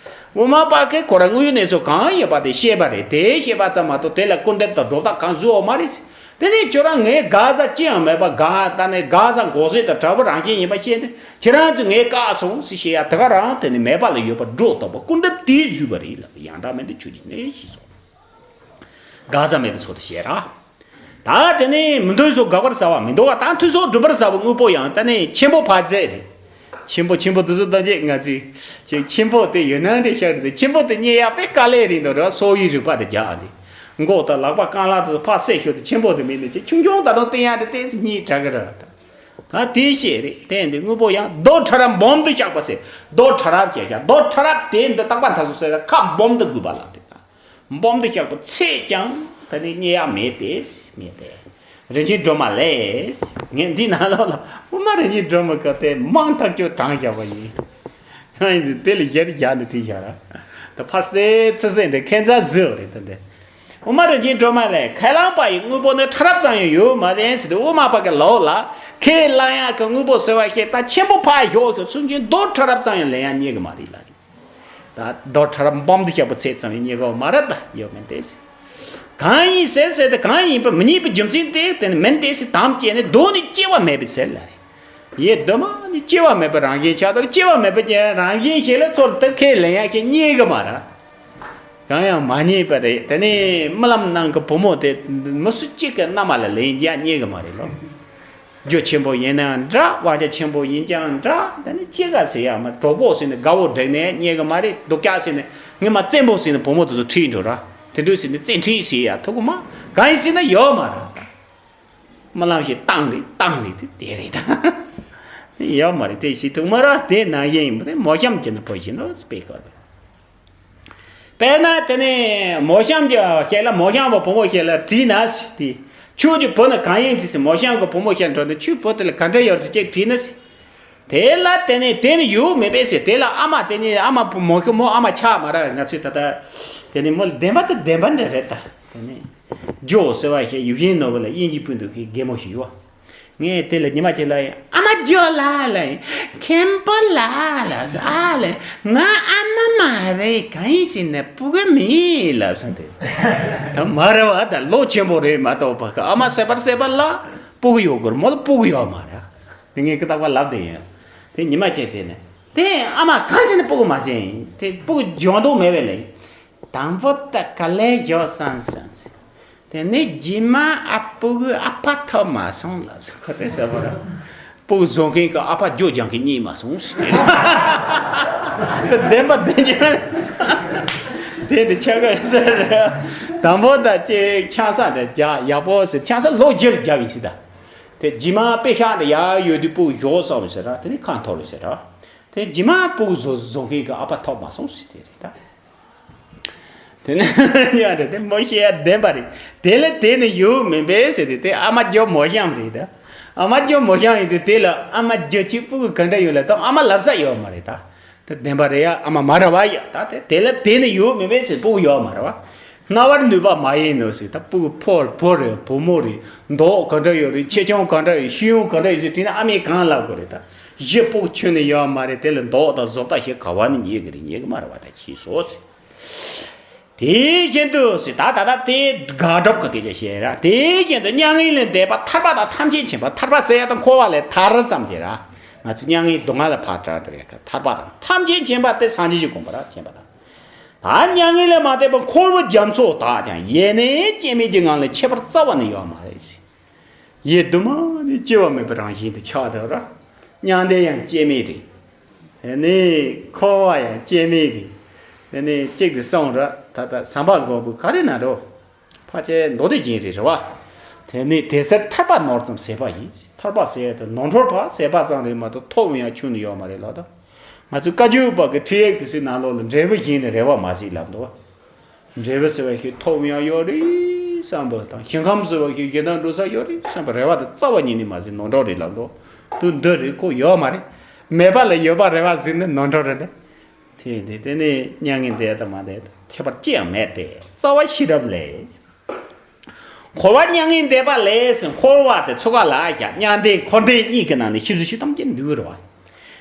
དབུ་མ་པ་གིས་ཁོ་རང་དངོས་ཡོད་གནས་ཚུལ་གང་ཡིན་པ་དེ་བཤད་པ་རེད། དེ་བཤད་པ་ཙམ་མ་གཏོགས་དེ་ལ་སྐུར་འདེབས་དང་སྒྲོ་བཏགས་གང་བཟོ་ཡོད་མ་རེད། དེ་ནས་ཁྱོད་རང་ངས་དགག་བྱ་ཅི་ཡང་མེད་པ་དགག་ད་ནས་དགག་བྱ་འགོག་བྱེད་དང་བྲལ་བ་རང་བཞིན་ཡིན་པ་བཤད་ནས་ཁྱེད་རང་ཚོས་ངས་བཀག་སོང་ཟེར་བཤད་ཡ་དེ་ག་རང་དེ་ནི་མེད་པ་ལ་ཡོད་པར་སྒྲོ་བཏགས་པ་སྐུར་འདེབས་དེས་བཟོས་པ་རེད་ལབ། ཡང་དག་མིན་ཏེ་ཆོས་ཅན་ནས་ཞེས་སོ། དགག་བྱ་མེད་པའི་ཚུལ་དུ་བཤད་ར། ད་དེ་ནས་མི་མཐུན་སོགས་དགག་པར་བྱ་བ་མི་འདུག་བ། ད་མཐུན་སོགས་སྒྲུབ་པར་བྱ་བའི་དངོས་པོ་ཡང་ད་ནི་ཆེན་པོ་ཕར་ཟད་རེད། ཆེན་པོ་ཆེན་པོ་དེ་ཚོ་ད་ཅིག་ང་ཚོས་ཅིག་ཆེན་པོ་དེ་ཡོད་ན་འདྲ་ཤག་རེད་དེ། ཆེན་པོ་དེ་རྙེད་ཡག་དཔེ་དཀའ་ལས་རེད་འདུག་ར། སོག་ཡུལ་རིག་པ་དེ་རྒྱག་འདི། མགོ་དང་ལག་པ་རྐང་ལག་དེ་ཚོ་ཕར་བསད་ཤོག་དེ་ཆེན་པོ་དེ་མིན་ནས་ཅིག་ཆུང་ཆུང་ད་དུང་བསྟན་ཡག་དེ་ཏོག་ཙམ་རྙེད་དྲག་གི་རེད། ད་དེ་བཤད་རེད། དེ་འདི་དངོས་པོ་ཡང་རྡོ་ཕྲ་རབ་འབུམ་དུ་བཞག་པ་ཟེར། རྡོ་ཕྲ་རབ་བྱས་ཤག་རྡོ་ཕྲ་རབ་དེ་འདི་རྟག་པ་མཐའ་སུ་ཟེར་ར་ཁ་འབུམ་དུ་དགོས་པ་ལ་རེད་ད། འབུམ་དུ་བཞག་པ་ཚད་ཀྱང་ད་ནི་རྙེད་ཡག་མེད་དེ། མེད་དེ། རིན་ཆེན་སྒྲོལ་མ་ལས། ངས་འདི་ནང་ལོགས་ལ་དབུ་མ་རིན་ཆེན་སྒྲོལ་མ་གི་དེ་མང་ཐག་ཆོད་དྲངས་བཞག་པ་ཡིན། ཡིན་ཟིན་དེ་ལས་གཞན་བཞག་ནས་དེ་བཞག་ར། ད་ཕར་གསལ་ཚུར་གསལ་འདི་ཁྱད་མཚར་ཟིག་རེད་ད་འདི། དབུ་མ་རིན་ཆེན་སྒྲོལ་མ་ལས་ཁས་བླངས་པ་ཡི་དངོས་པོ་ནི་ཕྲ་རབ་ཙམ་ཡང་ཡོད་མ་ཡིན་ཟེར་ཏེ། དབུ་མ་པ་གི་ལོག་ལ་ཁས་བླངས་ཡག་གི་དངོས་པོ་ཟེར་བ་ཞིག་ད་ཆེན་པོ་ཕར་ཞོག་ཞོག་ཚུན་ཆད་རྡོ་ཕྲ་རབ་ཙམ་ཡང་ལེན་ཡག་རྙེད་གི་མ་རེད་ལ་རེད། ད་རྡོ་ཕྲ་རབ་འབུམ་དུ་བཞག་པ་ཚད་ཙམ་ཡང་རྙེད་གི་མ་རེད། ད་ཡོད་མིན་ཏེ་ཟེར། གང་ཡིན་ཟེར་ཟེར་ཏེ་གང་ཡིན་པ་མི་རྙེད་པའི་རྒྱུ་མཚན་དེ་དེ་ནི་མིན་ཏེ་ཟེར། དམ་བཅས་ནས་གདོད་ནས་སྐྱེ་བ་མེད་པའི་ཟེར་ལ་རེད། ཡེ་གདོད་མ་ནས་སྐྱེ་བ་མེད་པའི་རང་བཞིན་ཆགས་དང་། སྐྱེ་བ་མེད་པའི་རང་བཞིན་ཞིག་ལ་ཚུར་དེ་ཁས་ལེན་ཡག་ཞིག་རྙེད་གི་མ་རེད། གང་ཡང་མ་རྙེད་པ་རེད། དེ་ནས་རྨི་ལམ་ནང་གི་བུ་མོ་དེ་མི་སུ་གཅིག་གི་རྣ་མ་ལ་ལེན་རྒྱུ་རྙེད་གི་མ་རེད་ལོ། རྒྱུ་ཆེན་པོ་ཡིན་ནའང་འདྲ། དབང་ཆ་ཆེན་པོ་ཡིན་ཀྱང་འདྲ། དེ་ནི་ཅི་ག་ཟེར་ཡག་མ་རེད། གྲོགས་པོ་ཟེར་ནས་དགའ་བོ་བསྒྲིགས་ནས་རྙེད་གི་མ་རེད། སྡུག་ཅག་ཟེར་ནས་ངས་མ་བཙན་པོ་ཟེར་ནས་བུ་མོ་དེ་ཚོ་ཁྲིད་འགྲོ་ར། དེ་འདྲ་ཟེར་ནས་བཙན་ཁྲིད་ཟེར་ཡག་ཐུག་གི་མ། གང་ཡིན་ཟེར་ན་ཡོད་མ་རེད། རྨི་ལམ་ཞིག་བཏང་རེད་བཏང་རེད་དེ་དེ་རེད་ད། ཡོད་མ་རེད་དེ་ཞིག་ཐུག་མ་ར་དེ་ནང་བཞིན་ཡིན་པ་དེ་མོ་གཤམ་གྱི་ནི་བུ་ཞིག་ནོ་སྤེལ་དགོས་རེད། དཔེར་ན་དེ་ནས་མོ་གཤམ་གྱི་ཞལ་ལ་མོ་གཤམ་བུ་བུ་མོ་ཞལ་ལ་དྲིས་ན་ཟེར་ཏེ། ཁྱོད་ཀྱི་བུ་ནི་གང་ཡིན་ཟེར་ཟེར་མོ་གཤམ་གྱི་བུ་མོ་ཞལ་འགྲོ་ནས་ཁྱོད་བུ་དེ་ལ་ག་འདྲ་ཡོད་ཟེར་ཅིག་དྲིས་ན་ཟེར། དེ་ལ་དེ་ནས་དེ་ནི་ཡོད་མེད་པས་ཟེར་དེ་ལ་ཨ་མ་དེ་ནས་ཨ་མ་བུ་མོ་ཁྱོད་མོ་ཨ་མ་ཆགས་མ་ར་ང་ཚོས་ད་ལྟ་དེ་ནས་མོ་བདེན་པ་དེ་བདེན་པ་འདྲ་རེད་ད། དེ་ནས་ཇོ་ཟེར་བ་ཞིག་ཡུལ་གཞན་ནོར་བུ་ལ་དབྱིན་ཇི་སྤུན་དུ་གི་རྒན་མོ་ཞིག་ཡོད། ངས་དེ་ལ་ཉི་མ་གཅིག་ལ་ཡིན་ཨ་མ་ཇོ་ལགས་ལ་ཡིན་མཁན་པོ་ལགས་ལ་ཨ་ལ་ང་ཨ་མ་མ་རེད་གང་ཡིན་ཟེར་ན་སྤུ་གུ་མིན་ལབ་སོང་དེ། ད་མ་རེད་བ་ད་ལོ་ཆེན་པོ་རེད་མ་གཏོགས་པ་ཨ་མ་ཟེར་བར་ཟེར་བ་ལ་སྤུ་གུ་ཡོད་དགོས་མོ་ལ་སྤུ་གུ་ཡོད་མ་རེད། དེ་ངས་ཀི་ཏག་པ་ལབ་དེ་ཡིན། དེ་ཉི་མ་གཅིག་དེ་ནས་དེ་ཨ་མ་གང་ཟེར་ན་སྤུ་གུ་མ་བྱེད་ཡིན་དེ་སྤུ་གུ་འཇོན་མདོག་མེད་པས་ལ་ཡིན། དང་པོ་ད་ག་ལེ་ཞོག་བསམ་བསམ་ཟེར། དེ་ནས་རྗེས་མ་ཨ་སྤུ་གུ་ཨ་ཕ་ཐོབ་མ་སོང་ལབ་ཟེར་ཁོ་དེ་ཟེར་བ་ར། སྤུ་གུ་བཟོ་མཁན་གྱི་ཨ་ཕ་ཇོ་ལྗང་གི་རྙེད་མ་སོང་ཟེར་དེ། བདེན་པ་བདེན་རྐྱང་། དེ་དེ་ཆ་ག་ཟེར། དང་པོ་ད་ཅེ་ཆང་ས་དེ་རྒྱག་ཡག་པོ་ཟེར་ཆང་ས་ལོ་བརྒྱད་རྒྱག་ཡིན་ཟེར་ད། དེ་རྗེས་མ་པེ་ཤག་དེ་ཡར་ཡོད་དུས་སྤུ་གུ་ཞོག་སོང་ཟེར་ར་དེ་ནས་ཁ་འཐོར་ཟེར་ར། དེ་རྗེས་མ་སྤུ་གུ་བཟོ་བཟོ་མཁན་གྱི་ཨ་ཕ་ཐོབ་མ་སོང་ཟེར་དེ་རེད་ད། དེ་ནས་ཡང་རེད་དེ་མོ་ཤེས་ཡ་བདེན་པ་རེད། དེ་ལས་དེ་ནི་ཡོད་མིན་པས་ཟེར་ཏེ་དེ་ཨ་མ་ཇོ་མོ་གཤམ་རེད་ད། ཨ་མ་ཇོ་མོ་གཤམ་ཡིན་དུས་དེ་ལ་ཨ་མ་ཇོ་ཁྱོད་སྤུ་གུ་ག་འདྲ་ཡོད་ལབ་དང་ཨ་མ་ལབ་ས་ཡོད་མ་རེད་ད། དེ་བདེན་པ་རེད་ཡ་ཨ་མ་མ་ར་བ་ཡ་ད་དེ་དེ་ལ་དེ་ནི་ཡོད་མིན་པས་ཟེར་སྤུ་གུ་ཡོད་མ་ར་བ། རྣ་བར་ནུས་པ་མ་ཡིན་ནོ་ཟེར་ད་སྤུ་གུ་ཕོ་བུ་རེད་བུ་མོ་རེད་མདོག་ག་འདྲ་ཡོད་རེད་ཆེ་ཆུང་ག་འདྲ་ཡོད་ཤེས་ཡོན་ག་འདྲ་ཡོད་ཟེར་དྲིས་ན་ཨ་མས་གང་ལབ་དགོས་རེད་ད། གཞི་སྤུ་གུ་ཁྱོན་ནས་ཡོད་མ་རེད་དེ་ལ་མདོག་དང་བཟོ་ལྟ་ཞིག་ག་བ་ནས་རྙེད་གི་རེད་རྙེད་གི་མ་རེད་བ་ད་ཤེས་སོ་ཟེར། དེའི་རྐྱེན་དུ་ཟེར་ད་ད་ད་དེ་དགག་སྒྲུབ་ཀྱི་སྐད་ཆ་བཤད་ར་དེའི་རྐྱེན་དུ་མྱ་ངན་ལས་འདས་པ་ཐར་པ་དང་ཐམས་ཅད་མཁྱེན་པ་ཐར་པ་ཟེར་ཡ་དང་འཁོར་བ་ལས་ཐར་ཙམ་གྱིས་ར་ང་ཚོ་མྱ་ངན་སྡུག་བསྔལ་ལས་ཕར་བྲལ་འགྲོ་ཡ་གི་ཐར་པ་དང་ཐམས་ཅད་མཁྱེན་པ་དེ་སངས་རྒྱས་ཀྱི་གོ་འཕང་ར་མཁྱེན་པ་དང་། ད་མྱ་ངན་ལས་མ་འདས་པ་འཁོར་བའི་རྒྱ་མཚོ་དག་ཀྱང་ཡེ་ནས་སྐྱེ་མེད་ཀྱི་ངང་ལས་ཁྱད་པར་རྩ་བ་ནས་ཡོད་མ་རེད་ཟེར། ཡེ་དུ་མ་ནི་སྐྱེ་བ་མེད་པའི་རང་བཞིན་དུ་ཆགས་འདུག་ར། མྱང་འདས་ཡང་སྐྱེ་མེད་རེད། དེ་ནས་འཁོར་བ་ཡང་སྐྱེ་མེད་རེད། དེ་ནས་གཅིག་ཏུ་སོང་ར་ད་ལྟ་ཟམ་པ་འགོག་པོ་ག་རེ་ན་འགྲོ། ཕལ་ཆེར་མདོ་སྡེ་རྒྱན་རེད་རེད་བ། དེ་ནས་དེ་སར་ཐར་པ་ནོར་ཙམ་ཟད་པ་ཡིན། ཐར་པ་ཟེར་ཡ་དེ་ནོར་འཁྲུལ་པ་ཟད་པ་ཙམ་རེད་མ་གཏོགས་ཐོབ་ཡང་ཆུང་ནི་ཡོད་མ་རེད་ལགས་ད། ང་ཚོས་བཀའ་བརྒྱུད་པ་གི་ཁྲིད་ཡིག་དེ་ཚོའི་ནང་ལོགས་ལ་འབྲས་བུ་བཞིན་ནི་རེ་བ་མ་ཟད་ལབ་འདུག་འབྲས་བུ་ཟེར་བ་ཞིག་ཐོབ་ཡང་ཡོད་རེད་བསམ་པ་དང་ཞིང་ཁམས་ཟེར་བ་ཞིག་གཞན་དང་འགྲོ་ས་ཡོད་རེད་བསམ་པ་རེ་བ་དེ་རྩ་བ་ཉིད་ནས་མ་ཟད་ནོར་འཁྲུལ་རེད་ལབ་འདུག་དུ་འདི་རེད་ཁོ་ཡོད་མ་རེད། མེད་པ་ལ་ཡོད་པ་རེ་བ་ཟེར་ནི་ནོར་འཁྲུལ་རེད་དེ། དེ་དེ་དེ་ནི་མྱ་ངན་འདས་དང་མ་འདས་དང་ཁྱད་པར་ཅི་ཡང་མེད་དེ་རྩ་བ་ཤེས་རབ་ལས། འཁོར་བ་མྱ་ངན་འདས་པ་ལས་ཟེར་འཁོར་བ་དེ་ཚུགས་ཀ་ལ་བཞག་མྱང་འདས་འཁོར་འདས་གཉིས་ཀྱི་ནང་ནས་ཤེས་ཚུལ་ཤེས་ཐམས་ཅད་འདུས་རེད་བ།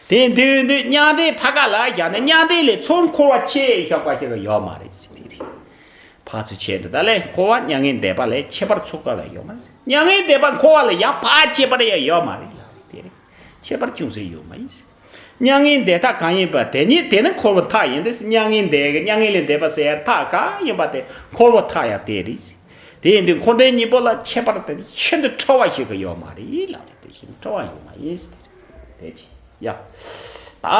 དེ་འདུས་འདུས་མྱང་འདས་ཕ་ག་ལ་བཞག་ན་མྱང་འདས་ལས་ཚུར་འཁོར་བ་ཆེས་ཞོག་པ་ཞིག་ཡོད་མ་རེད་ཟེར་དེ་རེད། ཕར་ཚུར་ཆེ་འདུག་ད་ལས་འཁོར་བ་མྱ་ངན་འདས་པ་ལས་ཁྱད་པར་ཚུགས་ཀ་ལ་ཡོད་མ་རེད་ཟེར། མྱ་ངན་འདས་པ་འཁོར་བ་ལས་ཡང་ཕར་ཁྱད་པར་ཡང་ཡོད་མ་རེད་ལབ་རེད་དེ་རེད། ཁྱད་པར་ཅུང་ཟད་ཡོད་མ་ཡིན་ཟེར། མྱ་ངན་འདས་མཐའ་གང་ཡིན་པ་དེ་ཉིད་དེ་ནི་འཁོར་བའི་མཐའ་ཡིན་ཏེ། མྱ་ངན་འདས་ཀྱི་མྱ་ངན་ལས་འདས་པ་ཟེར་མཐའ་གང་ཡིན་པ་དེ་འཁོར་བའི་མཐའ་ཡང་དེ་རེད། དེ་ཡིན་དུས་འཁོར་འདས་གཉིས་པོ་ལ་ཁྱད་པར་དེ་ནི་ཤིན་ཏུ་ཕྲ་བ་ཞིག་གི་ཡོད་མ་རེད་ལབ་རེད། དེ་ཤིན་ཏུ་ཕྲ་བ་ཡོད་མ་ཡིན་ཟེར་དེ་རེད། དེ་ཅི་ཡ། ད་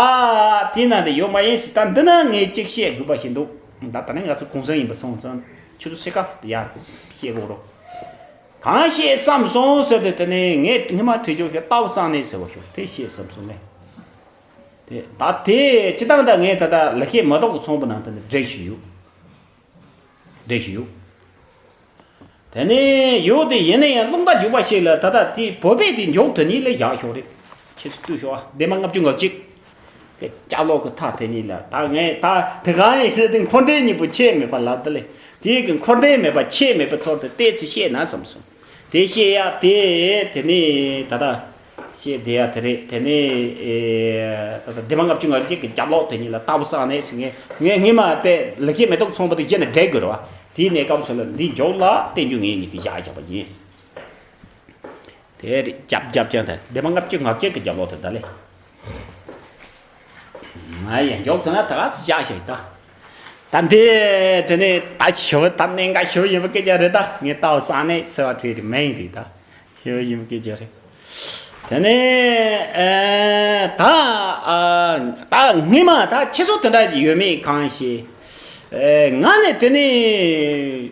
དེ་ན་དེ་ཡོད་མ་ཡིན་ཟེར། ད་འདི་ན་ངས་གཅིག་བཤད་དགོས་པ་ཞིག་འདུག་ད་ད་ནི་ང་ཚོ་གུང་སེང་ཡིན་པ་སོང་ཙང་ཁྱོད་ཚོ་སེ་ཀ་ཡར་བཤད་དགོས་རོགས། གང་བཤད་བསམ་སོང་ཟེར་ཏེ་དེ་ནས་ངས་སྔོན་མ་བྲིས་ཆོག་ཤོག་རྟའུ་གསང་གནས་ཟེར་བ་ཤོག་དེ་བཤད་བསམ་སོང་ངས། དེ་ད་དེ་སྤྱི་བཏང་ད་ངས་ད་ལྟ་ལེགས་བཤད་མེ་ཏོག་གི་ཚོམ་བུ་ནང་དེ་ནས་འགྲེལ་ཞུས་ཡོད། འགྲེལ་ཞུས་ཡོད། དེ་ནས་ཡོད་དེ་ཡིན་ན་ཡང་རླུང་རྟ་རྒྱུག་པ་ཞིག་ལ་ད་ལྟ་དེ་བོད་པས་དེ་མགྱོགས་དེ་ཉིད་ལ་བཞག་ཤོག་རེད། ཁྱེད་ཚོ་ལྟོས་ཤོག་ཨ། ལྡན་མ་ལྔ་བཅུ་ང་གཅིག་གི་སྐྱབས་ལོག་གི་མཐའ་དེ་ཉིད་ལ་ད་ངས་ད་དེ་གང་ཡིན་ཟེར་ཏེ་འཁོར་འདས་གཉིས་པོ་ཁྱད་མེད་པ་ལ་དེ་ལས་དེའི་གི་འཁོར་འདས་མེད་པ་ཁྱད་མེད་པའི་ཚུལ་དུ་བལྟས་ཚེ་ཤེས་ན་བསམ་སོང་། དེ་ཤེས་ཡ་དེ་དེ་ནས་ད་ལྟ་ཤེས་བདེ་ཡ་དེ་རེད། དེ་ནས་ཨེ་ད་ལྟ་ལྡན་མ་ལྔ་བཅུ་ང་གཅིག་གི་སྐྱབས་ལོག་དེ་ཉིད་ལ་རྟའུ་གསང་གནས་ཟེར། ངས་ངས་སྔོན་མ་དེ་ལེགས་བཤད་མེ་ཏོག་ཚོམ་བུ་དེ་གཞི་ནས་འགྲེལ་དགོས་རེད་བ། དེའི་གནས་སྐབས་སུ་ལ་འདི་མགྱོགས་ལ་བསྟན་རྒྱུ་ངས་ཉིད་ཀྱིས་བཞག་བཞག་པ་ཡིན། དེ་རེད། རྒྱབ་རྒྱབ་ཅན་དེ་ལྡན་མ་ལྔ་བཅུ་ང་བརྒྱད་ཀྱི་རྒྱབ་ལོགས་དེ་ད་ལས། ང་ཡང་མགྱོགས་དོན་ལ་ད་ག་ཚོད་བཞག་ཞིག་ད། ད་འདི་དེ་ནས་ད་ཞུ་ད་གནད་འགག་ཞུ་ཡིན་པ་སྐད་ཆ་རེད་ད། ངས་ལྟ་བ་བསམ་ནས་ཟེར་བ་བྲིས་རེད་མིན་རེད་ད། ཞུ་ཡིན་པ་སྐད་ཆ་རེད། དེ་ནས་ཨེ་ད་ཨ་ད་སྔོན་མ་ད་ཁྱེད་ཚོ་དེ་འདྲ་ཡོད་མེད་གང་ཤེས། ཨེ་ང་ནས་དེ་ནས་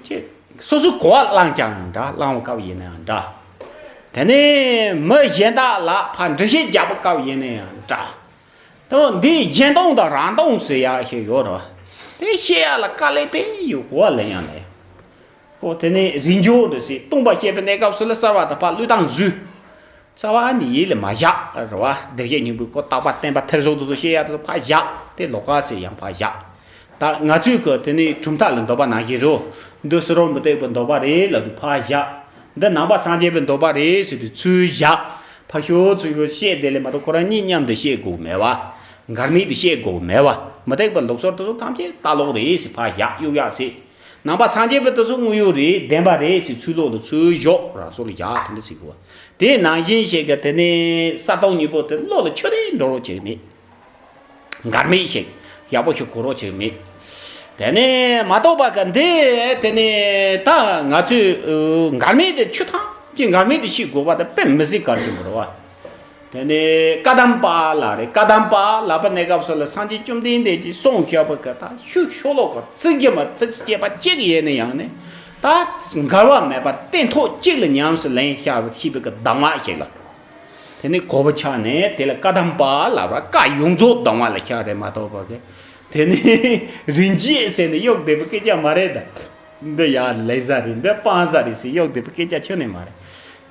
ཅེ། སོ་སོའི་གོ་བ་བླངས་ཀྱང་འདྲ། བླངས་པ་སྐབས་ཡིན་ནའང་འདྲ། དེ་ནས་མི་གཞན་དག་ལ་ཕར་འགྲེལ་བཤད་རྒྱག་པའི་སྐབས་ཡིན་ན་ཡང་འདྲ། དེ་འདི་གཞན་སྟོང་དང་རང་སྟོང་ཟེར་ཡག་ཞིག་ཡོད་རེད་བ། དེ་བཤད་ཡག་ལ་དཀའ་ལས་དཔེ་ཡོད་གོ་བ། ལེན་ཡང་ལེན། ཨོ་དེ་ནས་རིགས་འགྲེ་འདྲ་ཟེར། སྟོང་པ་བཤད་པའི་གནས་སྐབས་སུ་ལ་གསལ་བ་དང་ཕར་བློས་བཏང་བཟོས། རྩ་བ་ནས་ཡིད་ལ་མ་བཞག་རེད་བ། བདེ་གཤེགས་སྙིང་པོའི་སྐུ། རྟག་པ་བརྟན་པ་ཐེར་ཟུག་དེ་ཚོ་བཤད་ཡག་དེ་ཚོ་ཕར་བཞག་དེ་ལོགས་ཀ་ཟེར་ཡང་ཕར་བཞག་ད་ང་ཚོས་གི་དེ་ནས་གྲུབ་མཐའ་ལ་འདོད་པ་ནང་བཞིན་རོ། འདི་ཕྱི་རོལ་མུ་སྟེགས་པའི་འདོད་པ་རེད་ལབ་དུས་ཕར་བཞག་འདི་ནང་པ་སངས་རྒྱས་པའི་འདོད་པ་རེད་ཟེར་དུས་ཚུར་བཞག་ཕར་ཞོག་ཚུར་ཞོག་བཤད་དེ་ལས་མ་གཏོགས་ཁོ་རང་གཉིས་མཉམ་དུ་བཤད་དགོས་མེད་བ། འགལ་མེད་དུ་བཤད་དགོས་མེད་བ། མུ་སྟེགས་པའི་ལུགས་སྲོལ་དེ་ཚོ་ཐམས་ཅད་ལྟ་ལོག་རེད་ཟེར་ཕར་བཞག་གཡུག་ཡག་ཟེར། ནང་པ་སངས་རྒྱས་པའི་དེ་ཚོ་དངོས་ཡོད་རེད། བདེན་པ་རེད་ཟེར་ཚུར་ལོག་ལ་ཚུར་བཞག་རང་སོར་བཞག་དེ་འདྲ་ཟེར་དགོས་བ། དེ་ནང་བཞིན་ཞིག་གི་དེ་ནས་གསལ་སྟོང་གཉིས་པོ་དེ་བློ་ལ་ཆུད་ཟོས་འགྲོ་རོགས་བྱེད་མེད། འགལ་མེད་ཞིག་ཡག་པོ་ཞིག་གོ་རོགས་བྱེད་མེད། དེ་ནས་མ་གཏོགས་པ་གི་འདི་དེ་ནས་ད་ང་ཚོས་འགལ་མེད་དེ་ཆུ་ཐང་གི་འགལ་མེད་དེ་ཤེས་དགོས་པ་དེ་དཔེ་མི་སྲིད་གལ་ཆེན་པོ་རེད་བ། དེ་ནས་བཀའ་གདམས་པ་ལ་རེད། བཀའ་གདམས་པ་ལབ་པ་གནས་སྐབས་སུ་ལ་སངས་རྒྱས་བཅོམ་ལྡན་འདས་ཀྱིས་གསུངས་བཞག་པ་གི་ད་ཤུགས་ཤོ་ལོ་ཀ་ཚིག་གི་མ་ཚིག་ཅེས་པ་གཅིག་ཡིན་ན་ཡང་ནི་ད་འགལ་བ་མེད་པ་སྟན་ཐོག་གཅིག་ལ་ཉམས་སུ་ལེན་བཞག་པ་ཤེས་པའི་གི་གདམས་ངག་ཞིག་ལ། དེ་ནས་གོ་བ་ཆགས་ནས་དེ་ལ་བཀའ་གདམས་པ་ལབ་ར། བཀའ་ཡོངས་རྫོགས་གདམས་ངག་ལ་ཤར་རེད་མ་གཏོགས་པ་གི། དེ་ནས་རིན་ཆེན་ཟེར་ནས་གཡོག་བསྡད་པའི་སྐད་ཆ་མ་རེད་ད། འདི་ཡར་ལེན་ས་རེད། འདི་སྤང་ས་རེད་ཟེར་གཡོག་བསྡད་པའི་སྐད་ཆ་ཁྱོན་ནས་མ་རེད།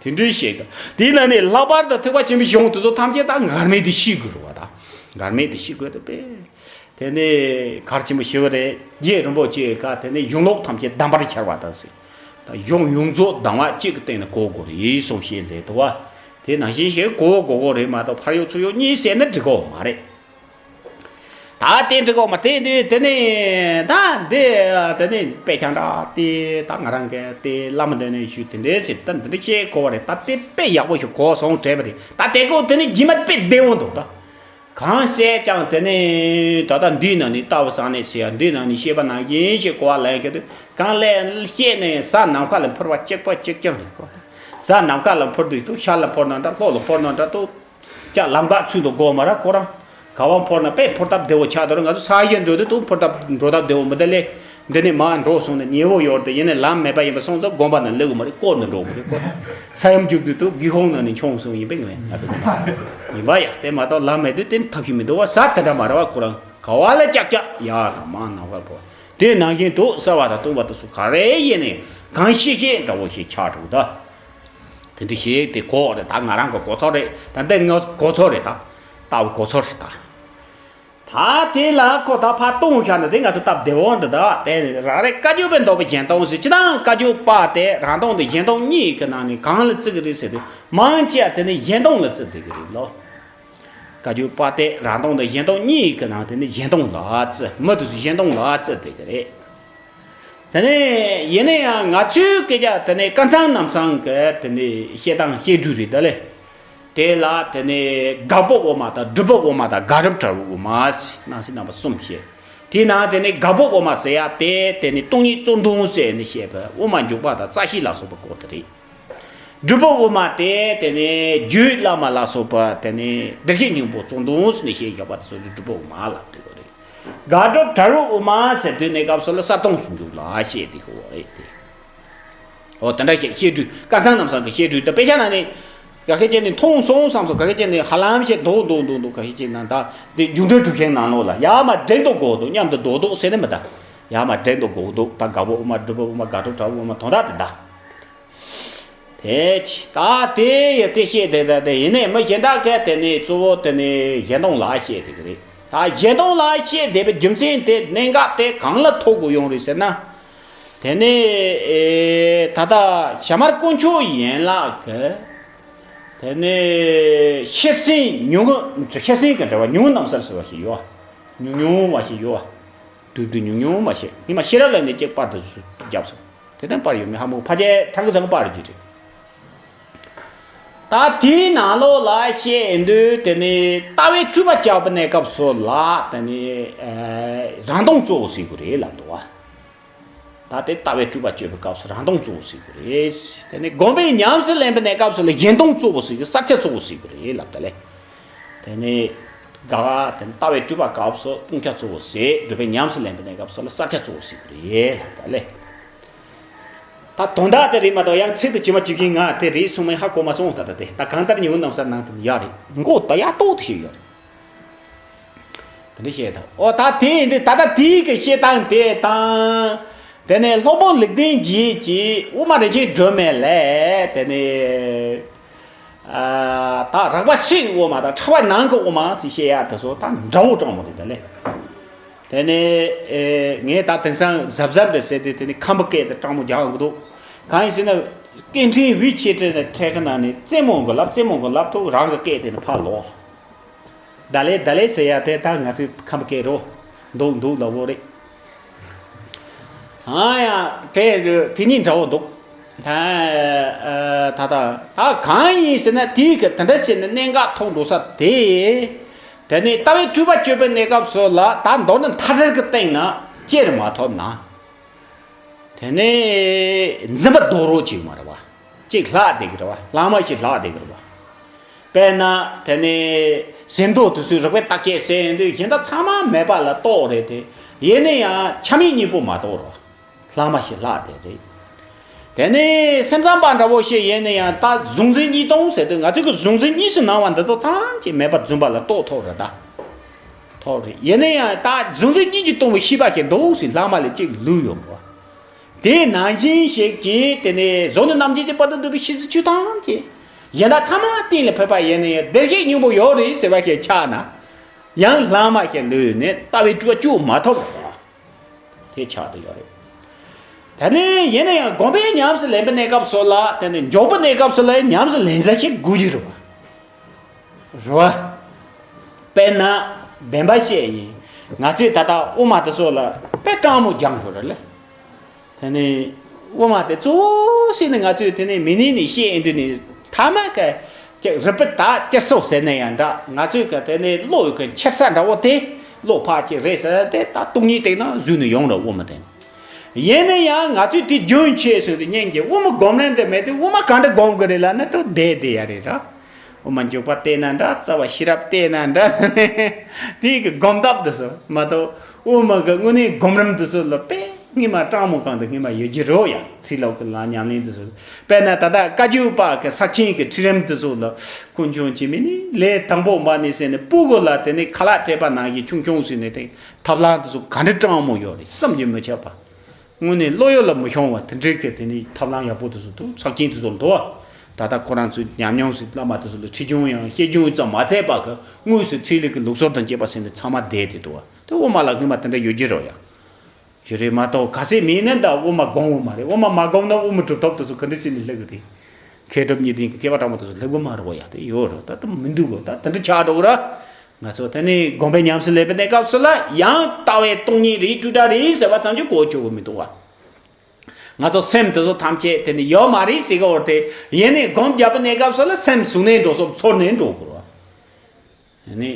དེ་འདྲའི་བཤད་གི། དེའི་ནང་ནས་ལྷག་པར་དུ་ཐེག་པ་ཆེན་པོའི་གཞུང་དེ་ཚོ་ཐམས་ཅད་ད་འགལ་མེད་དུ་ཤེས་དགོས་རེད་བ་ད། འགལ་མེད་དུ་ཤེས་དགོས་ད་པས། དེ་ནས་གལ་ཆེན་པོ་ཞེ་པོ་རེད། རྗེ་རིན་པོ་ཆེའི་བཀའ་དེ་ནས་གཞུང་ལུགས་ཐམས་ཅད་གདམས་པར་ཤར་བ་དང་ཟེར། ད་གཞུང་ཡོངས་རྫོགས་གདམས་ངག་གཅིག་གི་སྟེང་ནས་གོ་དགོས་རེད་གསུངས་བཤད་མཛད་འདུག་བ། དེ་ནང་བཞིན་ཞིག་གོ་དགོས་གོ་རེད་མ་གཏོགས་ཕར་གཡུག་ཚུར་གཡུག་གཉིས་བྱས་ན་འགྲིག་གོ་མ་རེད། ད་དེ་འགྲིག་གོ་མ་དེ་དེ་དེ་ནས་ད་འདི་དེ་ནས་དཔེ་ཆ་འདྲ་དེ་ད་ང་རང་གི་དེ་བླ་མ་འདི་ནས་ཞུས་དེ་འདྲས་ཟེར། ད་འདི་འདྲ་བཤད་གོ་བ་རེད། ད་དེ་དཔེ་ཡག་པོ་ཞིག་གོ་སོང་དྲན་པ་རེད། ད་དེ་གོ་དེ་ནས་རྗེས་མ་དཔེ་བདེ་བོ་འདུག་ད། གང་བཤད་ཀྱང་དེ་ནས་ད་ལྟ་འདིའི་ནང་ནས་ལྟ་བུ་བཟང་ནས་ཟེར་ཡ་འདིའི་ནང་ནས་བཤད་པ་ནང་བཞིན་ཞིག་གོ་བ་ལེན་གྱི་འདུག་གང་ལས་བཤད་ནས་གཟའ་ནམ་མཁའ་ལ་འཕུར་བ་གཅིག་པ་གཅིག་རྐྱང་རེད་གོ། གཟའ་ནམ་མཁའ་ལ་འཕུར་དུས་དུ་ཤར་ལ་འཕུར་ན་འདྲ། ལྷོ་ལ་འཕུར་ན་འདྲ། དུ་ཅག་ལམ་ཁ་ཚུད་དུ་དགོས་མ་ར་ཁོ་རང་། ག་བ་འཕུར་ན་དཔེ་འཕུར་སྟབས་བདེ་བོ་ཆགས་འདུག་ང་ཚོ་ས་གཞི་འགྲོ་དུས་དུ་འཕུར་སྟབས་འགྲོ་སྟབས་བདེ་བོ་མི་འདུག་ལེ། འདི་ནས་མར་འགྲོ་སོང་ནས་ཉེ་བོ་ཡོར་དུ་ཡིན་ནས་ལམ་མེད་པ་ཡིན་པ་སོང་ཙང་དགོན་པ་ནང་སླེབས་དགོས་མ་རེད། བསྐོར་ནས་འགྲོ་དགོས་རེད་ཁོ། ས་ཡོམ་རྒྱུག་དུས་དུ་སྒེའུ་ཁུང་ནང་ནས་མཆོང་སོང་ཡིན་པས་ངས་ང་ཚོ་ཡིན་པ་ཡ། དེ་མ་གཏོགས་ལམ་མེད་དུས་དེ་ཐབས་ཤེས་མི་འདུག་བ། ས་དེ་འདྲ་མ་རེད་བ། ཁོ་རང་ག་བ་ལ་ཀྱག་ཀྱག་ཡར་དང་མར་ནམ་མཁར་འཕུར། དེ་ནང་བཞིན་དུ་གསལ་བ་དང་སྟོང་པ་དེ་ཚོ་ག་རེ་ཡིན་ནའི་གང་ཤེས་ཤེས་འདྲ་བོ་ཞིག་ཆགས་འགྲོ་ད། དེ་འདྲ་ཞིག་དེ་གོ་རེད་ད། ང་རང་གི་གོ་ཚོད་རེད་ད། འདི་ངའི་གོ་ཚོད་རེད་ད། ལྟ་བུ་གོ་ཚོད་རེད་ད། ད་དེ་ལ་ཁོ་ད་ཕར་གཏོང་བཞག་ན་དེ་ང་ཚོ་སྟབས་བདེ་བོ་འདྲ་ད། དེ་རང་རེ་བཀའ་བརྒྱུད་པའི་འདོད་པ་གཞན་སྟོང་ཟེར། ཅི་དང་བཀའ་བརྒྱུད་པ་དེ་རང་སྟོང་དང་གཞན་སྟོང་གཉིས་ཀྱི་ནང་ནས་གང་ལ་བརྩི་གི་རེད་ཟེར་དུས་མང་ཆེ་བ་དེ་ནི་གཞན་སྟོང་ལ་བརྩི་བསྡད་ཀྱི་རེད་ལོ། བཀའ་བརྒྱུད་པ་དེ་རང་སྟོང་དང་གཞན་སྟོང་གཉིས་ཀྱི་ནང་དེ་ནི་གཞན་སྟོང་ལ་བརྩི། མི་དེ་ཚོ་གཞན་སྟོང་ལ་བརྩི་བསྡད་ཀྱི་རེད། དེ་ནས་ཡིན་ན་ཡང་ང་ཚོའི་སྐད་ཆ་དེ་ནས་སྐལ་བཟང་རྣམ་བཟང་གི་དེ་ནས་བཤད་སྟངས་བཤད་སྒྲོས་རེད་ད་ལེ། དེ་ལ་དེ་ནས་དགག་པ་དབུ་མ་དང་སྒྲུབ་པ་དབུ་མ་དང་དགག་སྒྲུབ་བྲལ་བའི་དབུ་མ་ཟེར་སྣང་སྲིད་རྣམ་པ་གསུམ་བཤད། དེའི་ནང་དེ་ནས་དགག་པ་དབུ་མ་ཟེར་ཡ་དེ་དེ་ནས་སྟོང་ཉིད་བརྩོན་དུང་ཟེར་ནས་བཤད་པའི་དབུ་མ་འཇུག་པ་དང་རྩ་ཤེ་ལ་སོགས་པའི་སྐོར་དེ་རེད། སྒྲུབ་པ་དབུ་མ་དེ་དེ་ནས་རྒྱུད་བླ་མ་ལ་སོགས་པ་དེ་ནས་བདེ་གཤེགས་སྙིང་པོ་བརྩོན་དུང་ཟེར་ནས་བཤད་བཞག་པ་དེ་ཚོ་སྒྲུབ་པ་དབུ་མ་ལ་དེ་གོ་རེད། དགག་སྒྲུབ་བྲལ་བའི་དབུ་མ་ཟེར་དུས་གནས་སྐབས་སུ་ལ་གསལ་སྟོང་ཟུང་འཇུག་ལ་བཤད་དེ་གོ་རེད་དེ། འོ་དེ་འདྲ་བཤད་བཤད་སྒྲོས་སྐལ་བཟང་རྣམ་བཟང་གི་བཤད་སྒྲོས་དེ་དཔེ་ཆ་ནང་ནས་ག་གེ་བྱས་ནས་མཐོང་སོང་བསམ་སོང་། ག་གེ་བྱས་ནས་ཧ་ལམ་བཤད་འདུག་འདུག་འདུག་འདུག་ག་གེ་བྱས་ན་ད་དེ་མཇུག་འབྲས་གྲུབ་ཆེན་ནང་ལོགས་ལ་ཡར་མར་འགྲིག་འདུག་གོ་འདུག་མཉམ་དུ་འདུག་འདུག་ཟེར་ནས་མི་ད། ཡར་མར་འགྲིག་འདུག་གོ་འདུག་ད་དགག་པ་དབུ་མ་སྒྲུབ་པ་དབུ་མ་དགག་སྒྲུབ་བྲལ་བའི་དབུ་མ་དོན་དག་དེ་ད། དེ་ཅི། ད་དེ་ཡི་དེ་བཤད་དེ་ད་དེ་ཡིན་ནའི་མི་གཞན་དག་གིས་དེ་ནི་གཙོ་བོ་དེ་ནི་གཞན་སྟོང་ལ་བཤད་དེ་གི་རེད། ད་གཞན་སྟོང་ལ་བཤད་བསྡད་པའི་རྒྱུ་མཚན་དེ་གནད་འགག་དེ་གང་ལ་ཐུག་དགོས་ཡོང་རེད་ཟེར་ན། དེ་ནི་ཨེ་ད་ལྟ་ཞྭ་དམར་དཀོན་མཆོག་ཡན་ལག་གི་དེ་ནི་ཤེར་ཕྱིན་ཉུང་ངུ་ཤེར་ཕྱིན་གི་འགྲེལ་པ་ཉུང་ངུ་རྣམ་གསལ་ཟེར་བ་ཞིག་ཡོད། ཉུང་ཉུང་བ་ཞིག་ཡོད། བསྡུས་བསྡུས་ཉུང་ཉུང་མ་བཤད། ཉི་མ་ཤེས་རབ་ལ་ནི་གཅིག་པར་དུ་བརྒྱབ་སོང་། དེ་དོན་པར་ཡོད་མེད་ཧ་མོ་ཕལ་ཆེར་ཁྲག་གི་ཚང་པར་རྒྱུ་རེད། ད་དེའི་ནང་ལོགས་ལ་བཤད་འདུག་དེ་ནི་ལྟ་བའི་སྤྲུལ་པ་རྒྱག་པའི་གནས་སྐབས་སུ་ལ་དེ་ནི་རང་སྟོང་གཙོ་བོ་ཟེར་དགོས་རེད་ལབ་འདུག་བ། ད་དེ་ལྟ་བའི་སྤྲུལ་པ་སྤྱོད་པའི་སྐབས་སུ་རང་སྟོང་གཙོ་བོ་ཟེར་དགོས་རེད། དེ་ནི་སྒོམ་པས་ཉམས་སུ་ལེན་པའི་གནས་སྐབས་སུ་ལ་གཞན་སྟོང་གཙོ་བོ་ཟེར་དགོས། གསལ་ཆ་གཙོ་བོ་ཟེར་དགོས་རེད་ལབ་ད་ལེ། དེ་ནི་དགག་པ་དེ་ནི་ལྟ་བའི་སྤྲུལ་པ་སྐབས་སུ་སྟོང་ཆ་གཙོ་བོ་ཟེར། སྒྲུབ་པས་ཉམས་སུ་ལེན་པའི་གནས་སྐབས་སུ་ལ་གསལ་ཆ་གཙོ་བོ་ཟེར་དགོས་རེད་ལབ་ད་ལེ། ད་དོན་དག་དེ་རེད་མ་གཏོགས་ཡང་ཚིག་ཏུ་ཇི་མ་ཇི་བཞིན་ང་དེ་རེད་གསུངས་མིན་ཧ་གོ་མ་སོང་། ད་ལྟ་དེ་ད་གང་ལྟར་ཉིན་གུང་གནམ་ས་ནང་དུ་ཡོད་རེད། མགོ་ད་ཡག་ཏོག་ཏོ་ཞིག་ཡོད་རེད། དེ་འདྲ་བཤད་དང་། ཨོ་ད་དེ་ཡིན་དུས་ད་ལྟ་དེའི་གི་བཤད་སྟངས་དེ་དང་། དེ་ནས་སློབ་དཔོན་ལེགས་ལྡན་འབྱེད་ཀྱིས་དབུ་མ་རིན་ཆེན་སྒྲོན་མེ་ལས་དེ་ནས་ཨ་ད་རགས་པ་ཕྱི་གི་དབུ་མ་དང་ཕྲེང་བ་ནང་གི་དབུ་མ་ཟེར་བཤད་ཡ་དེ་ཚོ་ད་འདྲ་བོ་དྲང་མོ་རེད་ད་ལེ། དེ་ནས་ཨེ་ངས་ད་དེང་སང་གཟབ་གཟབ་རེད་ཟེར་ཏེ་དེ་ནས་ཁམས་པ་སྐད་དེ་དྲང་མོ་རྒྱག་གི་འདུག་གང་ཡིན་ཟེར་ན་སྐད་འཕྲིན་དབུས་ཆེ་གྲས་ནས་འཕྲད་གི་ནང་ནས་རྩེད་མོ་གི་ལབ་རྩེད་མོ་གི་ལབ་ཐུབ་རང་གི་སྐད་དེ་ནས་ཕར་ལོག་སོང་། ད་ལེ་ད་ལེ་ཟེར་ཡ་དེ་ད་ང་ཚོའི་ཁམས་པ་སྐད་རོ། འདུག་འདུག་ལབ་བོ་རེད། ཨ་ཡ་དེ་དེ་གཉིས་འདྲ་བོ་འདུག་ད་ཨ་ད་ད་ད་གང་ཡིན་ཟེར་ན་དེའི་གི་དེ་འདྲ་བྱས་ནས་གནད་འགག་ཐོག་འགྲོ་ས་དེ། དེ་ནས་ལྟ་བའི་སྤྲུལ་པ་སྤྱོད་པའི་གནས་སྐབས་སུ་ལ་ད་མདོར་ན་མཐའ་བྲལ་གྱི་སྟེང་ན་ཅེར་མ་ཐོབ་ན། དེ་ནས་འཛིན་པ་རྡོག་རོལ་ཅིག་མ་རེད་བ། གཅིག་ལྷག་བསྡད་ཀྱི་རེད་བ། ལྷག་མ་ཞིག་ལྷག་བསྡད་ཀྱི་རེད་བ། དཔེར་ན་དེ་ནས་ཟིན་ཐོ་དུས་ཚོད་རིག་པའི་བརྟག་དཔྱད་ཟེར་ཡོང་དུས་གཞན་དག་ཚང་མ་མེད་པ་ལ་གཏོགས་རེད་དེ། ཡིན་ན་ཡང་ཆ་མེད་གཉིས་པོ་མ་གཏོགས་རེད་བ། ལྷག་མ་ཞིག་ལྷག་བསྡད་རེད། དེ་ནས་སེམས་ཙམ་པ་འདྲ་བོ་ཞིག་ཡིན་ན་ཡང་ད་གཟུང་འཛིན་གཉིས་སྟོང་ཟེར་དུས་ང་ཚོས་ཀྱི་གཟུང་འཛིན་གཉིས་སུ་སྣང་བ་འདི་དག་ཐམས་ཅད་མེད་པར་བརྫུན་པ་ལ་གཏོགས་ཐུབ་རེད་ད། ཐོབ་རེད། ཡིན་ན་ཡང་ད་གཟུང་འཛིན་གཉིས་ཀྱིས་སྟོང་བའི་ཤེས་པ་ཞིག་འདུག་ཟེར་ལྷག་མ་ལས་གཅིག་ལུས་ཡོང་བ། དེ་ནང་བཞིན་ཞིག་གིས་དེ་ནས་གཟུགས་ནས་རྣམ་མཁྱེན་གྱི་བར་དུ་འདུས་པའི་ཤེས་ཚུལ་ཆོས་ཐམས་ཅད་གཞན་དག་ཚང་མ་གཏན་ལ་ཕབ་པ་ཡིན་ན་ཡང་བདེ་གཤེགས་སྙིང་པོ་ཡོད་རེད་ཟེར་བ་ཞིག་ཆགས་ན། ཡང་ལྷག་མ་ཞིག་ལུས་ནས་ལྟ་བའི་སྤྲུལ་པ་བཅུག་མ་ཐུབ་རེད། དེ་ཆགས་བསྡད་ཡོད་རེད། ད་ནི་ཡིན་ན་ཡང་སྒོམ་པས་ཉམས་སུ་ལེན་པའི་གནས་སྐབས་སུ་ལ་དེ་ནི་འཇུག་པའི་གནས་སྐབས་སུ་ལ་ཉམས་སུ་ལེན་ས་ཞིག་དགོས་ཀྱི་རེད་བ། རེད་བ། དཔེར་ན་བདེན་པ་བཤད་ཡིན། ང་ཚོས་ད་ལྟ་དབུ་མ་དེ་ཚོ་ལ་དཔེ་དྲང་མོ་སྦྱངས་ཡོད་རེད་ལེ། དེ་ནི་དབུ་མ་དེ་གཙོ་བོ་ཞིག་ནི་ང་ཚོས་དེ་ནི་མི་ནི་ནི་བཤད་ཡིན་དུས་ནི་ཐ་མ་ག་ཅིག་རི་པི་ད་ཅི་སོ་ཟེར་ན་ཡང་འདྲ། ང་ཚོས་ག་དེ་ནི་བློ་ཡི་གི་འཁྱེར་ས་འདྲ་བོ་དེ་བློ་ཕར་ཅིག་རེད་ཟེར་དེ་ད་སྟོང་ཉིད་སྟེང་ན་བཟོས་ནས་ཡོང་ར་དབུ་མ་དེ་ནི། ཡིན་ན་ཡང་ང་ཚོས་དེ་རྒྱུན་ཆད་སོང་དུས་ཉིན་གྱི་དབུ་མ་སྒོམ་རིམ་དེ་མེད་དུས་དབུ་མ་ག་འདྲ་སྒོམ་དགོས་རེད་ལབ་ན་ཐུག་བསྡད་བསྡད་ཡ་རེད་ར། དབུ་མ་འཇུག་པ་བལྟས་ན་འདྲ། རྩ་བ་ཤེས་རབ་བལྟས་ན་འདྲ། དེ་གི་སྒོམ་ཐབས་དེ་ཚོ་མ་གཏོགས་དབུ་མ་གི་དངོས་གནས་སྒོམ་རིམ་དེ་ཚོ་ལ་དཔེ་སྔོན་མ་སྤྲང་མོ་གང་དུ་སྔོན་མ་ཡོད་ཀྱི་རེད་ཡ། ཁྲིད་ལུགས་ཀྱི་ལམ་ཉམས་ལེན་དེ་ཚོ། དཔེར་ན་ད་ལྟ་བཀའ་བརྒྱུད་པ་གི་ས་ཆེན་གྱི་ཁྲིད་རིམ་དེ་ཚོ་ལ་ཀུན་འབྱུང་གི་མི་ནི་ལས་དང་པོ་མ་ནི་ཟེར་ནས་སྤུ་གུ་ལ་དེ་ནི་ཁ་ལག་སྤྲད་པ་ནང་བཞིན་ཆུང་ཆུང་ཟེར་ནས་དེ་ཐབས་ལམ་དེ་ཚོ་ག་འདྲ་སྤྲང་མོ་ཡོད་རེད་བསམ་གྱིས་མི་ཁྱབ་པ། དངོས་གནས་བློ་ཡུལ་ལ་མི་ཤོང་བ་དེ་འདྲའི་གི་དེ་ནི་ཐབས་ལམ་ཡག་པོ་དེ་ཚོ་འདུག་ཚབས་ཆེན་དེ་ཚོ་འདུག་ད་ལྟ་ཁོ་རང་ཚོའི་ཉམས་མྱོང་ཟེར་བླ་མ་དེ་ཚོ་ལ་ཁྲིད་སྦྱོང་ཡང་བཤད་སྦྱོང་ཙམ་མ་ཚད་པ་གི་དངོས་སུ་ཁྲིད་ལུགས་ཀྱི་ལུགས་སྲོལ་དང་བཅས་པ་ཟེར་ནས་ཚང་མ་བསྡད་དེ་འདུག་བ། དེ་དབུ་མ་ལ་སྔོན་མ་དེ་འདྲ་ཡོད་ཀྱི་རེད་ཡ། ཞུ་རེད་མ་གཏོགས་ག་ཚད་མིན་ན་ད་དབུ་མ་སྒོམ་དགོས་མ་རེད། དབུ་མ་མ་སྒོམ་ན་དབུ་མ་གྲུབ་ཐོབ་དེ་ཚོ་ག་འདྲ་ཟེར་ནས་སླེབས་གི་རེད། མཁས་གྲུབ་གཉིས་ལྡན་གྱི་སྐྱེས་པ་དྲང་པོ་དེ་ཚོ་སླེབས་གི་མ་རེད་བ་ཡ། དེ་ཡོད་རེད། ད་དེ་མི་འདུག་གོ་ད་དེ་འདྲ་ཆགས་འགྲོ་གི་ར། ང་ཚོ་དེ་ནི་སྒོམ་པའི་ཉམས་སུ་ལེན་པའི་གནས་སྐབས་སུ་ལ་ཡང་ལྟ་བའི་སྟོང་ཉིད་རེད་སྤྲོས་བྲལ་རེད་ཟེར་བ་ཙམ་གྱིས་གོ་ཆོད་གི་མི་འདུག་བ། ང་ཚོ་སེམས་དེ་ཚོ་ཐམས་ཅད་དེ་ནི་ཡོད་མ་རེད་ཟེར་གི་འོར་དེ་ཡིན་ནའི་སྒོམ་རྒྱབ་པའི་གནས་སྐབས་སུ་ལ་སེམས་ཟུག་ནས་འགྲོ་སོང་། ཚོར་ནས་འགྲོ་དགོས་རེད་བ། ནི་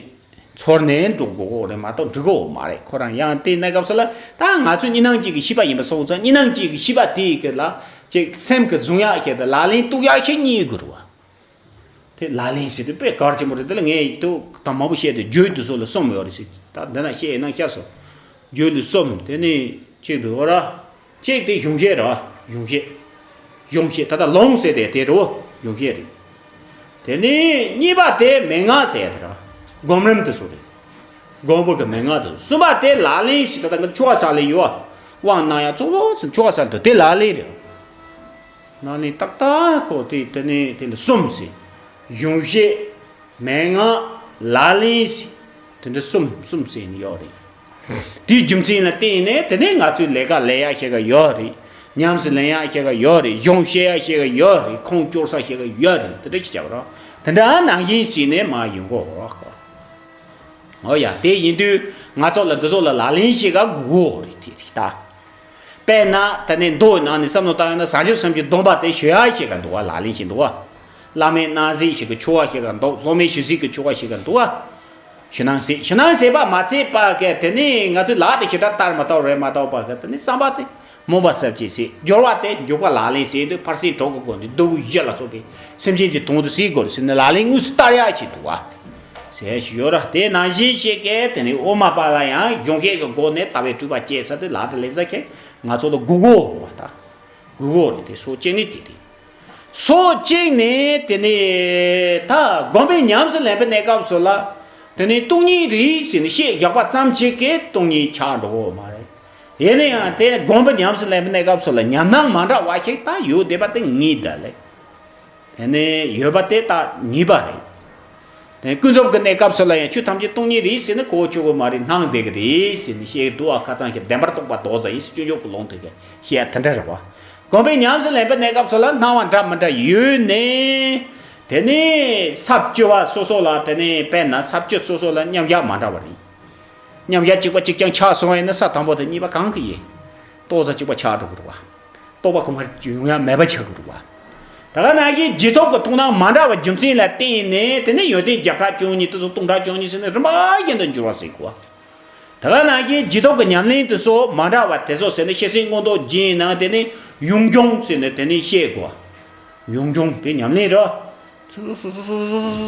ཚོར་ནས་འགྲོ་དགོས་རེད་མ་གཏོགས་འགྲིག་གི་མ་རེད། ཁོ་རང་ཡང་དེའི་གནས་སྐབས་སུ་ལ་ད་ང་ཚོ་གཉིས་སྣང་གཅིག་གི་ཤེས་པ་ཡིན་པ་སོང་ཙང་གཉིས་སྣང་གཅིག་གི་ཤེས་པ་དེའི་གི་ལ་ཅིག་སེམས་ཀྱི་བཟུང་ཡག་ཞིག་དང་ལག་ལེན་གཏུག་ཡག་ཞིག་གཉིས་དགོས་རེད་བ། དེ་ལག་ལེན་ཟེར་དུས་དཔེ་གལ་ཆེན་པོ་རེད། དེ་ལ་ངས་ཐུགས་དམ་པོ་བཤད་དེ་རྒྱུད་དེ་ཚོ་ལ་གསུམ་ཡོད་རེད་ཟེར། ད་འདི་ན་བཤད་ཡིན་ན་བཤད་སོང་། རྒྱུད་ལ་གསུམ། དེ་ནི་གཅིག་འདུག་ར། གཅིག་དེ་གཞུང་བཤད་རེད་བ། གཞུང་བཤད། གཞུང་བཤད་ད་ལྟ་ལུང་ཟེར་དེ་དེ་རེད་བ། གཞུང་བཤད་རེད། དེ་ནི་གཉིས་པ་དེ་མན་ངག་ཟེར་དེ་རེད་བ། སྒོམ་རིམ་དེ་ཚོ་རེད། སྒོམ་པ་གི་མན་ངག་དེ་ཚོ། གསུམ་པ་དེ་ལག་ལེན་ཞིག་ད་ལྟ་ང་ཆོ་ག་ཟེར་ལེ་ཡོད་བ། དབང་གནང་ཡག་གཙོ་བོ་ཆོ་ག་ཟེར་དེ་དེ་ལག་ལེན་རེད། ནང་ནས་ཏག་ཏག་ཁོ་དེ་དེ་ནས་དེ་ལ་གསུམ་ཟེར། གཞུང་བཤད། མན་ངག་ལག་ལེན་ཟེར། དེ་འདྲ་གསུམ་གསུམ་ཟེར་ནས་ཡོད་རེད། དེའི་རྒྱུ་མཚན་ལ་བརྟེན་ནས་དེ་ནས་ང་ཚོས་ལས་ཀ་ལས་ཡག་ཞིག་ག་ཡོད་རེད། ཉམས་སུ་ལེན་ཡག་ཞིག་ག་ཡོད་རེད། གཞུང་བཤད་ཡག་ཞིག་ག་ཡོད་རེད། ཁུངས་སྐྱོར་ས་ཞིག་ག་ཡོད་རེད། དེ་འདྲ་ཞིག་བྱ་བ་རོ། དེ་འདྲ་ནང་བཞིན་བྱས་ནས་མ་ཡོང་གོ་རོ། ཨོ་ཡ། དེ་ཡིན་དུས་ང་ཚོ་ལ་འདི་ཚོ་ལ་ལག་ལེན་ཞིག་ག་དགོས་རེད། དེ་རེད་ད། དཔེར་ན་ད་ནི་མདོའི་ནང་ནས་བསམ་བློ་བཏང་ཡོང་ན་བཟང་སྤྱོད་སེམས་ཀྱི་སྡོམ་པ་དེ་ཞུ་ཡག་ཞིག་ག་འདུག་བ། ལག་ལེན་ཞིག་འདུག་བ། བླ་མའི་གནང་ཟིག་ཞིག་གི་ཆོ་ག་ཞིག་ག་འདུག་སློབ་མའི་ཞུ་ཟིག་གི་ཆོ་ག་ཞིག་ག་འདུག་བ། ཞུ་སྣང་ཟེར། ཞུ་སྣང་ཟེར་བ་མ་ཚད་པ་གི་དེ་ནི་ང་ཚོའི་ལག་དེ་ཞེ་དྲག་བསྟར་མ་བཏང་རེད་མ་གཏོགས་པ་གི་དེ་ནི་བསམ་པ་དེ་སྨོན་པ་ཟབ་ཅིང་ཟེར། སྦྱོར་བ་དེ་འཇུག་པ་ལག་ལེན་ཟེར་དུས་ཕར་ཕྱིན་དྲུག་གི་སྒོ་ནས་སྡོང་བུ་བཞི་ལ་སོགས་པའི་སེམས་ཅན་གྱི་དོན་དུ་ཟེར་དགོས་ཟེར་ནས་ལག་ལེན་དངོས་སུ་བསྟར་ཡག་ཅིག་འདུག་བ། ཟེར་ཞིག་ཡོད་ར། དེ་ནང་བཞིན་ཞིག་གི་དེ་ནི་དབུ་མ་པ་ལ་ཡང་གཞུང་བཤད་ཀྱི་སྒོ་ནས་ལྟ་བའི་སྤྲུལ་པ་སྐྱེས་ཚར་དུས་ལག་དེ་ལེན་ས་ཁེ་ང་ཚོ་ལ་དགོས་གོ་བ་ད། དགོས་གོ་རེད། དེ་སོ་གཅིག་ནི་དེ་རེད། སོ་གཅིག་ནི་དེ་ནི་ད་སྒོམ་པའི་ཉམས་སུ་ལེན་པའི་གནས་སྐབས་སུ་ལ་དེ་ནི་སྟོང་ཉིད་རེད་ཟེར་ནས་བཤད་བཞག་པ་ཙམ་ཞིག་གིས་སྟོང་ཉིད་ཆགས་འགྲོ་གོ་མ་རེད། ཡིན་ན་ཡང་དེ་སྒོམ་པའི་ཉམས་སུ་ལེན་པའི་གནས་སྐབས་སུ་ལ་ཉམས་སྣང་མ་འདྲ་བ་ཞིག་ད་ཡོད་བསྡད་པ་དེ་ངེས་ད་ལེ། དེ་ནས་ཡོད་པ་དེ་ད་ངེས་པ་རེད། དེ་ཀུན་རྫོབ་ཀྱི་གནས་སྐབས་སུ་ལ་ཡང་ཆོས་ཐམས་ཅད་སྟོང་ཉིད་རེད་ཟེར་ནས་གོ་ཆོད་གོ་མ་རེད། སྣང་བསྡད་ཀྱི་རེད་ཟེར་ནས་བཤད་འདུག་བ། ཁ་ཚང་གི་བདེན་པར་རྟོག་པ་ལྡོག་ཟ་ཡིན་ཟེར་སྤྱོད་འཇུག་གི་ལུང་དེ་ག་བཤད་དེ་འདྲ་རེད་བ། སྒོམ་པའི་ཉམས་སུ་ལེན་པའི་གནས་སྐབས་སུ་ལ་སྣང་བ་འདྲ་མི་འདྲ་ཡོད་ནས། དེ་ནས་ས་བཅུ་པ་སོ་སོ་ལ་དེ་ནས་དཔེར་ན་ས་བཅུ་སོ་སོ་ལ་མཉམ་གཞག་མ་འདྲ་བ་རེད། མཉམ་གཞག་གཅིག་པ་གཅིག་རྐྱང་ཆགས་སོང་བས་ན་ས་དང་པོ་དང་གཉིས་པ་གང་གི་ཡིན། རྟོགས་ས་གཅིག་པ་ཆགས་འགྲོ་གི་རེད་བ། རྟོགས་པ་ཁོ་མར་ཡོང་ཡ་མེད་པ་ཆགས་ཀྱི་འདུག་བ། ད་ག་ནང་བཞིན་རྗེས་ཐོབ་ཀྱི་མཐོང་སྣང་མ་འདྲ་བ་རྒྱུ་མཚན་ལ་བརྟེན་ནས་དེ་ནས་ཡོན་ཏན་བརྒྱ་ཕྲག་བཅུ་གཉིས་དེ་ཚོ་སྟོང་ཕྲག་བཅུ་གཉིས་ཟེར་ནས་རིམ་པ་བཞིན་དུ་འགྱུར་བ་ཟེར་གོ། ད་ག་ནང་བཞིན་རྗེས་ཐོབ་ཀྱི་ཉམས་ལེན་དེ་ཚོ་མ་འདྲ་བ་དེ་ཚོ་ཟེར་ནས་ཤེར་ཕྱིན་མངོན་རྟོགས་རྒྱན་ནང་དེ་ནས་ཡུངས་འབྱུང་ཟེར་ནས་དེ་ནས་བཤད་གོ། ཡུངས་འབྱུང་དེ་ཉམས་ལེན་རེད། སོ་སོ་སོ་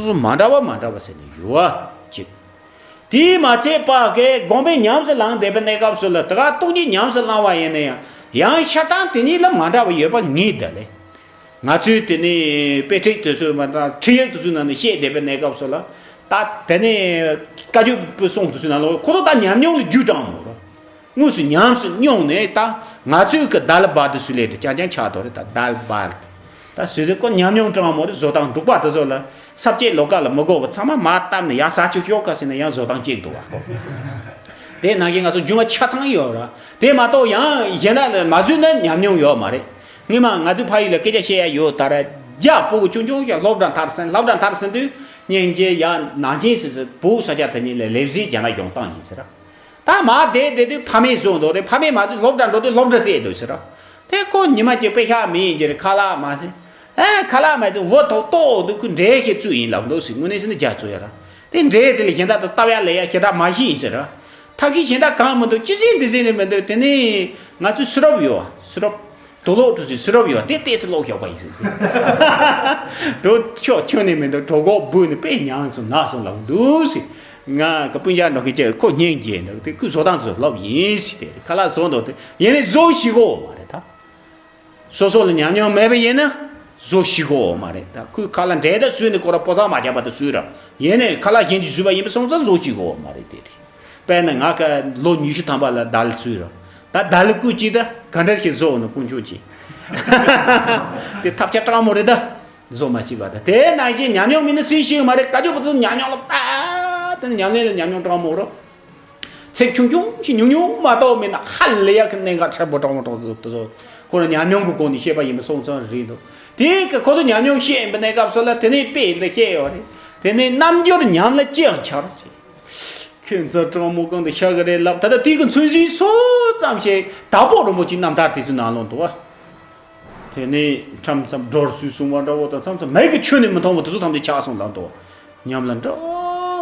སོ་མ་འདྲ་བ་མ་འདྲ་བ་ཟེར་ནས་ཡོད་བ་ཅིག་དེས་མ་ཚད་པ་གི་སྒོམ་པའི་ཉམས་སུ་བླངས་བསྡད་པའི་གནས་སྐབས་སུ་ལ་ད་ག་སྟོང་ཉིད་ཉམས་སུ་བླངས་པ་ཡིན་ན་ཡང་ཡང་ཤར་སྟངས་དེ་གཉིས་ལ་མ་འདྲ་བ་ཡོད་པ་ངེས་ད་ལེ། ང་ཚོས་དེ་ནི་དཔེ་ཁྲིད་དེ་ཚོའི་མ་འདྲ་ཁྲིད་ཡིག་དེ་ཚོའི་ནང་ནས་བཤད་བསྡད་པའི་གནས་སྐབས་སུ་ལ་ད་དེ་ནི་བཀའ་བརྒྱུད་པའི་གསུང་དེ་ཚོའི་ནང་ལ་ཁོ་ཚོ་ད་ཉམས་མྱོང་ལ་རྒྱུས་དྲངས་མོད། དངོས་སུ་ཉམས་སུ་མྱོང་ནས་ད་ང་ཚོས་ཀྱི་ད་ལ་བ་དུ་སུ་ལས་དུ་ཅང་ཅང་ཆགས་དོ་རེད། ད་ད་ལ་བ་ད་སུ་དེ་ཀོ་ཉམས་མྱོང་དྲང་མོ་རེད། བཟོ་སྟངས་འབྲུག་པ་དུ་བཟོ་ལ་ས་བཅད་ལོ་ཀ་ལ་མི་དགོ་བ་ཚང་མ་མ་བཏབ་ནས་ཡང་ས་ཆུ་ཤོག་ཀ་ཟེར་ནས་ཡང་བཟོ་སྟངས་གཅིག་འདུག་བ། དེ་ནང་བཞིན་ང་ཚོ་རྒྱུས་མངའ་ཆ་ཚང་ཡོད་ར། དེ་མ་གཏོགས་ཡང་གཞན་དག་ལ་མ་བཟོས་ན་ཉམས་མྱོང་ཡོད་མ་རེད། སྔོན་མ་ང་ཚོའི་ཕ་ཡུལ་ལ་སྐད་ཆ་བཤད་ཡ་ཡོད། ད་ར་རྒྱ་སྤུ་གུ་ཆུང་ཆུང་ཞིག་སློབ་གྲྭ་མཐར་ཟིན། སློབ་གྲྭ་མཐར་ཟིན་དུས་སྙིང་རྗེ་ཡ་ནང་ཆེན་སི་སི་བུ་ས་ཆ་དེ་གཉིས་ལ་ལེབ་ཟིག་རྒྱ་ནག་ཡོང་སྟངས་ཡིན་ཟེར། ད་མ་བསྡད་བསྡད་དུས་ཕ་མས་བཟོ་འདུག་རེད། ཕ་མས་མ་བཟོས་སློབ་གྲྭ་འགྲོ་དུས་སློབ་གྲྭ་བཙལ་འདུག་ཟེར། དེ་ཁོ་ཉི་མ་གཅིག་དཔེ་ཤག་མི་ཡིན་གྱི་རེད། ཁ་ལག་མ་ཟིན། ཨེ་ཁ་ལག་མ་ཟིན་འོ་ཐོག་ཏོག་འདུག་ཁོས་འདྲེ་ཞིག་བཙུགས་ཡིན་ལབ་འདུག་ཟེར། དངོས་གནས་ཟེར་ན་རྒྱ་བཙུགས་ཡ་ར། དེ་འདྲེ་དེ་ལ་གཞན་དག་དང་ལྟ་བ་ལས་ཡ་ཞེ་དྲག་མ་ཤེས་ཡིན་ཟེར། ཐབས་ཤེས་གཞན་དག་གང་མི་འདུག་ཅི་ཟིན་འདི་ཟིན་རེད་མི་འདུག་དེ་ནས་ང་ཚོའི་སུ་རབ་ཡོད་བ། སུ་རབ་དུག་ལོག་འགྲོ་ཟིན་སུ་རབ་ཡོད་བ། དེ་ཏོག་ཙམ་ལོག་ཞོག་པ་ཡིན་ཟེར། དུག་ཆོག་ཁྱོན་ནས་མི་འདུག་གྲོད་ཁོག་སྦུག་ནས་དཔེ་མྱངས་སོང་ན་སོང་ལབ་འདུག་ཟེར། ང་གི་སྤུན་ཀྱག་འགྲོ་མཁན་ཅིག་ཁོ་སྙིང་རྗེ་འདུག་དེ་ཁོས་བཟོ་སྟངས་དེ་ཚོ་ལབ་ཡིན་ཟེར། དེ་ཁ་ལག་བཟོ་འདུག་དེ་ཡིན་ནའི་བཟོ་ཤེས་གོ་མ་རེད་ད། སོ་སོ་ལ་ཉམས་མྱོང་མེད་པ་ཡིན་ན་བཟོ་ཤེས་གོ་མ་རེད་ད། ཁོས་ཁ་ལག་འདྲེ་ད་བཟོས་ནས་ཁོ་ར་པོ་ཚང་མ་བརྒྱབ་པ་དེ་བཟོས་ར། ཡིན་ནའི་ཁ་ལག་གཞན་གྱིས་བཟོས་པ་ཡིན་པ་སོང་ཙང་བཟོ་ཤེས་གོ་མ་རེད་དེ་རེད། དཔེར་ན་ང་ཁ་ལོ་ཉི་ཤུ་ཐམ་པ་ལ་དལ་བཟོས་ར། ད་དལ་སྐུ་གཅིག་ད་ག་འདྲ་ཞིག་བཟོ་ནི་དཀོན་མཆོག་གཅིག་དེ་ཐབས་ཆ་དྲང་མོ་རེད་ད། བཟོ་མ་ཤེས་པ་ད། དེ་ནང་བཞིན་ཉམས་མྱོང་མེད་ན་སུས་ཤེས་ཀྱི་མ་རེད། བཀའ་བརྒྱུད་པ་ཚོ་ཉམས་མྱོང་ལ་ད་དེ་ནི་ཉམས་ལེན་ལ་ཉམས་མྱོང་དྲང་མོ་རོ། ཚིག་ཆུང་ཆུང་ཞིག་ཉུང་ཉུང་མ་གཏོགས་མེད་ན་ཧ་ལས་ཡག་གི་གནད་འགག་ཕྲན་བུ་དྲང་མོ་དྲང་དུ་བཟོ། ཁོ་རང་ཉམས་མྱོང་གི་སྒོ་ནས་བཤད་པ་ཡིན་པ་སོང་ཙང་རེད་འདུག་དེ་གི་ཁོ་ཚོ་ཉམས་མྱོང་བཤད་ཡིན་པའི་གནས་སྐབས་སུ་ལ་དེ་ནས་དཔེ་འདི་བཤད་ཡོད་རེད། དེ་ནས་རྣམ་འགྱུར་ཉམས་ལ་ཅི་ཡང་འཆར་ཟེར། ཁྱོད་ཚོ་དྲང་མོ་གང་དུ་ཤར་གི་རེད་ལབ། ད་ལྟ་དེ་གི་ཚོད་འཛིན་སོ་ཙམ་ཞིག་དྭགས་པོ་རིན་པོ་ཆེའི་རྣམ་ཐར་དེ་ཚོའི་ནང་ལོགས་འདུག་བ། དེ་ནས་མཚམས་མཚམས་སྒྲོར་སུས་གསུང་བ་འདྲ་བོ་དང་མཚམས་མཚམས་མིག་གིས་ཁྱོན་ནས་མི་མཐོང་བ་དེ་ཚོ་ཐམས་ཅད་ཆགས་སོང་ལབ་འདུག་ཉམས་ལ་འདྲ་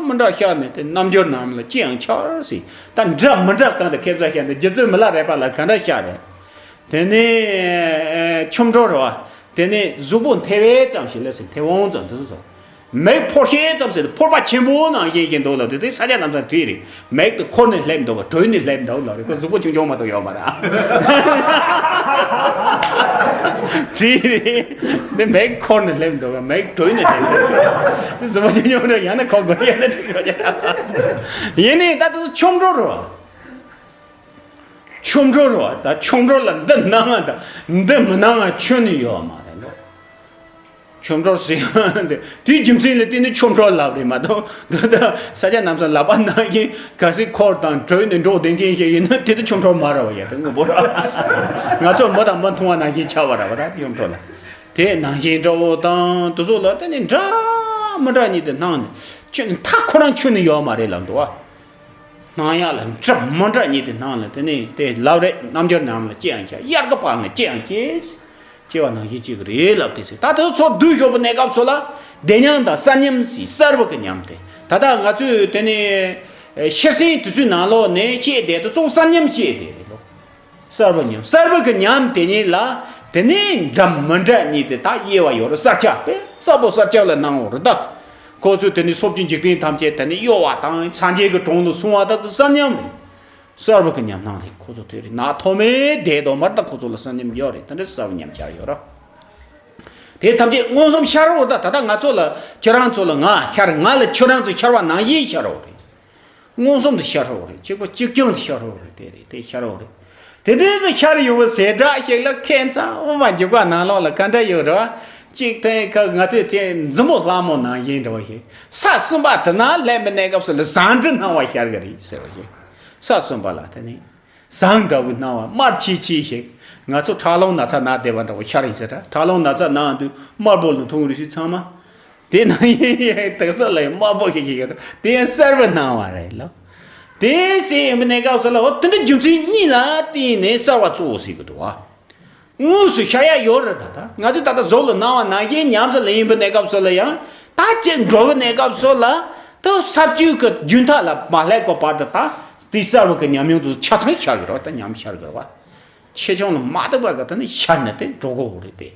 མི་འདྲ་ཤར་ནས་དེ་རྣམ་འགྱུར་ནང་ལ་ཅི་ཡང་འཆར་ཟིན། ད་འདྲ་མི་འདྲ་གང་དུ་ཁེབས་ས་ཤར་ནས་རྗེ་བཙུན་མི་ལ་རས་པ་ལ་ག་འདྲ་ཤར་རེད། དེ་ནས་ཆོམ་འགྲོ་རེད་བ། དེ་ནས་གཟུགས་པོ་མཐེ་བོ་ཙམ་ཞིག་ལ་ཟིན་མཐེ་བོང་ཙམ་དེ་ཚོ་ཚོ། མིག་ཕོར་ཤེལ་ཙམ་ཟེར་ཕོར་པ་ཆེན་པོ་ནང་བཞིན་བཞིན་འདུག་ལབ་དུས་དེ་ས་ཆ་རྣམས་ཙམ་བྲིས་རེད། མིག་དེ་འཁོར་ནས་སླེབས་འདུག་ག་གྲོལ་ནས་སླེབས་འདུག་ལབ་རེད། ཁོ་གཟུགས་པོ་ཆུང་ཆུང་མ་གཏོགས་ཡོད་མ་རེད། བྲིས་རེད། དེ་མིག་འཁོར་ནས་སླེབས་འདུག་ག་མིག་གྲོལ་ནས་སླེབས་འདུག་དེ་གཟུགས་པོ་ཆུང་ཆུང་རེད། ཡང་ན་ཁོ་དགོས་ཡང་ན་བྲིས་རོགས་བྱ། ཡིན་ནའི་ད་དེ་ཚོ་ཆོམ་འགྲོ་རེད། ཆོམ་འགྲོ་རེད་བ། ད་ཆོམ་འགྲོ་ལ་འདི་སྣང་ང་དང་འདི་མི་སྣང་ང་ཁྱོན་ནས་ཡོད་མ་རེད་ལོ། ཆོམ་འགྲོ་ཟེར་ཡང་དེ་དེའི་རྒྱུ་མཚན་ལ་བརྟེན་ནས་ཆོམ་འགྲོ་ལབ་རེད་མ་གཏོགས། འདི་ད་ས་ཆ་རྣམས་སུ་ལབ་པ་ནང་བཞིན་གལ་སྲིད་འཁོར་དང་གྲོལ་ནས་འགྲོ་བསྡད་མཁན་ཞིག་ཡིན་ན་དེ་ད་ཆོམ་འགྲོ་མ་རེད་བ། ཡ་དེ་དངོས་པོ་རེད། ང་ཚོ་མི་དང་མི་མཐོང་བ་ནང་བཞིན་ཆགས་པ་རེད་བ། ད་ཆོམ་འགྲོ་ལ་དེ་ནང་བཞིན་འདྲ་བོ་དང་དེ་ཚོ་ལ་དེ་ནི་འདྲ་མི་འདྲ་ཉིད་དུ་སྣང་ནས་ཁྱོད་མཐའ་ཁོ་རང་ཁྱོན་ནས་ཡོད་མ་རེད་ལབ་འདུག་བ། སྣང་ཡག་ལ་འདྲ་མི་འདྲ་ཉིད་དུ་སྣང་ལ་དེ་ནས་དེ་ལབ་རེད། རྣམ་འགྱུར་ནང་ལ་ཅི་ཡང་བྱ། དབྱར་ཁ་བར་ན་ཅི་ཡང་སྐྱེ། སྐྱེ་བ་ནང་བཞིན་གཅིག་རེད་ལབ་དེ་ཟེར། ད་དེ་ཚོ་བསྡུས་ཞོག་པའི་གནས་སྐབས་སུ་ལ་བདེ་ཉམས་དང་གསར་ཉམས་ཟེར། གསར་བུ་གི་ཉམས་དེ་ད་ལྟ་ང་ཚོས་དེ་ནས་ཤེར་ཕྱིན་དེ་ཚོའི་ནང་ལོགས་ནས་བཤད་བསྡད་དེ་གཙོ་བོ་གསར་ཉམས་བཤད་བསྡད་རེད་ལོ། གསར་བུ་ཉམས། གསར་བུ་གི་ཉམས་དེ་ཉིད་ལ་དེ་ནས་འདྲ་མི་འདྲ་གཉིས་དེ་ད་དབྱེ་བ་ཡོད་རེད། གསར་ཆགས་དེ་གསར་བུ་གསར་ཆགས་ལ་སྣང་བ་རེད་ད། ཁོ་ཚོས་དེ་ནས་སོ་བཅུ་འཇིག་རྟེན་ཐམས་ཅད་དེ་ནས་གཡོ་བ་དང་སངས་རྒྱས་ཀྱི་དྲུང་དུ་སོང་བ་ད་གསར་ཉམས་རེད། གསར་བ་གི་ཉམས་སྣང་རེད། ཁོ་ཚོ་དེ་རེད། ནག་ཐོག་མའི་བསྡད་དོ་མར་ད་ཁོ་ཚོ་ལ་བསམ་ཉམས་ཡོད་རེད། དེ་འདྲ་གསར་བ་ཉམས་ཆག་ཡོད་ར། དེ་ཐམས་ཅད་མངོན་སུམ་ཤར་བོ་ད་ད་ལྟ་ང་ཚོ་ལ་ཁྱེད་རང་ཚོ་ལ་ང་ཤར། ང་ལ་ཁྱེད་རང་ཚོ་ཤར་བ་ནང་བཞིན་ཤར་བོ་རེད། མངོན་སུམ་དུ་ཤར་བོ་རེད། གཅིག་པ་གཅིག་རྐྱང་དུ་ཤར་བོ་རེད། དེ་རེད། དེ་ཤར་བོ་རེད། དེ་འདྲའི་ཚོ་ཤར་ཡོང་བ་ཟེར་སྒྲ་ཞིག་ལ་ཁྱད་མཚར་འོ་མ་འཇུག་པ་ནང་ལོགས་ལ་ག་འདྲ་ཡོད་རེད་བ། གཅིག་དེ་ཁ་ང་ཚོས་དེ་མཛུབ་མོ་ལྷ་མོ་ནང་བཞིན་འདྲ་བ་ཞིག་ས་གསུམ་པ་དེ་ན་སླེབས་པའི་གནས་སྐབས་སུ་ལ་ཟངས་གྲི་སྣང་བ་ཤར་གི་རེད་ཟེར་བ་ཞིག་ས་གསུམ་པ་ལ་དེ་ནི། ཟངས་འདྲ་བོའི་སྣང་བ་དམར་ཆི་ཆི་ཞིག་ང་ཚོ་ཁྲག་རླུང་ན་ཚ་ན་བསྡད་པ་འདྲ་བོ་ཤར་ཡིན་ཟེར། ཁྲག་རླུང་ན་ཚ་ན་དུས་དམར་པོ་ལ་མཐོང་རེ་ཞིག་ཚང་མ། དེ་ནང་བཞིན་དག་ས་ལ་ཡང་དམར་པོ་ཞིག་ཞིག་ཡོད། དེ་ཡང་གསར་བའི་སྣང་བ་རེད་ལ། དེ་སྲིད་ཡིན་པའི་གནས་སྐབས་སུ་ལ་འོ་དེ་འདྲ་རྒྱུ་མཚན་གཉིས་ལ་བརྟེན་ནས་གསར་བ་གཙོ་བོ་ཟེར་གི་འདུག་བ། དངོས་སུ་ཤར་ཡ་ཡོད་རེད། ད་ལྟ་ང་ཚོས་ད་ལྟ་གཟུགས་ལ་སྣང་བ་ནང་བཞིན་ཉམས་སུ་ལེན་པའི་གནས་སྐབས་སུ་ལ་ཡང་ད་ཅིག་འགྲོ་བའི་གནས་སྐབས་སུ་ལ་ད་ས་བཅུད་ཀྱི་རྒྱུན་མཐའ་ལ་མ་སླེབས་པ་བར་དུ་ད་དེ་གསར་བ་གི་ཉམས་མྱོང་དུ་ཆ་ཚང་ཤར་གི་རེད་བ། ད་ཉམས་ཤར་གི་རེད་བ། ཆེ་ཆུང་ལ་མ་བལྟས་པ་གི་ད་ནི་ཤར་ནས་དེ་འགྲོ་གི་ཡོད་རེད། དེ་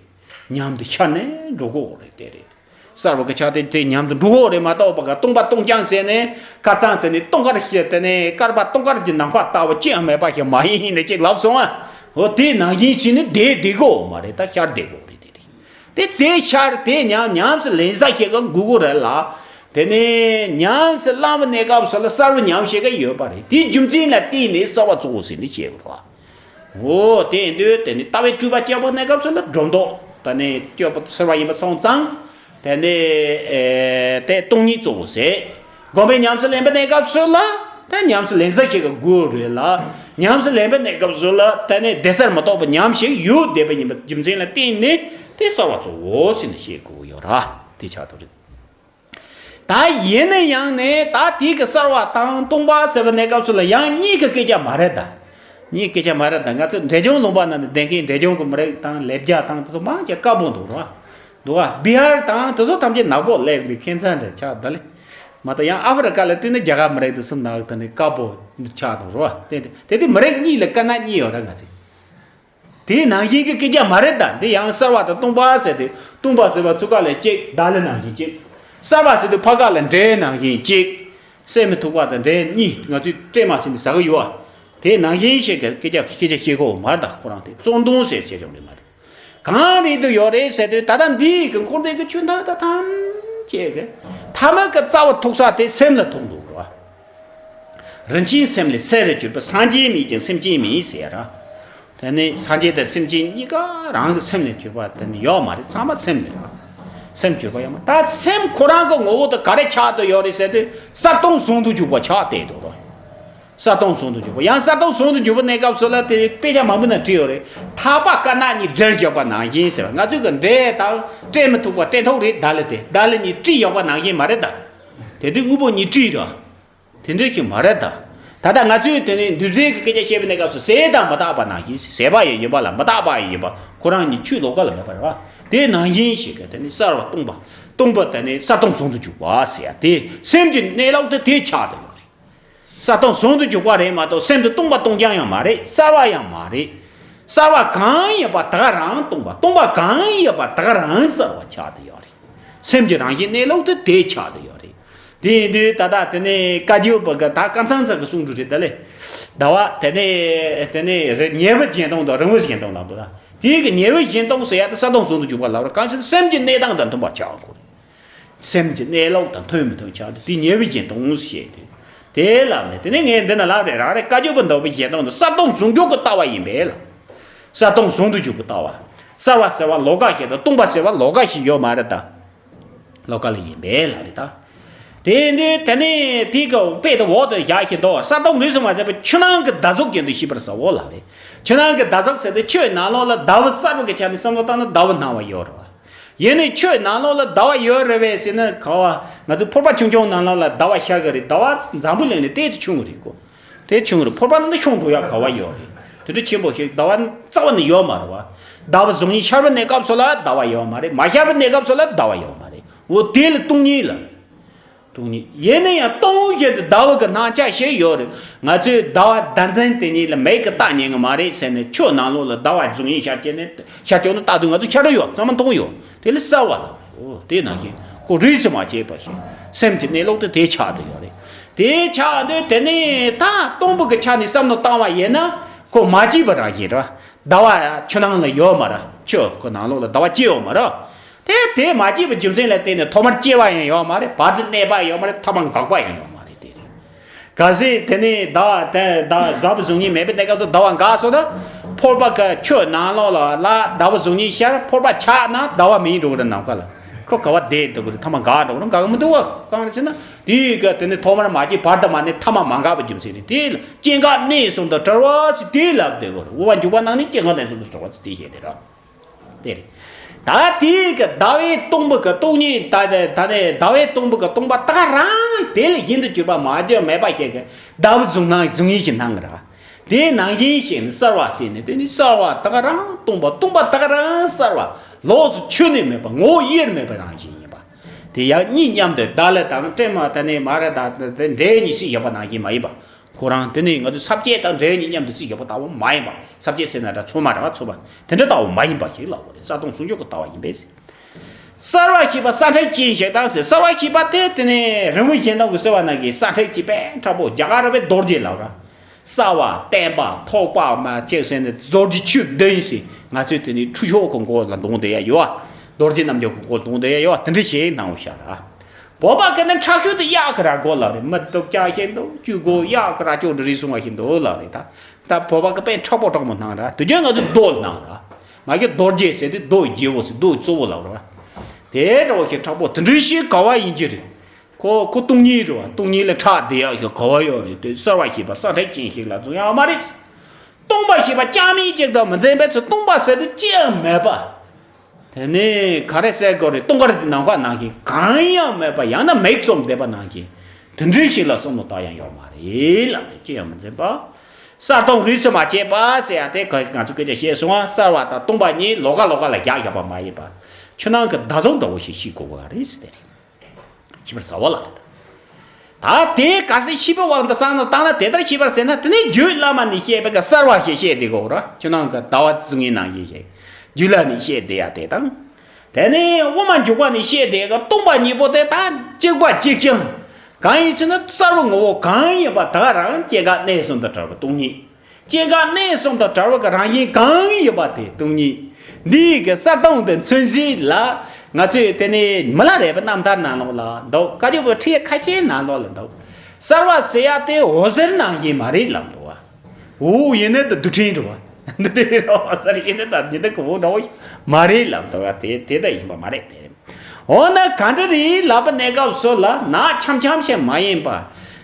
ཉམས་དུ་ཤར་ནས་འགྲོ་གི་ཡོད་རེད། དེ་རེད། གསར་བ་གི་ཆ་དེ་དེ་ཉམས་དུ་འགྲོ་གི་རེད་མ་གཏོགས་པ་ག་སྟོང་པ་སྟོང་རྐྱང་ཟེར་ནས་དཀར་གཙང་དེ་ནས་སྟོང་དཀར་ཞེས་དེ་ནས་དཀར་པ་སྟོང་དཀར་གྱི་ནམ་མཁའ་ལྟ་བུ་ཅི་ཡང་མེད་པ་ཞིག་མ་ཡིན་ནས་ཅིག་ལབ་སོང་ཨ། འོ་དེ་ནང་བཞིན་བྱས་ནས་བསྡད་བསྡད་དགོས་མ་རེད། ད་ཤར་བསྡད་དགོས་རེད། དེ་རེད། དེ་དེ་ཤར་དེ་ཉམས་ཉམས་སུ་ལེན་ས་ཞིག་ག་དགོས་དགོས་རེད་ལ། དེ་ནས་ཉམས་སུ་བླངས་པའི་གནས་སྐབས་སུ་ལ་གསར་བ་ཉམས་ཤིག་ག་ཡོད་པ་རེད། དེའི་རྒྱུ་མཚན་ལ་བརྟེན་ནས་གསར་བ་གཙོ་བོ་ཟེར་ནས་བཤད་དགོས་རེད་བ། འོ་དེ་ཡིན་དུས་དེ་ནི་ལྟ་བའི་སྤྲུལ་པ་སྐྱེ་བོ་གནས་སྐབས་སུ་ལ་སྒྲོ་འདོགས་ད་ནི་སྐྱོ་པོ་ཟེར་བ་ཡིན་པ་སོང་ཙང་། དེ་ནི་ཨེ་དེ་སྟོང་ཉིད་གཙོ་བོ་ཟེར། སྒོམ་པའི་ཉམས་སུ་ལེན་པའི་གནས་སྐབས་སུ་ལ་ད་ཉམས་སུ་ལེན་ས་ཞིག་གི་དགོས་རེད་ལ། ཉམས་སུ་ལེན་པའི་གནས་སྐབས་སུ་ལ་ད་ནི་བདེ་གསལ་མི་རྟོག་པའི་ཉམས་ཤིག་ཡོད་བསྡད་པ་ཡིན་པའི་རྒྱུ་མཚན་ལ་བརྟེན་ནས་དེ་གསར་བ་གཙོ་བོ་ཟེར་ནས་བཤད་དགོས་ཡོད་ར། དེ་ཆགས་ཐུབ་རེད། ད་ཡིན་ན་ཡང་ནས་ད་དེ་གི་གསར་བ་དང་སྟོང་པ་ཟེར་བའི་གནས་སྐབས་སུ་ལ་ཡང་གཉིས་ཀྱི་སྐད་ཆ་མ་རེད་ད། གཉིས་སྐད་ཆ་མ་རེད་ད། ང་ཚོ་འབྲས་ལྗོངས་ལུང་པ་ནང་ནས་བསྡད་མཁན་འབྲས་ལྗོངས་ཀྱི་མི་རིགས་དང་ལེབ་རྒྱ་དང་དེ་ཚོ་མང་ཆེ་དཀར་པོ་འདུག་ར། འདུག་ག་བི་ཧར་དང་དེ་ཚོ་ཐམས་ཅད་ནག་པོ་སླེབས་འདུག་ཁྱད་མཚར་འདྲ་ཆགས་ད་ལེ། མ་གཏོགས་ཡང་ཨ་ཧྥེ་རི་ཀ་ལ་བལྟས་ན་རྒྱ་གར་མི་རིགས་དེ་ཚོ་ནག་ད་ནི་དཀར་པོ་ཆགས་འདུག་ར། དེ་དེ་དེ་མི་རིགས་གཉིས་ལ་དཀར་ནག་གཉིས་ཡོད་ར་ང་ཚོ། དེའི་ནང་བཞིན་གྱི་སྐད་ཆ་མ་རེད་ད། འདི་ཡང་གསར་བ་དང་སྟོང་པ་ཟེར་ཏེ་སྟོང་པ་ཟེར་བ་ཚུར་ཁ་ལ་གཅིག་བརྡ་ལ་ནང་བཞིན་གཅིག་གསར་བ་ཟེར་དུས་ཕར་ཁ་ལ་འབྲས་ནང་བཞིན་གཅིག་སེམས་མི་ཐུག་པ་དང་འབྲས་གཉིས་ང་ཚོས་སྤྲད་མ་ཟིན་པའི་ཟ་གི་ཡོད་ཨ། དེ་ནང་བཞིན་ཞིག་གི་སྐད་ཆ་སྐད་ཆ་བཤད་གོ་མ་རེད་ད། ཁོ་རང་དེ་བཙོན་དོང་ཟེར་བྱེད་ཆོག་རེད་མ་རེད། གང་རེད་དུ་ཡོད་རེད་ཟེར་དུས་ད་ལྟ་འདི་གི་འཁོར་འདས་ཀྱི་ཆོས་མཐའ་དང་ཐམས་ཅད་ཀྱི་ཐ་མ་གི་རྩ་བ་ཐུག་ས་དེ་སེམས་ལ་ཐུག་འདུག་ར། རིན་ཆེན་སེམས་ལས་གསལ་རུ་གྱུར་པ་སངས་རྒྱས་མེད་ཀྱང་སེམས་ཅན་མེད་ཟེར་ར། དེ་ནི་སངས་རྒྱས་དང་སེམས་ཅན་གཉིས་ཀ་རང་གི་སེམས་ལས་གྱུར་པ་དེ་ནི་ཡོད་མ་རེད། ཚང་མ་སེམས་ལས་ར། སེམས་གྱུར་པ་ཡོད་མ་ད་སེམས་ཁོ་རང་གི་ངོ་བོ་དེ་ག་རེ་ཆགས་དུ་ཡོད་རེད་ཟེར་དུས་གསལ་སྟོང་ཟུང་དུ་འཇུག་པ་ཆགས་བསྡད་འདུག་ར། གསལ་སྟོང་ཟུང་དུ་འཇུག་པ། ཡང་གསལ་སྟོང་ཟུང་དུ་འཇུག་པའི་གནས་སྐབས་སུ་ལ་དེ་དཔེ་ཆ་མང་པོ་ན་བྲིས་ཡོད་རེད། ཐག་པ་དཀར་ནག་གཉིས་སྦྲེལ་བཞག་པ་ནང་བཞིན་ཟེར་བ། ང་ཚོས་གི་འབྲས་དང་སྤྲད་མི་ཐུབ་པ་སྤྲད་ཐུབ་རེད། བརྡ་ལ་དེ་བརྡ་ལ་གཉིས་བྲིས་བཞག་པ་ནང་བཞིན་མ་རེད་ད། དེ་དུས་དངོས་པོ་གཉིས་བྲིས་ར། དེ་འདྲ་ཞིག་མ་རེད་ད། ད་ལྟ་ང་ཚོས་དེ་ནི་འདུས་བྱས་ཀྱི་སྐད་ཆ་བཤད་པའི་གནས་སྐབས་སུ་ཟད་དང་མི་རྟག་པ་ནང་བཞིན་ཟད་པ་ཡང་ཡིན་པ་ལ་མི་རྟག་པ་ཡང་ཡིན་པ་ཁོ་རང་གཉིས་ཆོས་ལོགས་ཀ་ལ་མེད་པ་རེད་བ། དེ་ནང་བཞིན་ཞིག་གི་དེ་ནི་གསལ་བ་སྟོང་པ་སྟོང་པ་དེ་ནི་གསལ་སྟོང་ཟུང་དུ་འཇུག་པ་ཟེར་ཡ་དེ་སེམས་ཀྱི་གནས་ལུགས་དེ་དེ་ཆགས་བསྡད་ཡོད་རེད། གསལ་སྟོང་ཟུང་དུ་འཇུག་པ་རེད་མ་གཏོགས་སེམས་དེ་སྟོང་པ་སྟོང་རྐྱང་ཡང་མ་རེད། གསལ་བ་ཡང་མ་རེད། གསལ་བ་གང་ཡིན་པ་དེ་ག་རང་སྟོང་པ། སྟོང་པ་གང་ཡིན་པ་དེ་ག་རང་གསལ་བ་ཆགས་བསྡད་ཡོད་རེད། སེམས་ཀྱི་རང་བཞིན་གནས་ལུགས་དེ་དེ་ཆགས་བསྡད་ཡོད་རེད། དེ་ཡིན་དུས་ད་ལྟ་དེ་ནས་བཀའ་བརྒྱུད་པ་གི་ད་ཀམ་ཚང་ཚང་གི་གསུང་སྒྲོས་རེད་ད་ལེ། ཟླ་བ་དེ་ནས་དེ་ནས་རེ་ཉེ་བའི་སྦྱིན་གཏོང་དང་རིང་བའི་སྦྱིན་གཏོང་ལབ་འདུག་ད། དེའི་གི་ཉེ་བའི་སྦྱིན་གཏོང་ཟེར་ཡ་དེ་གསལ་སྟོང་ཟུང་དུ་འཇུག་པ་ལབ་ར། གང་ཞིག་སེམས་ཀྱི་གནས་སྟངས་དང་མཐུན་པ་ཆགས་དགོས་རེད། སེམས་ཀྱི་གནས་ལུགས་དང་མཐུན་མི་མཐུན་ཆགས་དུས་དེ་ཉེ་བའི་སྦྱིན་གཏོང་ཞེས་དེ། དེ་ལབ་ནས་དེ་ནས་ངས་འདི་ན་ལབ་རེད། རང་རེ་བཀའ་བརྒྱུད་པ་འདོད་པའི་སྦྱིན་གཏོང་དེ་གསལ་སྟོང་ཟུང་འཇུག་གི་ལྟ་བ་ཡིན་པས་ལ། གསལ་སྟོང་ཟུང་དུ་འཇུག་པའི་ལྟ་བ། གསལ་བ་ཟེར་བ་ལོགས་ཀ་ཞིག་དང་སྟོང་པ་ཟེར་བ་ལོགས་ཀ་ཞིག་ཡོད་མ་རེད་ད། ལོགས་ཀ་ལ་ཡིན་པས་ལ་རེད་ད། དེ་འདི་དེ་ནས་དེ་གི་དཔེ་དེ་འོག་ཏུ་བཞག་བཞིན་འདུག་གསལ་སྟོང་རིས་སུ་མ་ཆད་པ་ཆུ་ནང་གི་ཟླ་གཟུགས་བཞིན་དུ་ཤེས་པར་བྱའོ་ལ་རེད། ཆུ་ནང་གི་ཟླ་གཟུགས་ཟེར་དུས་ཆུའི་ནང་ལོགས་ལ་ཟླ་བ་གསལ་བ་གི་ཆ་ནས་བསམ་བློ་བཏང་ན་ཟླ་བ་སྣང་བ་ཡོད་རེད་བ། ཡིན་ནའི་ཆུའི་ནང་ལོགས་ལ་ཟླ་བ་ཡོད་རེད་བས་ཟེར་ན་ག་བ། ང་ཚོ་ཕོར་པ་ཆུང་ཆུང་ནང་ལོགས་ལ་ཟླ་བ་ཤར་གི་རེད། ཟླ་བ་འཛམ་བུ་གླིང་ནས་ཏོག་ཙམ་ཆུང་གི་རེད་གོ། དེ་ཆུང་རེད། ཕོར་པ་ནང་དུ་ཤོང་འགྲོ་ཡག་ག་བ་ཡོད་རེད། དེ་འདྲ་ཆེན་པོ་ཞིག་ཟླ་བ་རྩ་བ་ནས་ཡོད་མ་རེད་བ། ཟླ་བ་གཟུགས་བརྙན་ཤར་བའི་གནས་སྐབས་སུ་ལ་ཟླ་བ་ཡོད་མ་རེད། མ་ཤར་བའི་གནས་སྐབས་སུ་ལ་ཟླ་བ་ཡོད་མ་རེད། འོ་དེ་ལ་སྟོང་ཉིད་ལ། སྟོང་ཉིད་ཡིན་ན་ཡང་སྟོང་བཞིན་དུ་ཟླ་བ་གི་སྣང་ཆ་ཞིག་ཡོད་རེད། ང་ཚོས་ཟླ་བ་ཟླ་མཚན་དེ་ཉིད་ལ་མིག་གིས་བལྟ་ཉན་གི་མ་རེད་ཟེར་ནས་ཆུ་ནང་ལོགས་ལ་ཟླ་བ་གཟུགས་བརྙན་ཤར་བྱས་ནས་ཤར་བྱུང་ན་ལྟ་དུས་ང་ཚོ་ཤར་ར་ཡོད། གཙང་མ་མཐོང་ཡོད། དེ་ལ་གསལ་བ་ལ། འོ་དེ་ནང་བཞིན་ཁོ་རིས་སུ་མ་ཆད་པ་ཞིག་སེམས་ཀྱི་གནས་ལུགས་དེ་དེ་ཆགས་བསྡད་ཡོད་རེད། དེའི་ཆ་དུས་དེ་ནས་ད་སྟོང་པ་གི་ཆ་ནས་བསམ་བློ་བཏང་བ་ཡིན་ན་ཁོ་མ་སྐྱེས་པ་རང་བཞིན་རེད། ཟླ་བ་ཆུ་ནང་ལ་ཡོད་མ་རེད། ཆུ་ཁོ་ནང་ལོགས་ལ་ཟླ་བ་སྐྱེ་ཡོད་མ་རེད། དེ་དེ་མ་སྐྱེས་པའི་རྒྱུ་མཚན་ལ་བརྟེན་ནས་ཐོག་མར་སྐྱེ་བ་ཡང་ཡོད་མ་རེད། བར་དུ་གནས་པ་ཡོད་མ་རེད། ཐ་མ་འགག་པ་ཡང་ཡོད་མ་རེད། དེ་རེད། གལ་སྲིད་དེ་ནས་ཟླ་བ་དེ་ཟླ་ཟླ་བ་གཟུགས་བརྙན་མེད་པའི་གནས་སྐབས་སུ་ཟླ་བ་འགག་སོང་ན་ཕོར་པ་གི་ཆུ་ནང་ལོགས་ལ་ལ་ཟླ་བ་གཟུགས་བརྙན་ཤར། ཕོར་པ་ཆག་ན་ཟླ་བ་མེད་འགྲོ་གི་རེད། ནམ་མཁའ་ལ་ཁོ་ག་བ་བསྡད་འགྲོ་གི་རེད། ཐ་མ་འགག་འགྲོ་གི་རེད། འགག་གི་མི་འདུག་བ། གང་རེད་ཟེར་ན་དེའི་གི་དེ་ནས་ཐོག་མར་མ་སྐྱེས་བར་དུ་མ་གནས། ཐ་མ་མ་འགག་པའི་རྒྱུ་མཚན་རེད། དེ་ལ་སྐྱེ་འགག་གནས་གསུམ་དང་བྲལ་བ་ཟེར་དེ་ལབ་བསྡད་དགོས་རེད། དབུ་མ་འཇུག་པ་ནང་ནས་སྐྱེ་འགག་གནས་གསུམ་དང་བྲལ་བ་ཟེར་དེ་བཤད་དེ་རེད། དེ་རེད། ད་དེའི་གི་ཟླ་བའི་སྟོང་པ་གི་སྟོང་ཉིད་ད་ནས་ད་ནས་ཟླ་བའི་སྟོང་པ་གི་སྟོང་པ་ད་ག་རང་དེ་ལས་གཞན་དུ་གྱུར་པ་མ་གྱུར་མེད་པ་ཞིག་གི་ཟླ་བ་གཟུགས་སྣང་གཟུགས་བརྙན་ཞིག་སྣང་གི་རེད། དེའི་ནང་བཞིན་ཞིག་ནི་གསལ་བ་ཟེར་ནས་དེ་ནི་གསལ་བ་ད་ག་རང་སྟོང་པ་སྟོང་པ་ད་ག་རང་གསལ་བ་ལོགས་སུ་ཆུད་ནས་མེད་པ་ངོ་བོ་དབྱེར་མེད་པའི་རང་བཞིན་ཡིན་པ། དེ་ཡང་གཉིས་མཉམ་དུ་བརྡ་ལ་དང་སྤྲིན་མ་ད་ནས་མ་རེད། ད་དེ་འབྲས་གཉིས་སུ་བཞག་པ་ནང་བཞིན་མ་ཡིན་པ། ཁོ་རང་དེ་ནི་ང་ཚོས་ས་བཅད་དང་འབྲས་གཉིས་མཉམ་དུ་རྩིས་བཞག་པ་ལྟ་བུ་མ་ཡིན་པ། ས་བཅད་ཟེར་ན་འདྲ་ཚོད་མ་འདྲ་བ་ཚོད་པ་དེ་འདྲ་ལྟ་བུ་མ་ཡིན་པ་ཞིག་ལབ་དགོས་རེད། གསལ་སྟོང་ཟུང་འཇུག་གི་ལྟ་བ་ཡིན་པས། གསལ་བར་ཤེས་པ་སྲ་མཁྲེགས་ཅན་ཞིག་དང་ཟེར། གསལ་བར་ཤེས་པ་དེ་དེ་ནི་རི་མོ་གཞན་དག་གི་གསལ་བ་ནང་གི་སྲ་མཁྲེགས་ཅན་པས་མཁྲེགས་པོ་རྒྱ་གར་བའི་རྡོ་རྗེ་ལབ་ར། གསལ་བ་བརྟན་པ་ཐོགས་པ་མ་ཆེ་ཟེར་ནས་རྡོ་རྗེ་ཆོས་བདུན་ཟེར། ང་ཚོས་དེ་ནི་ཁྲུས་ཆོག་གི་མགོ་ལ་འདོང་བསྡད་ཡ་ཡོད་ཨ། རྡོ་རྗེ་རྣམ་རྒྱལ་གྱི་མགོ་འདོང་བསྡད་ཡ་ཡོད་ཨ། དེ་འདྲ་ཞིག་སྣང་བ་ཤར་ར། བོད་པ་གི་ནི་མཁྲེགས་ཤོས་དེ་གཡག་གི་ར་མགོ་ལབ་རེད། མི་སྟོབས་རྒྱག་ཤེས་འདུག་ཅུ་གོ་གཡག་གི་ར་ཅོ་འདྲ་རེ་སོང་བ་ཞིག་འདུག་ལབ་རེད་ད། ད་བོད་པ་གི་དཔེ་མཁྲེགས་པོ་དྲག་མོ་སྣང་ར། དུས་རྒྱུན་ང་ཚོ་རྡོ་སྣང་ར། མ་གི་རྡོ་རྗེ་ཟེར་དུས་རྡོ་རྗེ་བོ་ཟེར། རྡོ་གཙོ་བོ་ལབ་ར། དེ་འདྲ་བོ་ཞིག་མཁྲེགས་པོ་དེ་འདྲ་ཞིག་ག་བ་ཡིན་གྱི་རེད། ཁོ་ཁོ་སྟོང་ཉིད་རེད་བ། སྟོང་ཉིད་ལ་མཁྲེགས་བསྡད་ཡག་ཞིག་ག་བ་ཡོད་རེད། དེ་གསལ་བར་ཤེས་པ་སྲ་མཁྲེགས་ཅན་ཞིག་ལ་རྫོགས་ཡག་མ་རེད། སྟོང་པར་ཤེས་པ་ཅང་མིན་གཅིག་དང་མི་འཛིན་པའི་ཚུལ། སྟོང་པ་ཟེར་དུས་ཅི་ཡང་མེད་པ། དེ་ནས་ག་རེ་ཟེར་དགོས་རེད། སྟོང་པ་རེད་དེ་ནམ་མཁའ་ནང་བཞིན་གང་ཡང་མེད་པ། ཡང་ན་མིག་བཙུམ་བསྡད་པ་ནང་བཞིན་དེ་འདྲའི་ཞིག་ལ་བསམ་བློ་བཏང་ཡང་ཡོད་མ་རེད་ལབ་ནས། ཅི་ཡང་མི་འཛིན་པ། གསལ་སྟོང་རིས་སུ་མ་ཆད་པ་ཟེར་ཡ་དེ་ག་ང་ཚོས་སྐད་ཆ་བཤད་སོང་བ། གསལ་བ་དང་སྟོང་པ་གཉིས་ལོགས་ཀ་ལོགས་ཀ་ལ་རྒྱག་བཞག་པ་མ་ཡིན་པ། ཆུ་ནང་གི་ཟླ་གཟུགས་འདྲ་བོ་ཞིག་ཤེས་དགོས་པ་རེད་ཟེར་དེ་རེད། ཤེས་པར་བྱའོ་ལབ་རེད། ད་དེ་གལ་སྲིད་ཤེས་པའི་དབང་དུ་བཏང་ན་བཏང་ན་དེ་ལྟར་ཤེས་པར་ཟེར་ན། དེ་ནི་རྒྱུད་བླ་མ་ནས་བཤད་པའི་གི་གསལ་བ་ཞེས་བཤད་དེ་གོ་ར། ཆུ་ནང་གི་ཟླ་བ་གཟུགས་བརྙན་ནང་བཞིན་ཞིག་རྒྱུད་བླ་ནས་བཤད་དེ་ཡ་དེ་དང་། དེ་ནས་དབུ་མ་འཇུག་པ་ནས་བཤད་དེ་གི་སྟོང་པ་ཉིད་པོ་དེ་ད་གཅིག་པ་གཅིག་རྐྱང་། གང་ཡིན་ཟེར་ན་གསལ་བའི་ངོ་བོ་གང་ཡིན་པ་དག་རང་སྐྱེ་འགག་གནས་གསུམ་དང་བྲལ་བའི་སྟོང་ཉིད། སྐྱེ་འགག་གནས་གསུམ་དང་བྲལ་བ་གི་རང་བཞིན་གང་ཡིན་པ་དེ་སྟོང་ཉིད། འདི་ཡི་གི་གསལ་སྟོང་དེ་མཚོན་བྱེད་ལ་ང་ཚོས་དེ་ནས་མི་ལ་རས་པའི་རྣམ་ཐར་ནང་ལོགས་ལ་འདུག་བཀའ་བརྒྱུད་པའི་ཁྲིད་ཁ་ཤས་ནང་ལོགས་ལ་འདུག་གསལ་བ་ཟེར་ཡ་དེ་འོད་ཟེར་ནང་བཞིན་མ་རེད་ལབ་འདུག་བ། འོད་ཡིན་ནི་དེ་རྡུལ་ཕྲན་རེད་བ། འདི་རེད་རོ། འོད་ཟེར་ཡིན་ནི་དེ་ཉི་ཟླ་གི་འོད་འདྲ་བོ་མ་རེད་ལབ་འདུག་བ། དེ་དེ་ལྟ་ཡིན་པ་མ་རེད་དེ། འོ་ན་ག་འདྲ་རེད་ལབ་པ་གནས་སྐབས་སུ་ལ་ནག་འཆམ་འཆམ་ཞིག་མ་ཡིན་པ།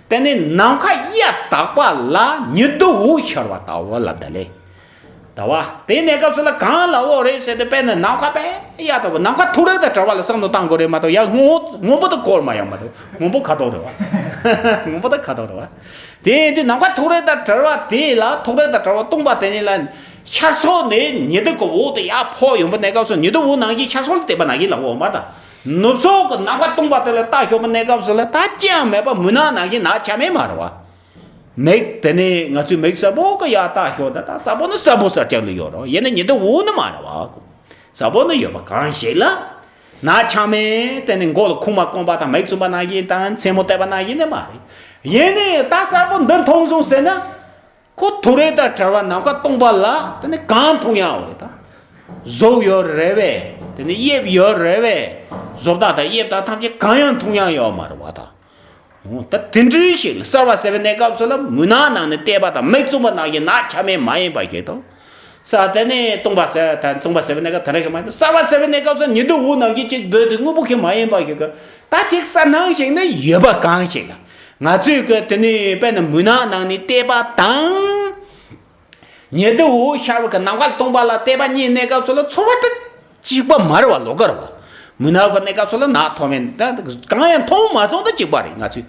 དེ་ནི་ནམ་མཁའ་གཡའ་དག་པ་ལ་ཉི་ཟླ་འོད་ཤར་བ་ལྟ་བུ་ལ་ད་ལེ། ད་བ་དེ་གནས་སྐབས་སུ་ལ་གང་ལ་འོ་རེད་ཟེར་ཏེ། དཔེར་ན་ནམ་མཁའ་དཔེ་གཡའ་དག་པ། ནམ་མཁའ་ཐོག་རེག་དང་བྲལ་བ་ལ་བསམ་བློ་བཏང་དགོས་རེད་མ་གཏོགས། ཡང་སྔོན་སྔོན་པོ་དང་འཁོར་མ་ཡོང་མ་གཏོགས། སྔོན་པོ་ཁ་དོག་རེད་བ། སྔོན་པོ་དང་ཁ་དོག་རེད་བ། དེ་ཡིན་དུས་ནམ་མཁའ་ཐོག་རེག་དང་བྲལ་བ་དེ་ལ། ཐོག་རེག་དང་བྲལ་བ་སྟོང་པ་དེ་ཉིད་ལ་ཤར་ཕྱོགས་ནས་ཉི་ཟླ་གི་འོད་དེ་ཡར་ཕོག་ཡོང་པ་གནས་སྐབས་སུ་ཉི་ཟླ་འོད་ནང་བཞིན་ཤར་ཕྱོགས་ལ་བལྟས་པ་ནང་བཞིན་ལ་འོ་མ་དང་། ནུབ་ཕྱོགས་ཀྱི་ནམ་མཁའ་སྟོང་པ་དེ་ལ་ལྟ་ཞོག་པ་གནས་སྐབས་སུ་ལ་ད་ཅི་ཡང་མེད་པ་མུན་ནག་ནང་བཞིན་ནག་ཆ་མེད་མ་རེད་བ། མིག་དེ་ནས་ང་ཚོས་མིག་གསལ་པོ་གི་ཡར་ལྟ་ཞོག་ད་ད་གསལ་པོ་ནི་གསལ་པོ་གསལ་རྐྱང་ནི་ཡོད་རེད། ཡིན་ན་ཉི་ཟླ་འོད་ནི་མ་རེད་བ། གསལ་པོ་ནི་ཡོད་པ་གང་ཞིག་ལ། ནག་ཆ་མེད་དེ་ནི་མགོ་ལ་ཁུག་མ་བསྐོན་པ་དང་མིག་བཙུམ་པ་ནང་བཞིན་དང་མཚན་མོ་བལྟས་པ་ནང་བཞིན་ནི་མ་རེད། ཡིན་ནའི་ད་གསལ་པོ་འདི་མཐོང་སོང་ཟེར་ན། ཁོ་ཐོག་རེག་དང་བྲལ་བ་ནམ་མཁའ་སྟོང་པ་ལ་དེ་ནི་གང་མཐོང་ཡང་འོ་རེད་ད། གཟུགས་ཡོད་རེད་བས། དེ་ནི་དབྱིབས་ཡོད་རེད་བས། གཟུགས་དག་དང་དབྱིབས་དག་ཐམས་ཅད་གང་ཡང་མཐོང་ཡང་ཡོད་མ་རེད་བ་ད། འོ་ད་དེ་འདྲའི་ཞིག་ལ་གསལ་བ་ཟེར་བའི་གནས་སྐབས་སུ་ལ་མུན་ནག་ནང་ནས་བལྟས་པ་དང་མིག་བཙུམ་པ་ནང་བཞིན་ནག་ཆ་མེད་མ་ཡིན་པ་ཞིག་དང་། ས་དེ་ནས་སྟོང་པ་ཟེར་ད་སྟོང་པ་ཟེར་བའི་གནས་སྐབས་དེ་འདྲ་ཞིག་མ་ཡིན། གསལ་བ་ཟེར་བའི་གནས་སྐབས་སུ་ཉི་ཟླ་འོད་ནང་བཞིན་ཅིག་སྡོད་དེ་དངོས་པོ་ཞིག་མ་ཡིན་པ་ཞིག་གི་ད་ཅིག་གསལ་སྣང་ཞིག་ནི་ཡོད་པ་གང་ཞིག་ལ། ང་ཚོས་གི་དེ་ནས་དཔེར་ན་མུན་ནག་ནང་ནས་བལྟས་པ་དང་། ཉི་ཟླ་འོད་ཤར་བ་གི་ནམ་མཁའ་སྟོང་པ་ལ་བལྟས་པ་གཉིས་གནས་སྐབས་སུ་ལ་ཚོར་བ་དེ་གཅིག་པ་མ་རེད་བ། ལོགས་ཀ་རེད་བ། མུན་ནག་གི་གནས་སྐབས་སུ་ལ་ནག་མཐོང་མེད་ད་གང་ཡང་མཐོང་མ་སོང་ད་གཅིག་པ་རེད། ང་ཚོས་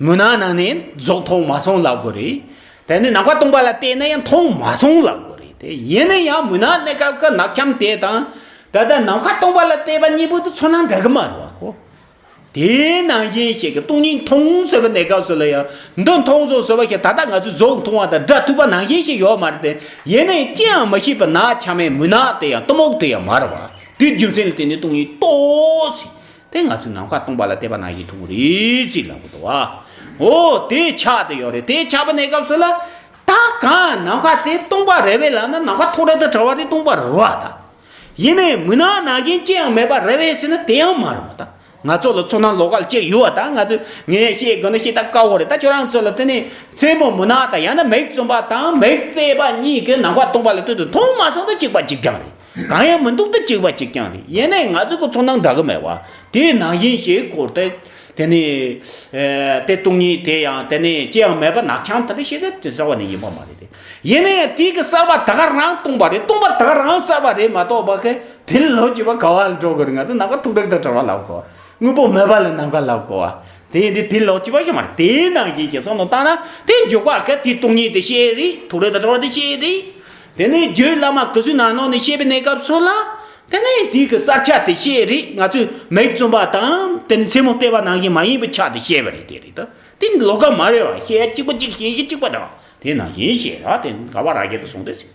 མུན་ནག་ནང་ནས་གཟུགས་མཐོང་མ་སོང་ལབ་དགོས་རེད། དེ་ནས་ནམ་མཁའ་སྟོང་པ་ལ་བལྟས་ན་ཡང་མཐོང་མ་སོང་ལབ་དགོས་རེད། དེ་ཡིན་ན་ཡང་མུན་ནག་གནས་སྐབས་ཀྱི་ནག་འཁྱམས་དེ་དང་། ད་ལྟ་ནམ་མཁའ་སྟོང་པ་ལ་བལྟས་པ་གཉིས་པོ་དེ་ཚོར་སྣང་འདྲ་གི་མ་རེད་བ་ཁོ། དེའི་ནང་བཞིན་ཞིག་གི་སྟོང་ཉིད་མཐོང་ཟེར་བའི་གནས་སྐབས་སུ་ལ་ཡང་འདི་མཐོང་སོང་ཟེར་བ་ཞིག་ད་ལྟ་ང་ཚོས་གཟུགས་མཐོང་བ་དང་སྒྲ་ཐོས་པ་ནང་བཞིན་ཞིག་ཡོད་མ་རེད་དེ། ཡིན་ནའི་ཅི་ཡང་མ་ཤེས་པའི་ནག་ཆ་མེད་མུན་ནག་དེ་ཡང་གཏི་མུག་དེ་ཡང་མ་རེད་བ། དེའི་རྒྱུ་མཚན་ལ་བརྟེན་ནས་སྟོང་ཉིད་རྟོགས་ཟེར། དེ་ང་ཚོས་ནམ་མཁའ་སྟོང་པ་ལ་བལྟས་པ་ནང་བཞིན་མཐོང་གི་རེད་ཅེས་ལབ་དགོས་འདུག་བ། འོ་དེ་ཆགས་དེ་ཡོད་རེད། དེ་ཆགས་པ་ནས་སྐབས་སུ་ལ་ད་གང་ནམ་མཁའ་དེ་སྟོང་པ་རེད་པས་ལབ་ན་ནམ་མཁའ་ཐོགས་རེག་དང་བྲལ་བ་དེ་སྟོང་པ་རེད་པ། ད་ཡིན་ནའི་མུན་ནག་ནང་བཞིན་ཅི་ཡང་མེད་པ་རེད་པས་ཟེར་ན་དེ་ཡང་མ་རེད་པ། ད་ང་ཚོ་ལ་ཚོར་སྣང་ལོགས་ཀ་ལ་སྐྱེ་ཡོད་པ། ད་ང་ཚོས་ངས་བཤད་དགོས་ན་བཤད་ད་དཀའ་བོ་རེད། ད་ཁྱོད་རང་ཚོ་ལ་དེ་ནས་མཚན་མོ་མུན་ནག་དང་ཡང་ན་མིག་བཙུམ་པ་དང་མིག་གཏད་པ་གཉིས་ཀྱིས་ནམ་མཁའ་སྟོང་པ་ལ་ལྟོས་དུས་མཐོང་མ་སོང་ད་གཅིག་པ་གཅིག་རྐྱང་རེད། གང་ཡང་མི་འདུག་ད་གཅིག་པ་གཅིག་རྐྱང་རེད། ཡིན་ནའི་ང་ཚོ་གི་ཚོར་སྣང་འདྲ་གི་མེད་པ། དེ་ནང་བཞིན་ཞིག་སྐོར་དེ། དེ་ནས་ཨེ་དེ་སྟོང་ཉིད་དེ་ཡང་དེ་ནས་ཅི་ཡང་མེད་པ་ནག་ཁྱང་དེ་འདྲ་ཞིག་གི་དེ་གསལ་བ་ནི་ཡིན་པ་མ་རེད་དེ། ཡིན་ནའི་དེ་གི་གསལ་བ་ད་ག་རང་སྟོང་པ་རེད། སྟོང་པ་ད་ག་རང་གསལ་བ་རེད་མ་གཏོགས་པ་གི་དེ་ལོག་གི་བ་ག་བ་ལ་འགྲོ་དགོས་རེད། ང་ཚོ་ནམ་མཁའ་ཐོགས་རེག་དང་བྲལ་བ་ལབ་དགོས་པ། དངོས་པོ་མེད་པ་ལ་ནམ་མཁའ་ལབ་དགོས་པ། དེ་ཡིན་དུས་དེ་ལོག་གི་བ་གི་མ་རེད། དེའི་ནང་བཞིན་གྱི་བསམ་བློ་བཏང་ན་དེ་འཇུག་པ་གི་དེ་སྟོང་ཉིད་དེ་ཤེས་རེད། ཐོགས་རེག་དང་བྲལ་བ་དེ་ཤེས་རེད། དེ་ནས་རྒྱུད་བླ་མ་གི་ཚུལ་ནང་ནང་ནས་བཤད་པའི་གནས་སྐབས་སུ་ལ། དེ་ནས་དེའི་གི་གསལ་ཆ་དེ་ཤེས་རེད། ང་ཚོས་མིག་བཙུམ་པ་དང་དེ་ནས་མཚན་མོ་བལྟས་པ་ནང་བཞིན་མ་ཡིན་པའི་ཆ་དེ་ཤེས་པ་རེད། དེ་རེད་ད། དེ་ནི་ལོགས་ཀ་མ་རེད་པ། ཤེས་ཡ་གཅིག་པ་གཅིག་ཤེས་ཡ་གཅིག་པ་རེད་པ། དེ་ནང་བཞིན་ཤེས་ར་དེ་ག་བ་ར་རྒྱ་དུ་སོང་དེ་ཟེར།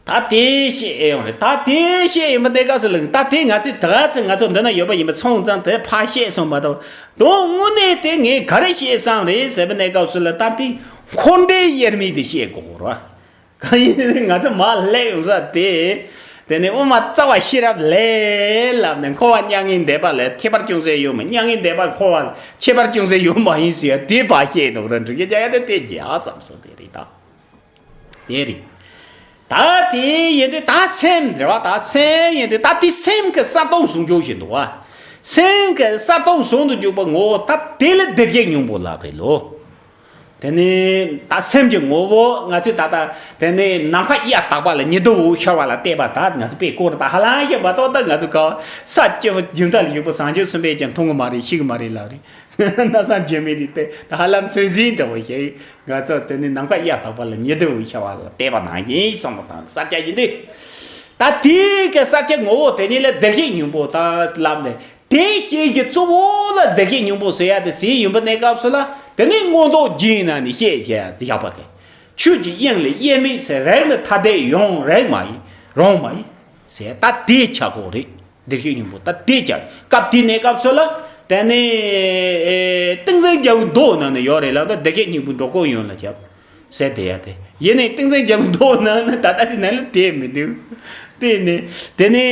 ད་དེ་ཤེས་ཡོང་རེད། ད་དེ་ཤེས་ཡིན་པ་དེ་ག་ཟེར་ལ། ད་དེ་ང་ཚོས་ད་ག་ཚོད་ང་ཚོ་འདི་ན་ཡོད་པ་ཡིན་པ་སོང་ཙང་དེ་ཕར་བཤད་སོང་མ་གཏོགས། དོན་དངོས་གནས་དེ་ངས་ག་རེ་བཤད་བསམ་རེད་ཟེར་བའི་གནས་སྐབས་སུ་ལ་ད་དེ་འཁོར་འདས་དབྱེར་མེད་དེ་བཤད་དགོས་རེད། གང་ཡིན་ང་ཚོ་མར་སླེབས་ཡོང་ས་དེ། དེ་ནས་དབུ་མ་རྩ་བ་ཤེས་རབ་ལས་ལབ་ནས་འཁོར་བ་མྱ་ངན་འདས་པ་ལས་ཁྱད་པར་ཅུང་ཟད་ཡོད་མ། མྱ་ངན་འདས་པ་འཁོར་བ་ལས་ཁྱད་པར་ཅུང་ཟད་ཡོད་མ་ཡིན་ཟེར་ཡ་དེ་ཕར་བཤད་འདུག་ར། འགྲིག་གི་རྒྱ་ཡ་དེ་དེ་རྒྱ་བསམ་སོང་དེ་རེད་ད། དེ་རེད། ད་དེ་ཡིན་དུས་ད་སེམས་རེད་བ། ད་སེམས་ཡིན་དུས་ད་དེ་སེམས་ཀྱི་གསལ་སྟོང་ཟུང་འཇུག་ཞིག་འདུག་བ། སེམས་ཀྱི་གསལ་སྟོང་ཟུང་དུ་འཇུག་པ་ངོ་བོ་ད་དེ་ལ་བདེ་གཤེགས་སྙིང་པོ་ལབ་རེད་ལོ། དེ་ནི་ད་སེམས་ཀྱི་ངོ་བོ་ང་ཚོས་ད་ལྟ་དེ་ནི་ནམ་མཁའ་གཡའ་དག་པ་ལ་ཉི་ཟླ་འོད་ཤར་བ་ལ་བལྟས་པ་ད་ང་ཚོ་དཔེ་སྐོར་ད་ཧ་ལམ་ཞིག་མ་གཏོགས་ད་ང་ཚོ་ག་ས་སྐྱེ་བོ་རྒྱུན་མཐའ་ལ་བཞུགས་པ་བཟང་སྤྱོད་གསུམ་པས་ཀྱང་མཐོང་གི་མ་རེད། ཤེས་གི་མ་རེད་ལབ་རེད། ན་སང་འཇོན་མི་རིགས་ཏེ་ད་ཧ་ལམ་ཚོད་ཟིན་འདྲ་བོ་ཞིག་ང་ཚོ་དེ་ནི་ནམ་མཁའ་གཡའ་དག་པ་ལ་ཉི་ཟླ་འོད་ཤར་བ་ལ་བལྟས་པ་ནང་བཞིན་བསམ་བློ་བཏང་གསལ་ཆ་ཡིན་དུས། ད་དེའི་གི་གསལ་ཆ་ངོ་བོ་དེ་ཉིད་ལ་བདེ་གཤེགས་སྙིང་པོ་དང་ལབ་ནས། དེ་ཤེས་ཀྱི་གཙོ་བོ་ལ་བདེ་གཤེགས་སྙིང་པོ་ཟེར་ཡ་དེ་ཟེར་ཡིན་པ་གནས་སྐབས་སུ་ལ་དེ་ནི་མངོན་རྟོགས་རྒྱན་ནང་ནས་བཤད་བྱས་ཡ་དེ་བཞག་པ་གི། ཆོས་ཀྱི་དབྱིངས་ལས་དབྱེར་མེད་ཟེར་རེག་ནས་ཐ་དད་ཡོང་རེག་མ་ཡིན་རང་མ་ཡིན་ཟེར་ད་དེ་ཆ་གོ་རེད། བདེ་གཤེགས་སྙིང་པོ་ད་དེ་ཆ་སྐབས་དེ་གནས་སྐབས་སུ་ལ་དེ་ནི་ཏིང་འཛིན་རྒྱལ་པོའི་མདོ་ནང་ནས་ཡོད་རེད་ལབ་ན་བདེ་གཤེགས་སྙིང་པོའི་འགྲོ་ཀུན་ཡོངས་ལ་ཁྱབ། ཟེར་དེ་ཡ་དེ། ཡིན་ནའི་ཏིང་འཛིན་རྒྱལ་པོའི་མདོ་ནང་ན་ད་ལྟ་དེ་ནང་ལ་དེ་མི་འདུག་དེ་ནི། དེ་ནི།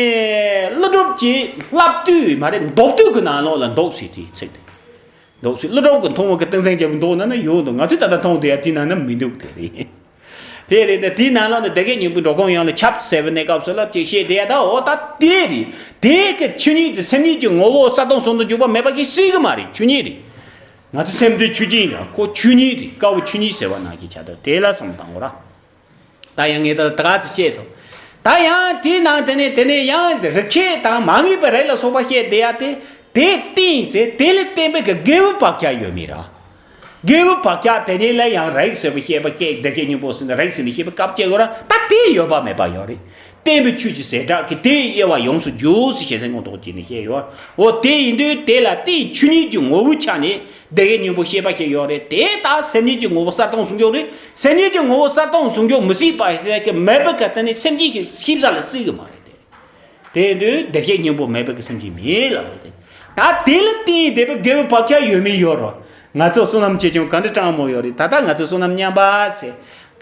ཀླུ་སྒྲུབ་ཀྱི་བསླབ་བཏུས་མ་རེད། མདོ་བཏུས་ཀྱི་ནང་ལོགས་ལ་འདུག་ཟེར་དེའི་ཚིག་དེ། འདུག་ཟེར་ཀླུ་སྒྲུབ་ཀྱི་མཐོང་བ་གི་ཏིང་འཛིན་རྒྱལ་པོའི་མདོ་ནང་ན་ཡོད་འདུག་ང་ཚོས་ད་ལྟ་མཐོང་དེ་ཡ་དེ་ནང་ན་མི་འདུག་དེ་རེད། དེ་རེད་དེ་དེའི་ནང་ལོགས་ནས་བདེ་གཤེགས་སྙིང་པོའི་འགྲོ་ཀུན་ཡོངས་ལ་ཁྱབ་ཟེར་བའི་གནས་སྐབས་སུ་ལ་ཅིག་བཤད་དེ་ཡ་ད་འོ་ད་དེ་རེད། དེ་གི་ཆོས་ཉིད་དེ་སེམས་ཉིད་ཀྱི་ངོ་བོ་གསལ་སྟོང་ཟུང་དུ་འཇུག་པ་མེད་པ་གི་སྲིད་གི་མ་རེད། ཆོས་ཉིད་རེད། ང་ཚོ་སེམས་འདི་ཆོས་ཅན་ར་ཁོ་ཆོས་ཉིད་རེད། དཀར་པོ་ཆོས་ཉིད་ཟེར་བ་ནང་གི་ཆ་དོ་དེ་ལ་བསམ་བཏང་གོ་ར། ད་ཡང་ངས་ད་ད་ག་ཚོད་བཤད་སོང་། ད་ཡང་དེའི་ནང་དེ་ནས་དེ་ནས་ཡང་རིགས་ཆད་དང་མ་ངེས་པའི་རིགས་ལ་སོགས་པ་བཤད་བསྡད་ཡ་དེ་དེ་རྟེན་ཟེར་དེ་ལ་བརྟེན་པའི་གི་དགེ་བའི་བག་ཆགས་ཡོད་མེད་ར། དགེ་བའི་བག་ཆགས་དེ་ནས་ལ་ཡང་རིགས་ཟེར་བ་བཤད་པ་སྐད་བདེ་གཤེགས་སྙིང་པོ་ཟེར་ནས་རིགས་ཟེར་ནས་བཤད་པའི་སྐབས་བཅད་དགོས་ར། ད་དེ་ཡོད་པ་མེད་པ་ཡོད་རེད། བསྟན་པའི་ཆོས་ཀྱི་ཟེར་གྲངས་ཀྱི་དེའི་དབྱེ་བ་ཡོངས་སུ་འཇུག་ཟེར་ཞེས་སེང་སྔོན་ཐོག་ཅིག་ནས་བཤད་ཡོད། འོ་དེ་ཡིན་དུས་དེ་ལ་དེའི་ཆོས་ཉིད་ཀྱི་ངོ་བོའི་ཆ་ནས་བདེ་གཤེགས་སྙིང་པོ་བཤད་པ་ཞིག་ཡོད་རེད། དེ་ལྟར་སེམས་ཉིད་ཀྱི་ངོ་བོ་གསལ་སྟོང་ཟུང་འཇུག་རེད། སེམས་ཉིད་ཀྱི་ངོ་བོ་གསལ་སྟོང་ཟུང་འཇུག་མི་སྲིད་པ་ཞིག་མེད་པའི་ཁ་དེ་ནི་སེམས་ཅན་གྱི་ཤེས་བྱ་ལ་སྲིད་གི་མ་རེད་དེ། དེ་ཡིན་དུས་བདེ་གཤེགས་སྙིང་པོ་མེད་པའི་ཁ་སེམས་ཅན་མེད་ལབ་རེད་དེ། ད་དེ་ལ་བརྟེན་བསྡད་པའི་དགེ་བའི་བག་ཆགས་ཡོད་མེད་ཡོད་རོ། ང་ཚོ་བསོད་ནམས་ཆེ་ཆུང་ག་འདྲ་དྲང་མོ་ཡོད་རེད། ད་ལྟ་ང་ཚོ་བསོད་ནམས་མཉམ་པ་ཟེར།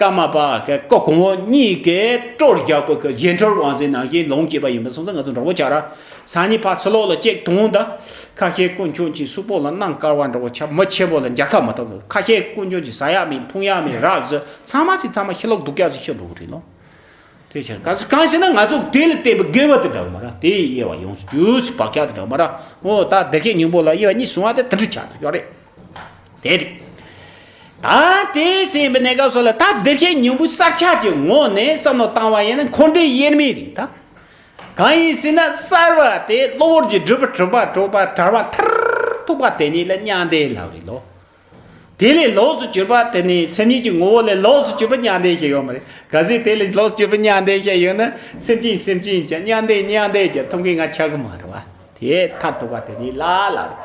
ཀརྨ་པ་གི་སྐུ་གོང་འོག་གཉིས་ཀྱིས་སྤྲོར་བཞག་པའི་གི་གཞན་སྲོལ་དབང་ཟེར་ནང་བཞིན་ལོངས་སྤྱད་པ་ཡིན་པ་སོང་ཙང་ང་ཚོ་འདྲ་བོ་ཆགས་ར། སང་ཉིན་ཕར་ཕྱི་ལོགས་ལ་གཅིག་དོང་དང་། ཁ་ཤས་དཀོན་མཆོག་གི་གཟུགས་པོ་ལ་སྣང་དཀར་བ་འདྲ་བོ་ཆགས། མི་ཆེན་པོ་ལ་མཇལ་ཁ་མ་ཐོབ། ཁ་ཤས་དཀོན་མཆོག་གི་ཟ་ཡག་མེད་འཐུང་ཡག་མེད་རབ་ཟོས། ཚང་མ་ཚིག་ཚང་མ་ཤི་ལོག་སྡུག་ཅག་ཟིག་ཤི་འགྲོ་གི་རེད་ལོ། དེ་ཕྱིར་ག་ཚོད་གང་ཞེ་ན་ང་ཚོ་དེ་ལ་བརྟེན་པའི་དགེ་བ་དེ་འདྲ་བ་མ་ར་དེ་ཡི་དབྱེ་བ་ཡོངས་སུ་འཇུག་ཟེར་བག་ཆགས་དེ་འདྲ་བ་མ་ར། འོ་ད་བདེ་གཤེགས་སྙིང་པོ་ལ་དབྱེ་བ་གཉིས་བཟུང་བ་དེ་དེ་འདྲ་ཆགས་ཐུབ་ཡོད་རེད། དེ་རེད། ད་དེ་ཟེར་བའི་གནས་སྐབས་སུ་ལ་ད་བདེ་གཤེགས་སྙིང་པོའི་གསལ་ཆ་གི་ངོས་ནས་བསམ་བློ་བཏང་བ་ཡིན་ན་འཁོར་འདས་དབྱེར་མེད་རེད་ད། གང་ཡིན་ཟེར་ན་གསལ་བ་དེ་གློ་བུར་གྱི་སྒྲིབ་པ་གྲུབ་པ་གྲོལ་བ་བྲལ་བ་མཐར་ཐུག་པ་དེ་ཉིད་ལ་མྱང་འདས་ལབ་རེད་ལོ། དེ་ལས་ལོགས་སུ་གྱུར་པ་དེ་ནི་སེམས་ཉིད་ཀྱི་ངོ་བོ་ལས་ལོགས་སུ་གྱུར་པ་མྱང་འདས་ཞིག་ཡོད་མ་རེད། གལ་སྲིད་དེ་ལས་ལོགས་སུ་གྱུར་པ་མྱང་འདས་ཞིག་ཡོད་ན་སེམས་ཅན་སེམས་ཅན་གྱི་མྱང་འདས་མྱང་འདས་ཀྱི་ཐུག་གི་ང་ཆགས་གི་མ་རེད་བ། དེ་མཐར་ཐུག་པ་དེ་ནི་ལ་ལ་རེད།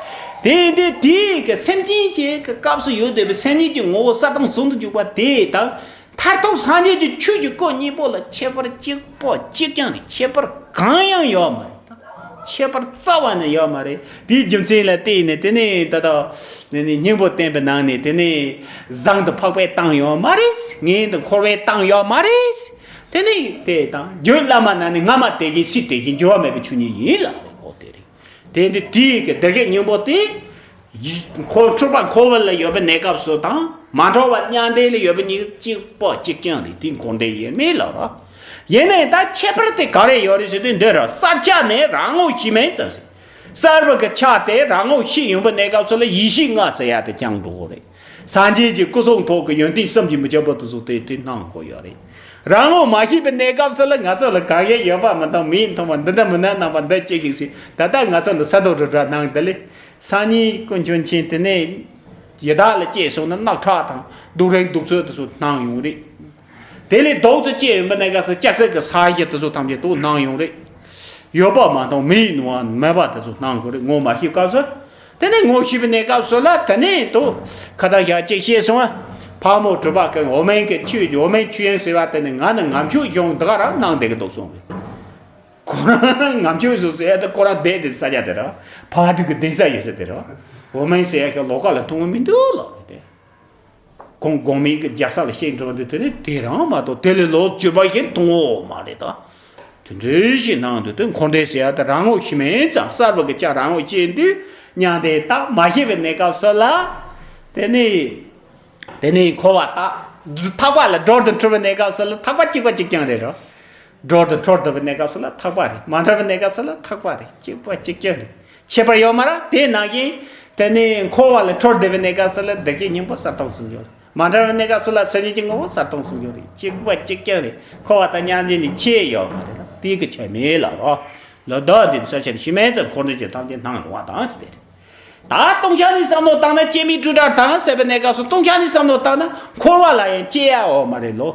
དེ་ཡིན་དུས་དེའི་གི་སེམས་ཅན་གྱི་གི་སྐབས་སུ་ཡོད་བསྡད་པའི་སེམས་ཉིད་ཀྱི་ངོ་བོ་གསལ་སྟོང་ཟུང་དུ་འཇུག་པ་དེ་དང་མཐར་ཐུག་སངས་རྒྱས་ཀྱི་ཆོས་ཀྱི་སྐུ་གཉིས་པོ་ལ་ཁྱད་པར་གཅིག་པོ་གཅིག་རྐྱང་རེད། ཁྱད་པར་གང་ཡང་ཡོད་མ་རེད། ཁྱད་པར་རྩ་བ་ནས་ཡོད་མ་རེད། དེའི་རྒྱུ་མཚན་ལ་བརྟེན་ནས་དེ་ནས་ད་ལྟ་ནས་ནས་སྙིང་པོ་བསྟན་པའི་ནང་ནས་དེ་ནས་བཟང་དུ་འཕགས་པའི་སྟངས་ཡོད་མ་རེད། ངན་དུ་འཁོར་བའི་སྟངས་ཡོད་མ་རེད། དེ་ནས་དེ་དང་རྒྱུད་བླ་མ་ནང་ནས་སྔ་མ་དེ་བཞིན་སྲིད་དེ་བཞིན་འགྱུར་བ་མེད་པའི་ཆོས་ཉིད་ཡིན་ལབ་རེད་གོ། དེ་རེད། དེ་འདི་དེའི་གི་བདེ་དགེ་སྙིང་པོ་དེ། འཁོར་འཁྲུལ་པ་འཁོར་བ་ལ་ཡོད་པའི་གནས་སྐབས་སུ་དང་མ་འཁྲུལ་བ་མྱང་འདས་ལ་ཡོད་པའི་གཉིས་གཅིག་པ་གཅིག་རྐྱང་རེད། དེ་འཁོར་འདས་དབྱེར་མེད་ལབ་ར། ཡིན་ནའི་ད་ཁྱད་པར་དེ་ག་རེ་ཡོད་རེད་ཟེར་དུས་འདི་ར། གསར་ཆགས་ནི་རང་ངོ་ཤེས་མིན་ཙམ་ཞིག་གསར་བ་གི་ཆ་དེ་རང་ངོ་ཤེས་ཡོང་པའི་གནས་སྐབས་སུ་ལ་ཡེ་ཤེས་ལྔ་ཟེར་ཡ་དེ་བསྐྱང་འགྲོ་གི་རེད། སངས་རྒྱས་ཀྱི་སྐུ་གསུང་ཐུགས་ཀྱི་ཡོན་ཏན་བསམ་གྱིས་མི་ཁྱབ་པ་དེ་ཚོ་དེ་དེ་སྣང་དགོས་ཡོད་རེད། རང་ངོ་མ་ཤེས་པའི་གནས་སྐབས་སུ་ལ་ང་ཚོ་ལ་གང་ཡང་ཡོད་པ་མི་མཐོང་། མིག་མཐོང་བ་འདི་འདྲ་མི་སྣང་སྣང་བ་འདི་གཅིག་ཞིག་སྲིད། ད་ལྟ་ང་ཚོ་འདི་ས་རྡོ་རུ་འདྲ་སྣང་འདི་ལས། སང་ཉིན་སྐུ་མཆོད་མཁན་དེ་ནས་ཡི་དྭགས་ལ་སྐྱེས་སོང་ན་རྣག་ཁྲག་དང་སྡུག་རིགས་སྡུག་ཚོད་དེ་ཚོ་སྣང་ཡོང་རེད། དེ་ལས་རྡོག་ཚོ་སྐྱེས་ཡོང་པའི་གནས་སྐབས་སུ་ལྕགས་སྲེག་གི་ས་གཞི་དེ་ཚོ་ཐམས་ཅད་དུ་སྣང་ཡོང་རེད། ཡོད་པ་མ་མཐོང་། མིག་ནུ་བ་མེད་པ་དེ་ཚོ་སྣང་དགོས་རེད། ངོ་མ་ཤེས་སྐབས་སུ། དེ་ནས་ངོ་ཤེས་པའི་གནས་སྐབས་སུ་ལ་དེ་ནས་དུ་ཁ་ཐག་ཞག་གཅིག་ཤེས་སོང་ཨ། ཕག་མོ་གྲུ་པ་གི་འོ་མའི་གི་ཆུ་འོ་མའི་ཆུ་ཡན་ཟེར་བ་དེ་ནི་ང་ནི་ངམ་ཆུ་གཞུང་འདི་ག་ར་སྣང་བསྡད་ཀྱི་འདུག་གསུངས་པས། ཁོ་རང་ངམ་ཆུ་བཟོ་ཟེར་ཡ་དེ་ཁོ་རང་བསྡད་དེ་ས་ཆ་དེ་ར། ཕག་གྲུ་གི་གདན་ས་ཡོད་ས་དེ་ར། འོ་མའི་ཟེར་ཡ་གི་ལོགས་ཀ་ལ་མཐོང་གི་མི་འདུག་ལབ་རེད་དེ། ཁོང་གོང་མའི་གི་རྒྱལ་ས་ལ་གཤེགས་འགྲོ་འདི་དེ་ནི་དེ་རང་མ་གཏོགས་དེ་ལས་ལོག་གྱུར་པ་ཞིག་མཐོང་འོ་མ་རེད་ད། དེ་འདྲའི་ཞིག་སྣང་འདུག་དེ་འཁོར་འདས་ཟེར་ཡ་དེ་རང་ངོ་ཤེས་མིན་ཙམ། གསར་བ་གི་ཆ་རང་ངོ་ཤེས་དུས་མྱང་འདས་རྟགས་མ་ཤེས་པའི་གནས་སྐབས་སུ་ལ། དེ་ནི། དེ་ནི་འཁོར་བ་རྟགས། ཐག་པ་ལ་སྒྲོ་འདི་འཁྲུལ་བའི་གནས་སྐབས་སུ་ལ་ཐག་པ་གཅིག་པ་གཅིག་རྐྱང་རེད་རོ། སྒྲོ་འདི་འཁྲུལ་བསྡད་པའི་གནས་སྐབས་སུ་ལ་ཐག་པ་རེད། མ་འཁྲུལ་བའི་གནས་སྐབས་སུ་ལ་ཐག་པ་རེད། གཅིག་པ་གཅིག་རྐྱང་རེད། ཁྱད་པར་ཡོད་མ་རེད། དེ་ནང་བཞིན་དེ་ནི་འཁོར་བ་ལ་འཁྲུལ་བསྡད་པའི་གནས་སྐབས་སུ་ལ་བདེ་དགེ་སྙིང་པོ་གསལ་སྟོང་ཟུང་འཇུག་རེད། མ་འཁྲུལ་བའི་གནས་སྐབས་སུ་ལ་སེམས་ཉིད་ཀྱི་ངོ་བོ་གསལ་སྟོང་ཟུང་འཇུག་རེད། གཅིག་པ་གཅིག་རྐྱང་རེད། འཁོར་བ་དང་མྱང་འདས་ནི་ཁྱད་ཡོད་མ་རེད་ལ། དེའི་གི་ཁྱད་མེད་ལ་རོ། ལོ་ཟླ་འདི་ནི་ས་ཆེན་ཤི་མེད་ཙམ་འཁོར་འདས་ཀྱི་ཐམས་ཅད་སྣང་རུང་བ་དང་ཟེར་ཏེ། ད་སྟོང་ཆ་ནས་བསམ་བློ་བཏང་ན་སྐྱེ་མེད་སྤྲོས་བྲལ་དང་ཟེར་བའི་གནས་སྐབས་སུ་སྟོང་ཆ་ནས་བསམ་བློ་བཏང་ན་འཁོར་བ་ལ་ཡང་སྐྱེ་ཡ་ཡོད་མ་རེད་ལོ།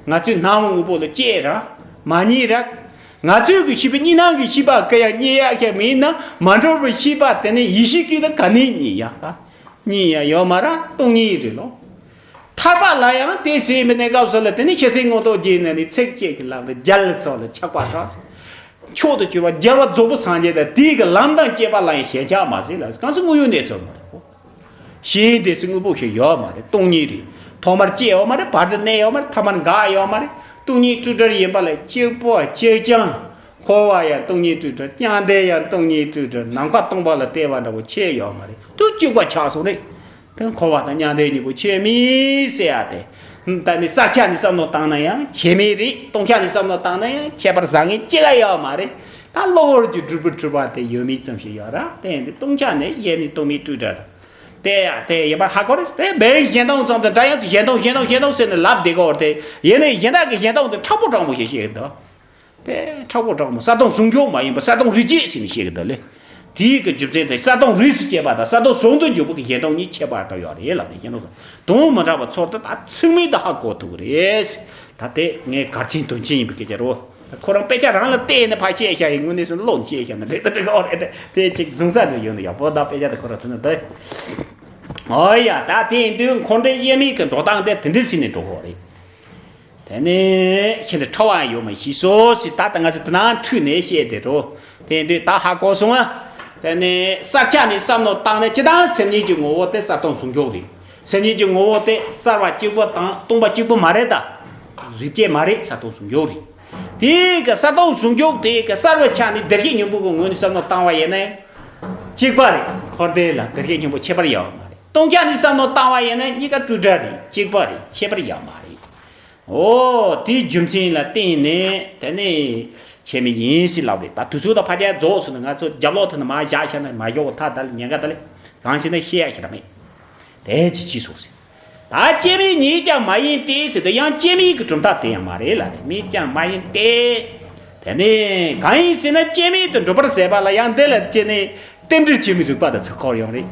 ང་ཚོའི་སྣང་བ་དངོས་པོ་ལ་སྐྱེ་ར། མ་རྙེད་ར། ང་ཚོའི་གི་ཤེས་པ་གཉིས་སྣང་གི་ཤེས་པ་ག་ཡང་རྙེད་ཡ་ཞིག་མིན་ན་མ་འཁྲུལ་བའི་ཤེས་པ་དེ་ནི་ཡེ་ཤེས་ཀྱི་ད་ག་ནས་རྙེད་ཡ་ད། རྙེད་ཡ་ཡོད་མ་ར་སྟོང་ཉིད་རེད་ལོ། ཐར་པ་ལ་ཡང་དེ་ཟེར་བའི་གནས་སྐབས་སུ་ལ་དེ་ནི་ཤེས་བྱའི་མངོན་རྟོགས་རྒྱས་ནས་ནི་ཚིགས་བཅད་ཀྱི་ལམ་དུ་རྒྱལ་སོགས་ལ་ཆགས་པ་དྲག་ཟེར། མཆོག་ཏུ་གྱུར་པ་རྒྱལ་བ་རྫོགས་པའི་སངས་རྒྱས་དང་དེའི་གི་ལམ་དང་བཅས་པ་ལ་ཡང་ཞེན་ཆགས་མ་བྱེད་ལ། གང་ཟེར་དངོས་ཡོད་གནས་ཚུལ་མ་རེད་གོ། གཞན་དེ་ཟེར་དངོས་པོ་ཞིག་ཡོད་མ་རེད། སྟོང་ཉིད་རེད། ཐོག་མར་སྐྱེ་ཡོད་མ་རེད། བར་དུ་གནས་ཡོད་མ་རེད། ཐ་མར་འགག་ཡོད་མ་རེད། སྟོང་ཉིད་སྤྲོས་བྲལ་ཡིན་པ་ལ་གཅིག་པ་གཅིག་རྐྱང་། འཁོར་བ་ཡང་སྟོང་ཉིད་སྤྲོས་བྲལ། མྱང་འདས་ཡང་སྟོང་ཉིད་སྤྲོས་བྲལ། ནམ་མཁའ་སྟོང་པ་ལ་བལྟས་པ་འདྲ་བོ་ཆད་ཡོད་མ་རེད། དུས་གཅིག་པ་ཆགས་སོང་རེད། དེ་འཁོར་བ་དང་མྱང་འདས་གཉིས་པོ་ཆད་མེད་ཟེར་ཡ་དེ། ད་ནི་གསར་ཆ་ནས་བསམ་བློ་བཏང་ན་ཡང་ཆད་མེད་རེད། སྟོང་ཆ་ནས་བསམ་བློ་བཏང་ན་ཡང་ཁྱད་པར་བཟང་ངན་ཅི་ག་ཡོད་མ་རེད། ད་གློ་བུར་གྱི་སྤྲུལ་པའི་སྤྲུལ་པ་དེ་ཡོད་མེད་ཙམ་ཞིག་ཡོད་ར། དེ་ཡིན་དུས་སྟོང་ཆ་ནས་ཡེ་ནས་སྟོང་མེད་སྤྲོས་བྲལ་དང་། དེ་ཡ་དེ་ཡིན་པ་ཧ་གོ་རེད། དེ་བས་གཞན་སྟོང་ཙམ་དུ་འདྲ་ཡང་གཞན་སྟོང་གཞན་སྟོང་གཞན་སྟོང་ཟེར་ནས་ལབ་བསྡད་གོ་རེད། དེ་ཡིན་ནའི་གཞན་དག་གི་གཞན་སྟོང་དེ་མཁྲེགས་པོ་དྲང་པོ་ཞིག་བཤད་ཀྱི་འདུག་དེ་མཁྲེགས་པོ་དྲང་མོ་གསལ་སྟོང་ཟུང་འཇུག་མ་ཡིན་པ་གསལ་སྟོང་རིགས་གཅིག་ཟེར་ནས་བཤད་ཀྱི་འདུག་ལེ། དེའི་གི་རྒྱུ་མཚན་དེ་གསལ་སྟོང་རིས་སུ་སྐྱེས་པ་དང་གསལ་སྟོང་ཟུང་དུ་འཇུག་པ་གི་གཞན་སྟོང་གཉིས་ཁྱད་པར་དུ་ཡོད་རེད་ལབ་ནས་གཞན་སྟོང་དུ་མི་འདྲ་བ་ཚོར་དུ་ད་ཚིག་མིག་ཏུ་ཧ་གོ་ཐུབ་རེད། ད་དེ་ངས་གལ་ཆེན་དོན་ཆེན་ཡིན་པའི་སྐད་ཆ་རེད། ཁོ་རང་དཔེ་ཆ་རང་ལ་བལྟས་ནས་ཕར་བཤད་བཞག་ཡིན། དངོས་གནས་སུ་ཀློག་ནས་བཤད་བཞག་ན་འགྲིག་ད་འགྲིག་ཨོ་རེད། དེ་ཅིག་བཟུང་ས་འདྲ་ཡོད་ན་ཡག་པོ། ད་དཔེ་ཆ་དེ་ཁོ་རང་ཐོན་ན་འདི། ཨོ་ཡ། ད་དེ་ཡིན་དུས་འཁོར་འདས་དབྱེར་མེད་ཀྱི་འགྲོ་སྟངས་དེ་དེ་འདྲ་ཟིན་ནས་འགྲོ་གི་རེད། དེ་ནས་ཤིན་ཏུ་ཕྲ་བ་ཡོད་མ་ཤེས་སོ་ཞེས་ད་ལྟ་ང་ཚོ་དེ་ནང་འཁྲུལ་ནས་བཤད་དེ་འགྲོ། དེ་འདི་ད་ཧ་གོ་སོང་ཨ། དེ་ནས་གསར་ཆ་ནས་བསམ་བློ་བཏང་ནས་སྤྱིར་བཏང་སེམས་ཉིད་ཀྱི་ངོ་བོ་དེ་གསལ་སྟོང་ཟུང་འཇུག་རེད། སེམས་ཉིད་ཀྱི་ངོ་བོ་དེ་གསར་བ་གཅིག་པུ་དང་སྟོང་པ་གཅིག་པུ་མ་རེད་ད། རིགས་སྐྱེ་མ་རེད། གསལ་སྟོང་ཟུང་འཇུག་རེད། དེ་གི་གསལ་སྟོང་ཟུང་འཇུག་དེ་གི་གསར་བའི་ཆ་ནས་བདེ་གཤེགས་སྙིང་པོ་གི་ངོས་ནས་བསམ་བློ་བཏང་བ་ཡིན་ན་གཅིག་པ་རེད། འཁོར་འདས་ལ་བདེ་གཤེགས་སྙིང་པོ་ཁྱད་པར་ཡོད་མ་རེད། སྟོང་ཆ་ནས་བསམ་བློ་བཏང་བ་ཡིན་ན་གཉིས་ཀ་སྤྲོས་བྲལ་རེད། གཅིག་པ་རེད། ཁྱད་པར་ཡོད་མ་རེད། ཨོ་དེའི་རྒྱུ་མཚན་ལ་བརྟེན་ནས་དེ་ནས་ཁྱད་མེད་ཡིན་ཟེར་ལབ་རེད། ད་དུས་ཚོད་དང་ཕལ་ཆེར་རྫོགས་སོང་ན་ང་ཚོ་རྒྱབ་ལོག་ཐོན་ནས་མར་བཞག་བཞག་ན་མ་ཞོག་ཐ་ད་ལ་ཉེན་ཁ་ད་ལ་གང་ཞིག་ན་བཤད་ཡ་ཞིག་ར་མེད། དེ་ཅི་ཅི་སོགས་ཟེར། ད་སྐྱེ་མེད་ཉིད་ཀྱང་མ་ཡིན་ཏེ་ཟེར་དུས་ཡང་སྐྱེ་མེད་ཀྱི་གྲུབ་མཐའ་དེ་ཡང་མ་རེད་ལ་རེད། མེད་ཀྱང་མ་ཡིན་ཏེ། དེ་ནས་གང་ཡིན་ཟེར་ན་སྐྱེ་མེད་དུ་འགྲུབ་པར་ཟད་པ་ལ་ཡང་འདི་ལ་སྐྱེ་ནས་རྟེན་འབྲེལ་སྐྱེ་མེད་རིགས་པ་དང་ཚུར་འཁོར་ཡོང་རེད།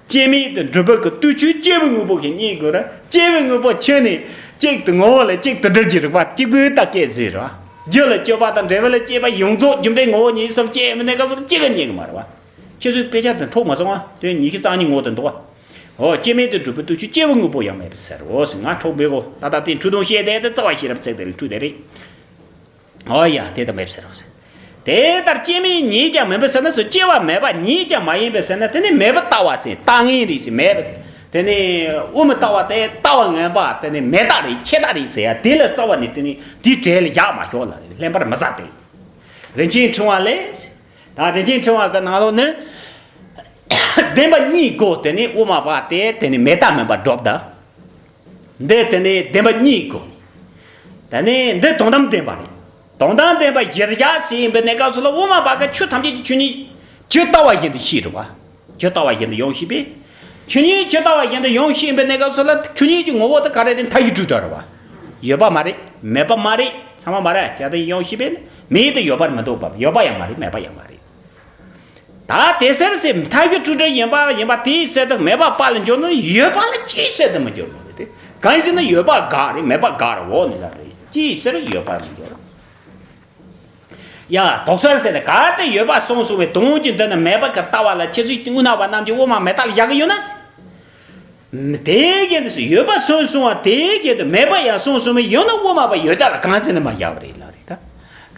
སྐྱེ་མེད་དུ་འགྲུབ་པ་གི་སྟོབས་ཆོས་སྐྱེ་བའི་དངོས་པོ་ཞིག་རྙེད་དགོས་ར། སྐྱེ་བའི་དངོས་པོ་ཆོས་ནི་གཅིག་ཏུ་ངོ་བོ་ལ་གཅིག་ཏུ་འབྲེལ་གྱི་རིགས་པ་གཅིག་པུའི་རྟགས་སྐད་ཟེར་ར། རྒྱུ་ལ་སྤྱོད་པ་དང་འབྲེལ་བ་ལ་སྐྱེས་པ་ཡོངས་རྫོགས་རྒྱུ་འབྲས་ངོ་བོ་ཉིད་གསུམ་སྐྱེ་མེད་གནས་སྐབས་སུ་སྐྱེ་གི་རྙེད་གི་མ་རེད་བ། ཁྱེད་ཚོའི་དཔེ་ཆ་དེ་འཕྲོག་མ་སོང་ང་། དེ་ཉི་ཤུ་རྩ་གཉིས་ངོ་དེ་འདུག་བ། འོ་སྐྱེ་མེད་དུ་འགྲུབ་པའི་སྟོབས་ཆོས་སྐྱེ་བའི་དངོས་པོ་ཡང་མེད་པར་ཟེར་རོ་ཟེར། ང་འཕྲོག་མི་དགོས། ད་ལྟ་དེ་འཁྲུལ་སྟོང་བཤད་དེ་དེ་རྩ་བ་ཤེས་རབ་ཚིག་དེ་ལ་འཁྲུལ་དེ་རེད། འོ་ཡ་དེ་ད་མེད་པར་ཟེར་རོ་ཟེར། དེ་ལྟར་སྐྱེ་མེད་ཉིད་ཀྱང་མིན་པའི་ཟེར་ན་སོ། སྐྱེ་བ་མེད་པ་ཉིད་ཀྱང་མ་ཡིན་པའི་ཟེར་ན། དེ་ནི་མེད་པར་ལྟ་བ་ཟེར་ལྟ་ངན་རེད་ཟེར། མེད་པ་དེ་ནི་དབུ་མ་ལྟ་བ་དེ་ལྟ་བ་ངན་པ་དེ་ནི་མེད་རྟགས་རེད་ཆད་རྟགས་རེད་ཟེར་ཡ་དེ་ལ་རྩ་བ་ནས་དེ་ནི་དེའི་གྲལ་ལ་བཞག་མ་ཤོག་ལ་ལེན་པར་མི་བྱ་སྟེ། རིན་ཆེན་ཕྲེང་བ་ལས། ད་རིན་ཆེན་ཕྲེང་བ་གི་ནང་ལོགས་ནི། བདེན་པ་གཉིས་སྒོ་དེ་ནི་དབུ་མ་པ་དེ་དེ་ནི་མེད་རྟགས་མིན་པར་སྒྲུབ་ད། འདི་དེ་ནི་བདེན་པ་གཉིས་སྒོ་ནི། དེ་ནི་འདི་དོན་དམ་བདེན་པ་རེད། དོན་དམ་བདེན་པ་གཞིར་བཞག་ཟེར་ཡིན་པའི་གནས་སྐབས་སུ་ལ་དབུ་མ་པ་གི་ཆོས་ཐམས་ཅད་ཀྱི་ཆོས་ཉིད་ཇི་ལྟ་བ་བཞིན་དུ་ཤེས་རེད་བ། ཇི་ལྟ་བ་བཞིན་དུ་ཡང་ཤེས་པས། ཆོས་ཉིད་ཇི་ལྟ་བ་བཞིན་དུ་ཡང་ཤེས་ཡིན་པའི་གནས་སྐབས་སུ་ལ་ཆོས་ཉིད་ཀྱི་ངོ་བོ་དེ་ག་རེ་རེད། མཐའ་བཞི་སྤྲོས་བྲལ་རེད་བ། ཡོད་པ་མ་རེད། མེད་པ་མ་རེད། ཚང་མ་མ་རེད། ཇི་ལྟ་ཡང་ཤེས་པས་ནི་མེད་དེ་ཡོད་པར་མི་འདོད་པ། ཡོད་པ་ཡང་མ་རེད། མེད་པ་ཡང་མ་རེད། ད་དེ་ཟེར་ཟེར་མཐའ་བཞི་སྤྲོས་བྲལ་ཡིན་པ་ཡིན་པ་དེའི་ཟེར་དུ་མེད་པ་པ་ལ་འགྱུར་ནོ། ཡོད་པ་ལ་ཅིའི་ཟེར་དུ་མི་འགྱུར་ནོ་རེད་དེ། གང་ཡིན་ཟེར་ན་ཡོད་པ་དགག་རེད། མེད་པ་དགག་རེད། འོ་ནི་ལ་རེད། ཅིའི་ཟེར་ཡོད་པ་མི་འགྱུར། ཡ་དོགས་སེལ་ཟེར་ནས་གལ་ཏེ་ཡོད་པ་གསུངས་སོང་བའི་དོན་གྱི་འདི་ནི་མེད་པ་གི་ལྟ་བ་ལ་ཁྱེད་ཚོས་དངོས་སྣང་བ་རྣམས་ཀྱིས་དབུ་མ་མེད་རྟགས་ལ་བཞག་གི་ཡོད་ན། དེའི་རྐྱེན་དུ་ཡོད་པ་གསུངས་སོང་བ་དེའི་རྐྱེན་དུ་མེད་པ་ཡང་གསུངས་སོང་བས་ཡང་ན་དབུ་མ་པ་ཡོད་རྟགས་ལ་གང་ཟེར་ནས་མ་བཞག་པ་རེད་ལ་རེད་ད།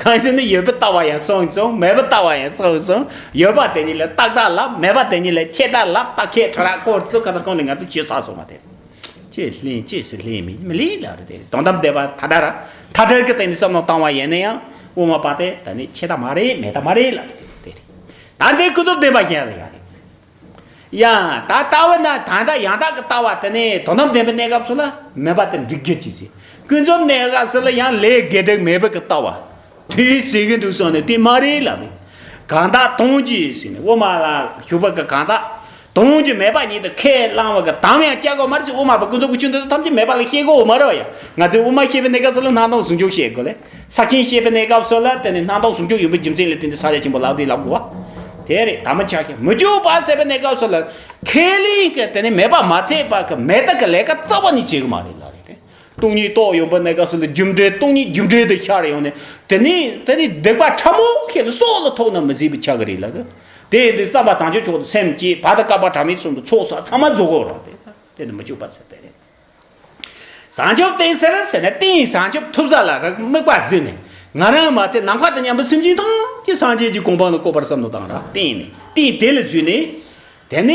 གང་ཟེར་ན་ཡོད་པའི་ལྟ་བ་ཡང་གསུངས་སོང་། མེད་པའི་ལྟ་བ་ཡང་གསུངས་སོང་། ཡོད་པ་དེ་ཉིད་ལ་རྟག་རྟགས་ལབ། མེད་པ་དེ་ཉིད་ལ་ཆད་རྟགས་ལབ། རྟགས་ཁས་ཁྲ་ར་སྐོར་ཚུགས་ག་ཚ་གང་ལས་ང་ཚོ་ཤེས་ཚར་སོང་བ་དེ། ཅེས་ལྷན་ཅེས་སུ་ལྷན་མིན་མི་ལས་ལ་རེད་དེ། དོན་དམ་བདེན་པ་མཐའ་བྲལ་ར་མཐའ་བྲལ་གྱི་སྟེང་ནས་བསམ་བློ་བཏང་བ་ཡིན་ན་ཡང་དབུ་མ་པ་དེ་ད་ནི་ཆད་རྟགས་མ་རེད། མེད་རྟགས་མ་རེད་ལ་རེད་དེ། ད་འདི་ཀུན་རྫོབ་བདེན་པ་གཞན་ལ་ཡང་རེད། ཡང་ད་ལྟ་བ་ན་ད་ལྟ་ཡང་དག་གི་ལྟ་བ་དེ་ནི་དོན་དམ་བདེན་པའི་གནས་སྐབས་སུ་ལ་མེད་པ་དེ་འགྲིག་རྒྱུ་ཅི་ཟེར། ཀུན་རྫོབ་གནས་སྐབས་སུ་ལ་ཡང་ལས་དགེ་སྡིག་མེད་པའི་གི་ལྟ་བ། དུས་ཟེར་གི་འདུག་སོང་ནས་དེ་མ་རེད་ལབ་ནས། གང་དག་དོན་གྱིས་ཟེར་ནས་དབུ་མ་ལ་ཞུགས་པ་གི་གང་དག་དོན་གྱིས་མེད་པ་ཉིད་དུ་ཁས་བླངས་པ་གི་དམ་ཡང་བཅའ་དགོས་མ་རེད་ཟེར། དབུ་མ་པ་ཀུན་རྫོབ་ཀྱི་ཆོས་འདི་དག་ཐམས་ཅད་མེད་པ་ལ་བཤད་དགོས་མ་རེད་བ། ཡ་ང་ཚོས་དབུ་མ་བཤད་པའི་གནས་སྐབས་སུ་ལ་སྣང་སྟོང་ཟུང་འཇུག་བཤད་དགོས་ལེ། ས་བཅད་བཤད་པའི་གནས་སྐབས་སུ་ལ་དེ་ནི་སྣང་སྟོང་ཟུང་འཇུག་ཡིན་པའི་རྒྱུ་མཚན་ལ་བརྟེན་ཏེ་ས་ཆ་ཆེན་པོ་ལབ་རེད་ལབ་དགོས་བ། དེ་རེད། དམ་བཅའ་ཞིག་མི་འཇུག་པ་ཟེར་བའི་གནས་སྐབས་སུ་ལ་ཁས་ལེན་གྱི་དེ་ནི་མེད་པ་མ་ཚད་པ་གི་མེད་རྟགས་ཀྱི་ལས་ཀ་རྩ་བ་ནས་བྱེད་གི་མ་རེད་ལ་རེད་དེ། སྟོང་ཉིད་རྟོགས་ཡོང་པའི་གནས་སྐབས་སུ་ལ་རྒྱུ་འབྲས་སྟོང་ཉིད་རྒྱུ་འབྲས་དུ་ཤར་ཡོང་ནས་དེ་ནི་དེ་ནི་སྡིག་པ་ཕྲ་མོ་ཞིག་ལ་སྲོག་ལ་ཐོགས་ན་མི་བཟོད་པའི་ཆགས་ཀྱི་རེད་ལ། དེ་ཡིན་དུས་བསམ་པ་བྱང་ཆུབ་མཆོག་ཏུ་སེམས་བསྐྱེད། བར་དུ་བསྐལ་པ་གྲངས་མེད་གསུམ་དུ་ཚོགས་བསགས་ཚང་མ་བཟོ་དགོས་རེད་དེ། དེ་ནི་མི་འཇུག་པ་ཟེར་དེ་རེད། བྱང་ཆུབ་བསྟན་ཟེར་ཟེར་ནས་བསྟན་བྱང་ཆུབ་ཐོབ་ས་ལ་རིག་དམིགས་པ་བཟོས་ནས་ང་རང་མ་ཚད་ནམ་མཁའ་དང་མཉམ་པའི་སེམས་ཅན་ཐམས་ཅད་སངས་རྒྱས་ཀྱི་གོ་འཕང་ལ་བཀོད་པར་བསམ་བློ་བཏང་ར་བསྟན་ནས་བསྟན་དེ་ལ་བཟོས་ནས། དེ་ནས་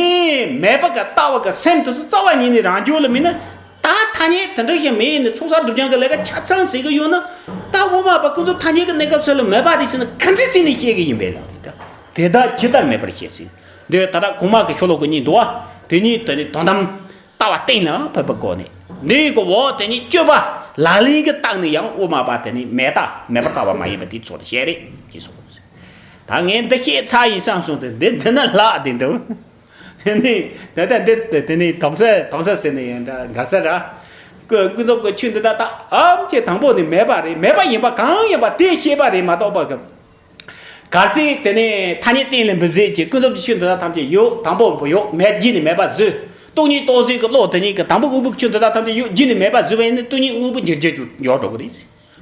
མེད་པ་གི་ལྟ་བ་གི་སེམས་དེ་ཚོ་རྩ་བ་ཉིད་ནས་རང་རྒྱུད་ལ་མེད་ན། ད་ཐ་སྙད་དེ་འདྲ་ཞིག་མེད་ནས་ཚོགས་བསགས་སྒྲིབ་སྦྱང་གི་ལས་ཀ་ཆ་ཚང་བྱེད་གི་ཡོད་ན། ད་དབུ་མ་པ་ཀུན་རྫོབ་ཐ་སྙད་ཀྱི་གནས་སྐབས་སུ་ལ་མེད་པ་རེད་ཟེར་ན་ག་འདྲ་བྱས་ནས་བཤད་གི་ཡིན་པས་ལ་རེད་ད། དེ་དག་ཇི་ལྟར་མེད་པར་བཤད་ཟིན། འདི་ད་ལྟ་གོང་མ་གི་ཤོ་ལོ་ཀ་གཉིས་འདུག་བ། དེ་གཉིས་དེ་ནི་དོན་དམ། ལྟ་བ་སྟེང་ན་ཕབ་པའི་སྒོ་ནས། འདིའི་གི་འོག་དེ་ཉིད་སྤྱོད་པ་ལག་ལེན་གྱི་རྟགས་ནི་ཡང་དབུ་མ་པ་དེ་ནི་མེད་རྟགས་མེད་པར་ལྟ་བ་མ་ཡིན་པ་དེའི་ཚོགས་སུ་བཤད་རེད་ཅེས་གསུངས། ད་ངས་འདི་བཤད་ཚར་ཡིན་བསམ་སོང་སྟེ་འདི་འདི་ན་ལྷག་བསྡད་འདུག་དེ་ནི་ད་ལྟ་འདི་དེ་ནི་དོགས་སེལ་དོགས་སེལ་ཟེར་ནས་ཡང་འདྲ་འགའ་ས་ར། ཀུན་ཀུན་རྫོབ་ཀྱི་ཆོས་འདི་དག་ད་ཨམ་ཆེ་དང་པོ་ནི་མེད་པ་རེད། མེད་པ་ཡིན་པ་གང་ཡིན་པ་དེ་ཤེས་པ་རེད་མ་གཏོགས་པ་གི། གལ་སྲིད་དེ་ནས་ཐ་སྙད་གཏན་ལ་འབེབས་ཟེར་གྱི་ཀུན་རྫོབ་ཀྱི་ཆོས་འདི་དག་ཐམས་ཅད་ཡོད། དང་པོ་ཡོད། མེད། རྒྱུ་ནི་མེད་པ་བཟོས། སྟོང་ཉིད་རྟོགས་ཟེར་གྱི་བློ་དེ་ཉིད་ཀྱི་དང་པོ་དངོས་པོའི་ཆོས་འདི་དག་ཐམས་ཅད་ཡོད། རྒྱུ་ནི་མེད་པ་བཟོས་པ་ཡིན་ན་སྟོང་ཉིད་དངོས་པོ་འཇིག་རྒྱུ་འཇོག་འགྲོ་གི་རེད།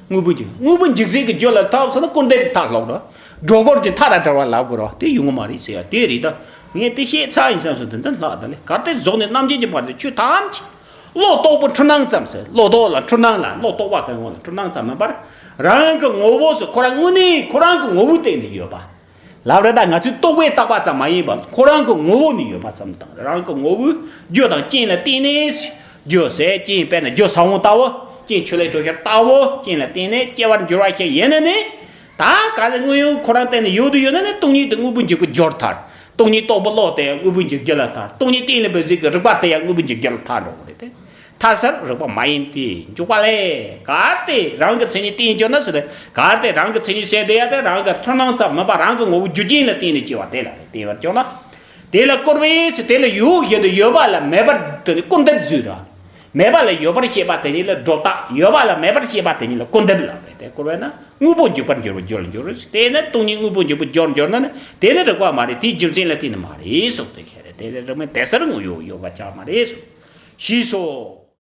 དངོས་པོ་འཇིག་དངོས་པོ་འཇིག་ཟེར་གྱི་རྒྱུ་ལ་ཐབས་ཟེར་ན་སྐུར་འདེབས་ཐབས་ལོག་འགྲོ། སྒྲོ་སྐུར་གྱི་མཐའ་དང་བྲལ་བ་ལབ་དགོས་རོགས་དེ་ཡོང་གི་མ་རེད་ཟེར་ཡ་དེ་རེད་ད། ངས་དེ་བཤད་ཚར་ཡིན་བསམ་སོང་། དེ་འདི་ལྷག་ད་ལེ། གལ་ཏེ་གཟུགས་ནས་རྣམ་མཁྱེན་གྱི་བར་དུ་ཆོས་ཐམས་ཅད། བློ་རྟོག་པའི་འཁྲུལ་སྣང་ཙམ་ཟེར། བློ་རྟོག་ལ་འཁྲུལ་སྣང་ལ་བློ་རྟོག་པ་གི་ངོ་ལ་འཁྲུལ་སྣང་ཙམ་མིན་པར། རང་གི་ངོ་བོ་སུ་ཁོ་རང་དངོས་གནས་ཁོ་རང་གི་ངོ་བོའི་སྟེང་ནས་ཡོད་པ། ལབ་རེད་ད། ང་ཚོས་རྟོག་པས་བཏགས་པ་ཙམ་མ་ཡིན་པར་ཁོ་རང་གི་ངོ་བོ་ནས་ཡོད་པ་ཙམ་དང་། རང་གི་ངོ་བོའི་རྒྱུ་དང་རྐྱེན་ལ་བརྟེན་ནས། རྒྱུ་ཟེར་རྐྱེན་དཔེར་ན་རྒྱུ་ས་བོན་ལྟ་བུ། རྐྱེན་ཆུ་ལས་གྲོལ་ཤེས་ལྟ་བུ། རྐྱེན་ལ་བརྟེན་ནས་སྐྱེ་བར་འགྱུར་བ་ཞིག་ཡིན་ན་ནི། ད་ག་ལ་དངོས་ཡོད་ཁོ་རང་སྟེང་ནས་ཡོད་དུ་ཡོད་ན་ནི་སྟོང་ཉིད་དེ་དངོས་པོ་འཇིག་པར་འགྱུར་ཐལ། སྟོང་ཉིད་རྟོགས་པའི་བློ་དེ་ཡང་དངོས་པོ་འཇིག་རྒྱུ་ལ་ཐལ། སྟོང་ཉིད་གཏན་ལ་འབེབས་ཟེར་གྱི་རིགས་པ་དེ་ཡང་དངོས་པོ་འཇིག་རྒྱུ་ལ་ཐལ་འགྲོ་གི་རེད་དེ། ཐལ་ཟེར་རིགས་པ་མ་ཡིན་ཏེ། འཇུག་པ་ལས། གལ་ཏེ་རང་གི་མཚན་ཉིད་བསྟན་གྱུར་ན་ཟེར། གལ་ཏེ་རང་གི་མཚན་ཉིད་ཟེར་དེ་ཡང་དེ་རང་གི་འཁྲུལ་སྣང་ཙམ་མིན་པར་རང་གི་ངོ་བོ་རྒྱུ་རྐྱེན་ལ་བརྟེན་ནས་སྐྱེ་བ་དེ་ལ་རེད། བརྟེན་པར་གྱུར་ན། དེ་ལ་བསྐུར་བས་ཟེར། དེ་ལ་ཡོད་བཞིན་དུ་ཡོད་པ་ལ་མེད་པར་དེ་ནི་སྐུར་འདེབས་བཟོས་ར། མེད་པ་ལ་ཡོད་པར་བཤད་པ་དེ་ཉིད་ལ་སྒྲོ་བཏགས། ཡོད་པ་ལ་མེད་པར་བཤད་པ་དེ་ཉིད་ལ་སྐུར་འདེབས་ལབ་རེད་དེ། བསྐུར་བས་ན་དངོས་པོ་འཇིག་པར་འགྱུར་བར་འགྱུར་ལ་འགྱུར་རོ། དེས་ན་སྟོང་ཉིད་དངོས་པོ་འཇིག་པར་འགྱུར་འགྱུར་ན་ནི་དེ་ནི་རིགས་པ་མ་རེད། དེའི་རྒྱུ་མཚན་ལ་བརྟེན་ནས་མ་རེད་གསུངས་ཏེ་བཤད་རེད། དེ་ནི་རིགས་མིན་དེ་ཟེར་དངོས་ཡོད་ཡོད་པ་ཆགས་མ་རེད་གསུངས། ཞེས་སོ།